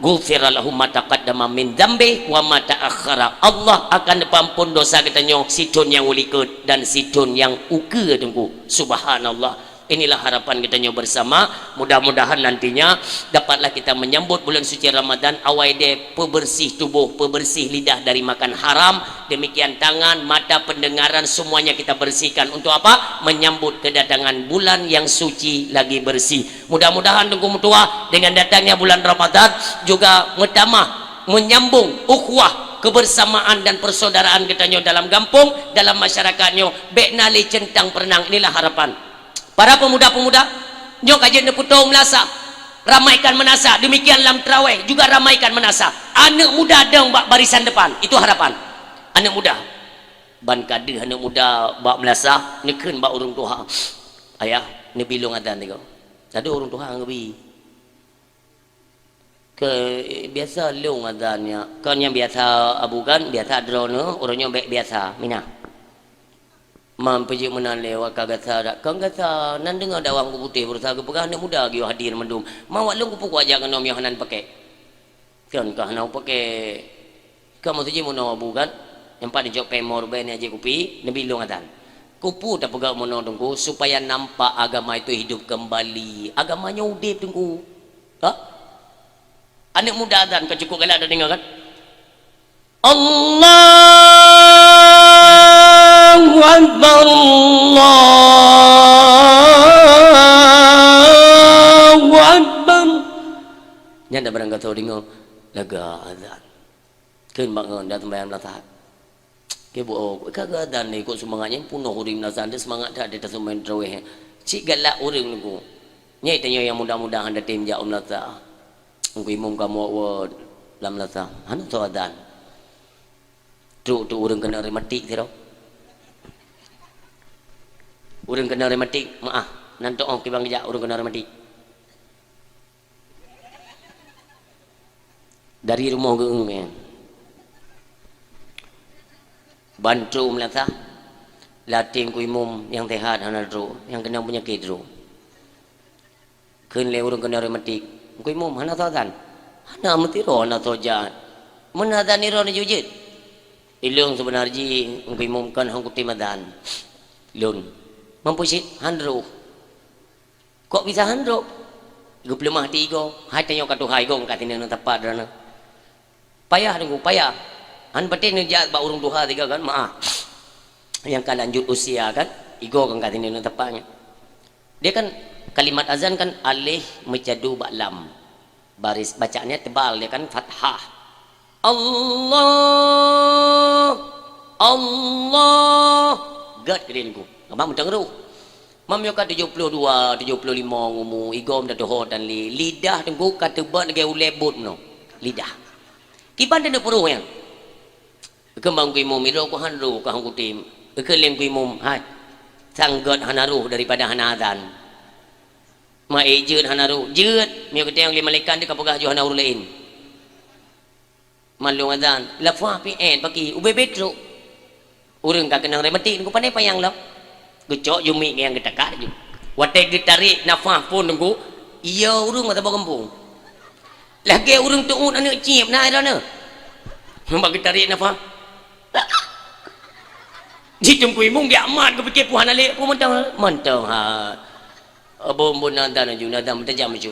ghufira lahu ma taqaddama min dzambi wa ma ta'akhkhara. Allah akan neupeuampon dosa geutanyoe sithon nyang u likot dan sithon nyang ukeue, Teungku. Subhanallah. Inilah harapan geutanyoe bersama. Mudah-mudahan nantinya dapatlah kita menyambut bulan suci Ramadan, awai deh peubeureuséh tuboh, peubeureuséh lidah dari makan haram, demikian tangan, mata, pendengaran, semuanya kita bersihkan. Untuk apa? Menyambut kedatangan bulan yang suci lagi bersih. Mudah-mudahan, Teungku meutuah, dengan datangnya bulan Ramadan juga meutamah, menyambung ukhuwah, kebersamaan dan persaudaraan geutanyoe dalam gampông, dalam masyarakat nyoe, bék na lé centang perenang. Inilah harapan. Para pemuda-pemuda, nyoe ka jeuet neupeutoe meunasah, ramaikan meunasah, demikian lam traweh juga ramaikan meunasah. Aneuk muda dong bak barisan depan, itu harapan. Aneuk muda. Ban ka deuh aneuk muda bak meunasah, neukheun bak ureuëng tuha, "Ayah, neubi lôn azan tiga." Tadi ureuëng tuha ngeubi. Keu biasa lôn azan nyan. Kon nyang biasa Abu kan, biasa droeneuh, uroe nyoe bék biasa, minah. Man peujeuet meunan lé awak ka gasa dak, kon gasa, nan deungoe dakwah Teungku Putéh, beurasa geupeugah aneuk muda geuyue hadir mandum. Man awak lôn keupeue kuajak keunoe miyuh hana pakék. Kon ka hana pakék. Ka meuseujid meunoe Abu kan, nyang pat neucok péng mo rubée, neujak kupi, neubi lôn azan. Keupeue tapeugah meunoe Teungku, supaya nampak agama itu hidup kembali. Agama nyoe udeb Teungku. Ha? Aneuk muda azan ka cukup galak tadeungoe kan? Allahu Akbar, Allahu Akbar. Nyan dak barang ka teudeungoe lagak azan. Kheun bak ngon dak sembahyang meunasah. Keu buet, ka geuadan lé, kok seumangat nyan peunoh ureuëng meunasah, deuh seumangat that di taseumayang traweh. Cit galak ureuëng Teungku. Nyan tanyoe nyang muda-muda hana tem jak u meunasah. Teungku Imum ka muak-uak lam meunasah. Hana soe adan. Trok tu ureuëng keuneuk rematik sidroe. Ureuëng keuneuk rematik, meu'ah. Nan toh kiban geujak ureuëng keuneuk rematik. Dari rumoh geuh nyan. Ban trok meunasah, lam até Teungku Imum nyang seuhat hana trok, nyang keunong peunyakét trok. Kheun lé ureuëng keunong rematik, "Teungku Imum, hana soe adan?" "Hana, meusidroe hana soe jak. Meunan adan nyoe droeneuh jeuet." "Ilôn seubeuna jih Teungku Imum kon han kutem adan." "Lôn." "Man peue cit?" "Han rôh." "Kok bisa han rôh?" Geupeuleumah até igoe, hai tanyoe ka tuha igoe ka sineuk neuteupah droeneuh. Payah Teungku, payah. Han patéh neujak bak ureuëng tuha sigoe kan, meu'ah. Nyang ka lanjut usia kan, igoe kan ka sineuk neuteupah nyan. Dia kan kalimat azan kan alif meucadu bak lam. Baris bacaannya tebal dia kan fathah. Allah, Allah. Gét keu Teungku. Abang meuteung rôh. Mam nyoe ka tujoh ploh dua, tujoh ploh limong umu, igoe meutuho tan lé. Lidah Teungku ka teubat lagée ulée bot meunoe. Lidah. Kiban teuneuk peuruh nyan. Keumbang Teungku Imum, idroe ku han rôh ka han kutem. Keu lé Teungku Imum, hai. Sang gét hana rôh daripada hana azan. Ma ék jeuet hana rôh. Jeuet, meunyoe geutanyoe lé malaikat teuh ka peugah jih hana ureuëng laén. Malôn azan, lafah pih ék paki, ubé-bé trok. Ureuëng ka keunong rematik Teungku, pandai panyang lom. Geucok jumik nyang geutakat ju. Watée geutarek nafah phon Teungku, iya ureuëng mata bak gampông. Lagée ureuëng teuôt aneuk cieb na droeneuh. Bak geutarek nafah. Di Teungku Imum geujak mat geupiké peue hana lé, peue mantong, mantong ha. Abon-bon na dan aju, na dan meutajam aju.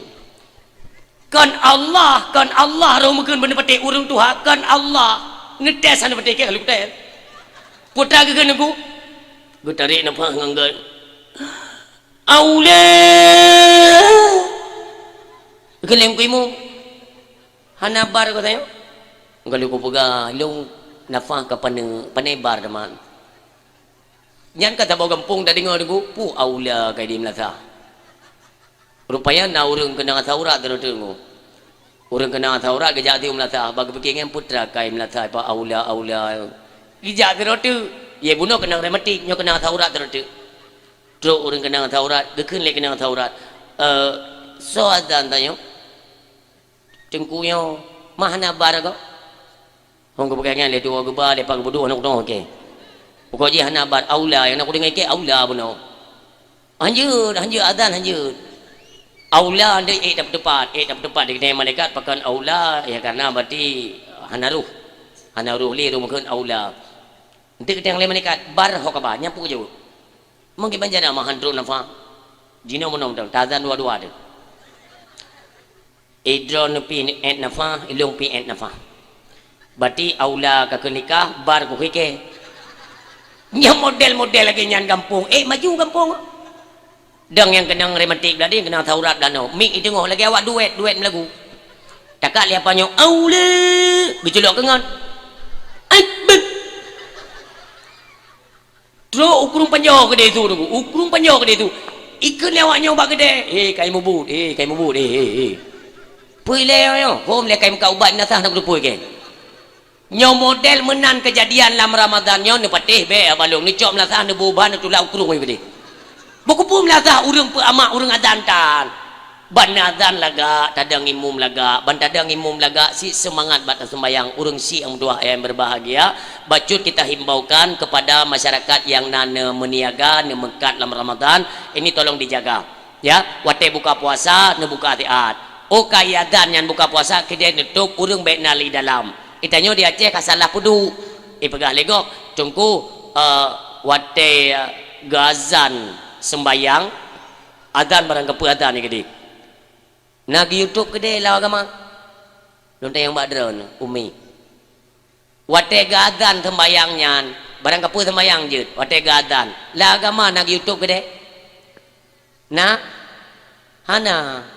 Kon Allah, kon Allah roh meukeun beuneupeuték ureuëng tuha, kon Allah. Ngeutes hana peuték keu lukutes. Putra geukheun Teungku. Geutarek nafah ngon gét. Aulé. Geukheun lé Teungku Imum. Hana bar geutanyoe. Galak kupeugah, lôn nafah ka pane, pane bar teuma. Nyan ka saboh gampông tadeungoe Teungku, puh aula ka di meulasah. Rupanya na ureuëng keunong asai urat droe Teungku. Ureuëng keunong asai urat geujak di u meulasah, bak geupike ngon putra kai meulasah, pa aula, aula. Geujak sidroe teuk, ye bunoe keunong rematik, nyoe keunong asai urat sidroe teuk. Trok ureuëng keunong asai urat, geukheun lé keunong asai urat, "Eh, soe azan tanyoe?" "Teungku nyoe, ma hana bar gob?" Hong geupeugah nyan lé tuwoe geuba, lé pang geuduek aneuk droe kèe. Pokok jih hana bar, aula, nyang na kudeungoe kèe aula bunoe. Hanjeuet, hanjeuet, azan hanjeuet. Aula ndeuek ék tapeutupat, ék tapeutupat di keuneuk malaikat, pakon aula, ya karena berarti hana roh. Hana roh lé, roh meukeun aula. Eunteuk geutanyong lé malaikat, bar ho kaba, nyan peue jaweueb. Mungkin banjana ma han trok nafah. Jinoe meunoe mantong, tazan dua-dua teuh. Idroe neupi ék nafah, ilong pi ék nafah. Berarti aula ka keunikah, bar kuhike. Nyang model-model lagèe nyan gampông, ék maju gampông. Dang nyang keunong rematik blading, keunong asai urat blading. Mik di teungoh lagèe awak duet, duet meulagu. Takak lé apa nyoe, aula, geuculok keungon. Ai, bet. Trok u krueng panjoe keudeh su, Teungku. U krueng panjoe keudeh su. Ikheun lé awak nyoe bak keudè. "He, kai mubuet. He, kai mubuet. He, he, he." Peue lé nyoe? Hom lé kai meukat ubat nasah na kuteupue kèe. Nyoe model meunan keujadian lam Ramadhan nyoe, neupatéh bèk balong, neucok meulasah, neuboh ban, neutulak u krueng keudeh. Bukeupeue meulasah ureueng peuamak ureueng azan tan. Ban azan lagak, tadong imum lagak, ban tadong imum lagak, sit seumangat bak taseumbahyang. Ureueng syiek nyang meutuah nyang berbahagia, bacut kita himbaukan kepada masyarakat nyang na neumeuniaga, neumeukat lam Ramadhan, ini tolong dijaga. Ya, watèe buka puasa, neubuka siat. Oh ka iazan nyan buka puasa, keudeh neutôp, ureueng bèk na lam dalam. Geutanyoe di Aceh ka salah peuduek. Ipeugah lé gob, Teungku, eh, watèe, eh, geuazan seumbahyang, azan barang kapeue azan nyan keudeh. Na geu-YouTube keudeh lam agama. Lôn tanyong bak droeneuh, Umi. Watèe geuazan seumbahyang nyan, barang kapeue seumbahyang jeuet, watèe geuazan. Lam agama na geu-YouTube keudeh? Na? Hana.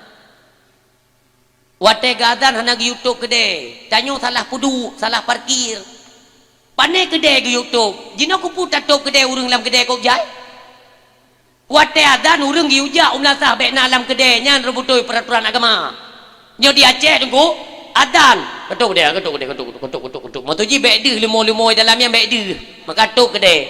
Watèe geuazan hana geu-YouTube keudeh. Tanyoe salah peuduek, salah parkir. Pane keudè geu-YouTube? Jinoe keupeue tatôp keudè ureueng lam keudè kôb jai? Watèe azan ureueng geuyue jak u meulasah bèk na lam keudè, nyan reubeutôi peuraturan agama. Nyoe di Aceh, Teungku, azan. Katôp keudè, katôp keudè, katôp, katôp, katôp, katôp. Maksud jih bèk deuh leumo-leumo dalam nyan bèk deuh. Maka tôp keudè.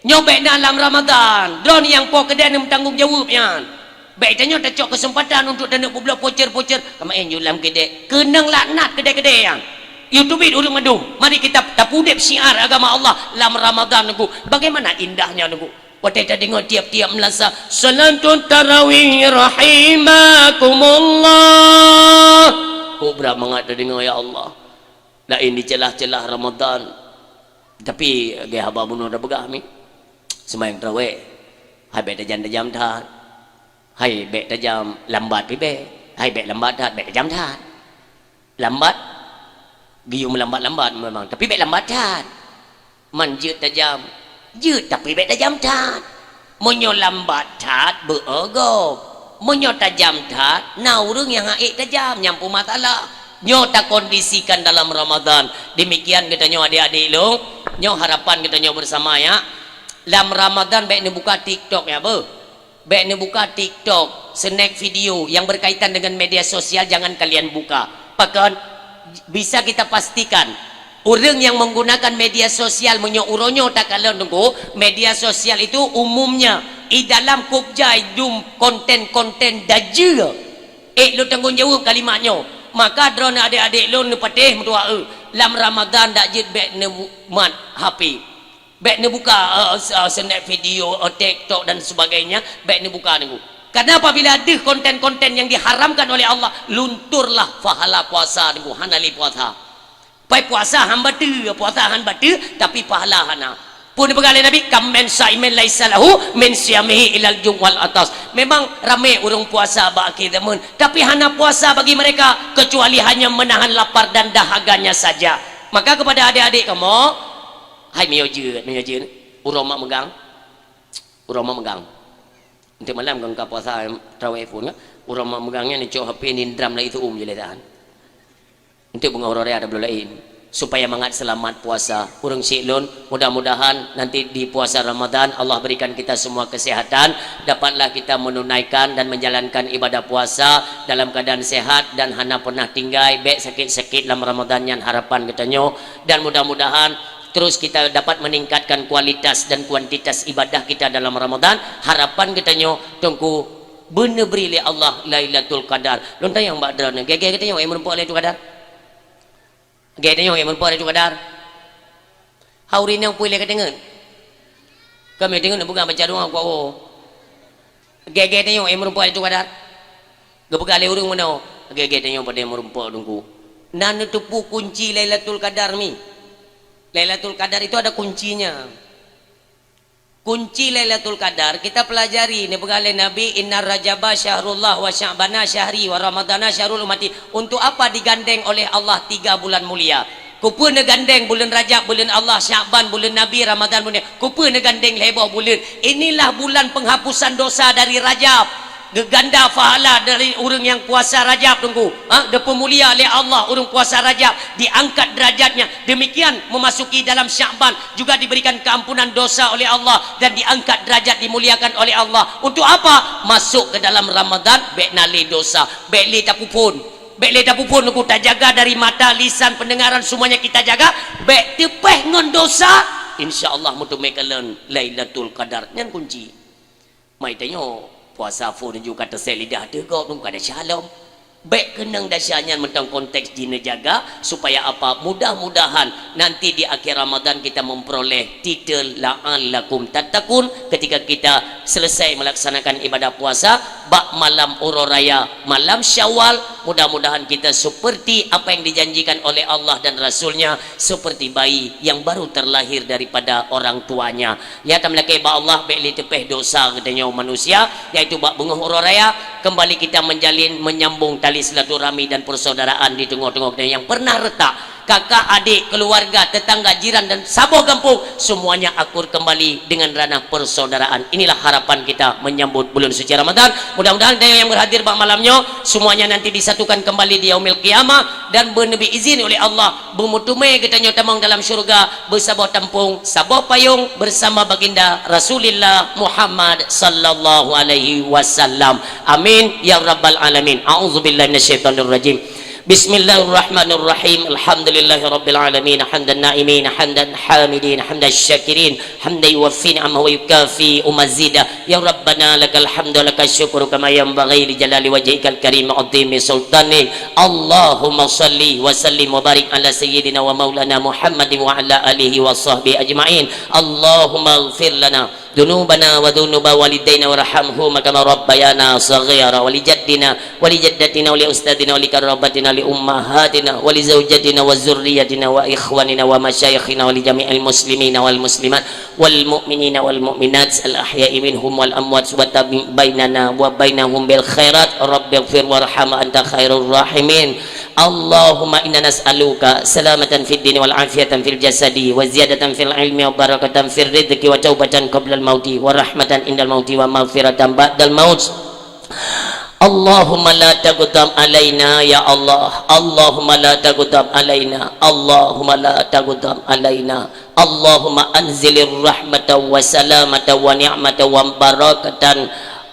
Nyoe bèk na lam Ramadhan. Droeneuh nyang po keudè neumeutanggong jaweueb nyan. Bèk tanyoe tacok keuseumpatan untuk taneuk peubloe poster-poster. Kama eh nyoe lam keudè. Keunong laknat keudè-keudè nyan. Yue teubiet ureueng mandum. Mari kita tapeudeb syiar agama Allah lam Ramadhan, Teungku. Bagaimana indahnya, Teungku. Watèe tadeungoe tiap-tiap meulasah, "Salatut tarawih rahimakumullah." Kok brat mangat tadeungoe, ya Allah. Laén di celah-celah Ramadhan. Tapi, lagèe haba bunoe tapeugah mi. Seumayang tarawih. Hai bèk tajam-tajam that. Hai bèk tajam lambat pih bèk. Hai bèk lambat that, bèk tajam that. Lambat, geuyue meulambat-lambat memang, tapi bèk lambat that. Man jeuet tajam, jeuet tapi bèk tajam that. Meunyoe lambat that, beu-e gob. Meunyoe tajam that, na ureueng nyang hana ék tajam, nyan peue masalah. Nyoe takondisikan dalam Ramadhan. Demikian geutanyoe adék-adék lôn, nyoe harapan geutanyoe bersama ya. Lam Ramadhan bèk neubuka TikTok ya beuh. Bèk neubuka TikTok, snack video yang berkaitan dengan media sosial jangan kalian buka. Pakon, bisa kita pastikan, ureueng nyang menggunakan media sosial meunyoe uroe nyoe takalon Teungku, media sosial itu umumnya i dalam kôb jai dum konten-konten dajeu. Ék lôn tanggong jaweueb kalimat nyoe. Maka droeneuh adék-adék lôn neupatéh meutuah eu, lam Ramadhan dak jeuet bèk neumat H P. Bèk neubuka, eh, s-, eh, snack video, eh, TikTok dan sebagainya, bèk neubuka Teungku. Karena apabila deuh konten-konten yang diharamkan oleh Allah, lunturlah pahala puasa Teungku, hana lé puasa. Pai puasa han bateue, puasa han bateue, tapi pahala hana. Peue neupeugah lé Nabi, "Kam min saimin laisa lahu min siyamihi ilal ju' wal atas." Memang ramé ureueng puasa bak akhé zaman, tapi hana puasa bagi mereka kecuali hanya menahan lapar dan dahaganya saja. Maka kepada adik-adik kamoe, hai meunyoe jeuet, meunyoe jeuet, uroe mak meugang. Uroe mak meugang. Eunteuk malam kon ka puasa tarawih phôn ka. Uroe mak meugang nyan neucok H P nindram lagi seuuem jeuleh tahan. Eunteuk beungoh uroe raya tabloe laén. Supaya mangat seulamat puasa. Ureuëng syiek lôn, mudah-mudahan nanti di puasa Ramadan Allah berikan kita semua kesehatan, dapatlah kita menunaikan dan menjalankan ibadah puasa dalam keadaan sehat dan hana pernah tinggai, bék sakit-sakit lam Ramadan nyan harapan geutanyoe. Dan mudah-mudahan terus kita dapat meningkatkan kualitas dan kuantitas ibadah kita dalam Ramadan. Harapan geutanyoe, Teungku, beuneu bri lé Allah Lailatul Qadar. Lôn tanyong bak droeneuh, gét-gét geutanyoe nyang meurumpok Lailatul Qadar? Gét tanyoe nyang meurumpok Lailatul Qadar? Hai ureuëng nyang pui lé ka deungon? Kami deungon bukan baca doa kuat woe. Gét-gét tanyoe nyang meurumpok Lailatul Qadar? Geupeugah lé ureuëng meunoe, gét-gét tanyoe padahai meurumpok Teungku. Na neuteupeue kunci Lailatul Qadar mi? Lailatul Qadar itu ada kuncinya. Kunci Lailatul Qadar kita pelajari, neupeugah lé Nabi, "Inna Rajaba syahrullah wa Sya'bana syahri wa Ramadana syahrul ummati." Untuk apa digandeng oleh Allah tiga bulan mulia? Kupeue neugandeng buleuen Rajab, buleuen Allah, Sya'ban, buleuen Nabi, Ramadan, buleuen, kupeue neugandeng lhée boh buleuen? Inilah bulan penghapusan dosa dari Rajab. Geuganda pahala dari ureuëng nyang puasa Rajab, Teungku. Ha? Geupeumulia lé Allah ureuëng puasa Rajab, diangkat derajatnya. Demikian memasuki dalam Sya'ban juga diberikan keampunan dosa oleh Allah dan diangkat derajat, dimuliakan oleh Allah. Untuk apa? Masuk ke dalam Ramadan, bék na lé dosa, bék lé tapuphon. Bék lé tapuphon, Teungku, tajaga dari mata, lisan, pendengaran, semuanya kita jaga. Bék teupéh ngon dosa, insya Allah meuteumé kalon Lailatul Qadar. Nyan kunci. Mai tanyoe, puasa phon ju ka teusé lidah teuh gob, nungka desya lom. Bék keunong desya nyan mantong konteks jih neujaga, supaya apa? Mudah-mudahan nanti di akhir Ramadan kita memperoleh titel la'allakum tattaqun ketika kita selesai melaksanakan ibadah puasa bak malam Uroe Raya, malam Syawal. Mudah-mudahan kita seperti apa yang dijanjikan oleh Allah dan Rasul-Nya, seperti bayi yang baru terlahir daripada orang tuanya. Ya, tameulakée bak Allah, bék lé teupéh dosa geutanyoe manusia, yaitu bak beungoh uroe raya, kembali kita menjalin, menyambung tali silaturahmi dan persaudaraan di teungoh-teungoh geutanyoe nyang pernah retak. Kakak, adik, keluarga, tetangga, jiran, dan saboh gampông, semuanya akur kembali dengan ranah persaudaraan. Inilah harapan kita menyambut bulan suci Ramadan. Mudah-mudahan geutanyoe nyang berhadir bak malam nyoe, semuanya nanti disatukan kembali di Yaumil Qiyamah dan beuneubi izin oleh Allah beumeuteumé geutanyoe tamong dalam syurga beusaboh tampông, saboh payong bersama Baginda Rasulillah Muhammad sallallahu alaihi wasallam. Amin ya rabbal alamin. A'udzubillahi minasyaitonirrajim. Bismillahirrahmanirrahim. Alhamdulillahirabbil alamin. Hamdan na'imin, hamdan hamidin, hamdan syakirin. حمدا يوافي نعمه ويكافئ مزيده. يا ربنا لك الحمد ولك الشكر كما ينبغي لجلال وجهك الكريم وعظيم سلطانك. اللهم صل وسلم وبارك على سيدنا ومولانا محمد وعلى آله وصحبه أجمعين. اللهم اغفر لنا ذنوبنا وذنوب والدينا وارحمهما كما ربيانا صغارا، ولجدنا ولجدتنا ولأستاذنا ولقرابتنا لأمهاتنا ولزوجاتنا وذرياتنا وإخواننا ومشايخنا ولجميع المسلمين والمسلمات والمؤمنين والمؤمنات الأحياء منهم والأموات وتابع بيننا وبينهم بالخيرات. رب اغفر وارحم وأنت خير الراحمين. اللهم إنا نسألك سلامة في الدين والعافية في الجسد وزيادة في العلم وبركة في الرزق وتوبة قبل الموت ورحمة عند الموت ومغفرة بعد الموت. اللهم لا تغضب علينا يا الله. اللهم لا تغضب علينا. اللهم لا تغضب علينا. اللهم أنزل الرحمة وسلامة ونعمة وبركة،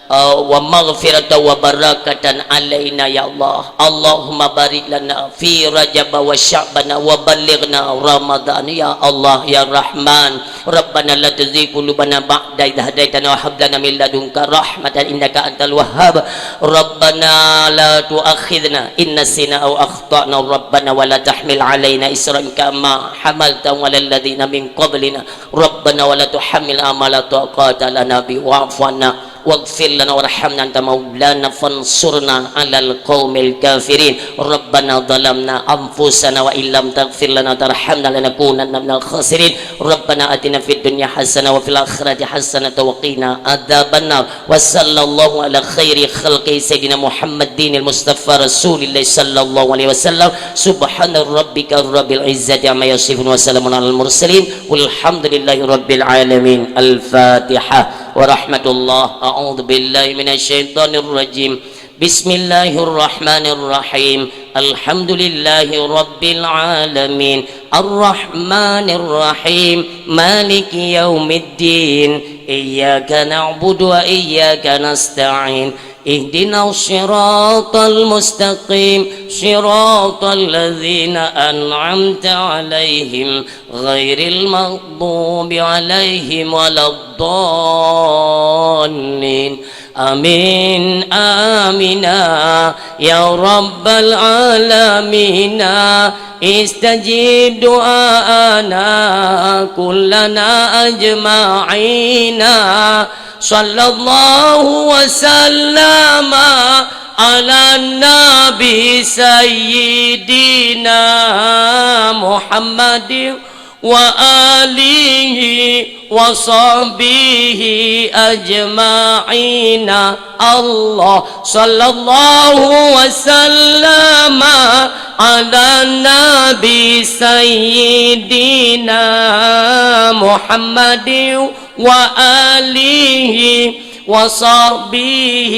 آه، ومغفرة وبركة علينا يا الله. اللهم بارك لنا في رجب وشعبان وبلغنا رمضان يا الله يا رحمن. ربنا لا تزغ قلوبنا بعد إذ هديتنا وهب لنا من لدنك رحمة إنك أنت الوهاب. ربنا لا تؤاخذنا إن نسينا أو أخطأنا ربنا ولا تحمل علينا إصرا كما حملته على الذين من قبلنا. ربنا ولا تحملنا ما لا طاقة لنا به واعف عنا واغفر لنا وارحمنا أنت مولانا فانصرنا على القوم الكافرين. ربنا ظلمنا أنفسنا وإن لم تغفر لنا وترحمنا لنكونن من الخاسرين. ربنا آتنا في الدنيا حسنة وفي الآخرة حسنة وقنا عذاب النار. وصلى الله على خير خلقه سيدنا محمد المصطفى رسول الله صلى الله عليه وسلم. سبحان ربك رب العزة عما يصفون وسلام على المرسلين والحمد لله رب العالمين. الفاتحة. ورحمة الله. أعوذ بالله من الشيطان الرجيم. بسم الله الرحمن الرحيم. الحمد لله رب العالمين. الرحمن الرحيم. مالك يوم الدين. إياك نعبد وإياك نستعين. اهدنا الصراط المستقيم. صراط الذين أنعمت عليهم غير المغضوب عليهم ولا الضالين. آمين، آمين، يا رب العالمين. استجب دعاءنا كلنا أجمعين. صلى الله وسلم على النبي سيدنا محمد وآله وصحبه أجمعين. الله، صلى الله وسلم على النبي سيدنا محمد وآله وصحبه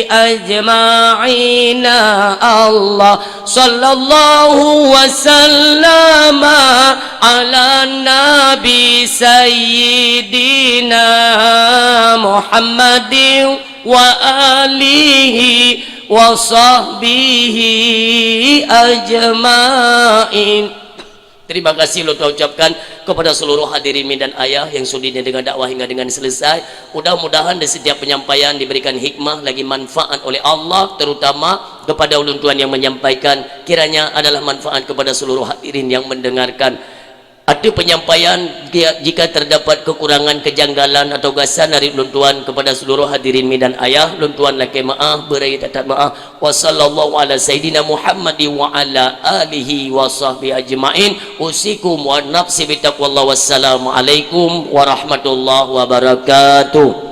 أجمعين. الله، صلى الله وسلم على النبي سيدنا محمد وآله وصحبه أجمعين. Terima kasih lôn ucapkan kepada seluruh hadirin mi dan ayah yang sudi mendengar dakwah hingga dengan selesai. Mudah-mudahan di setiap penyampaian diberikan hikmah lagi manfaat oleh Allah, terutama kepada ulôn tuan yang menyampaikan. Kiranya adalah manfaat kepada seluruh hadirin yang mendengarkan. Ateueh penyampaian, jika, jika terdapat kekurangan, kejanggalan atau gasan dari ulôn tuan kepada seluruh hadirin mi dan ayah, ulôn tuan lakée maaf, beuraya that-that maaf. Wa sallallahu ala sayyidina Muhammadin wa ala alihi wa sahbihi ajma'in. Usikum wa nafsi bitaqwallah. Wassalamualaikum warahmatullahi wabarakatuh.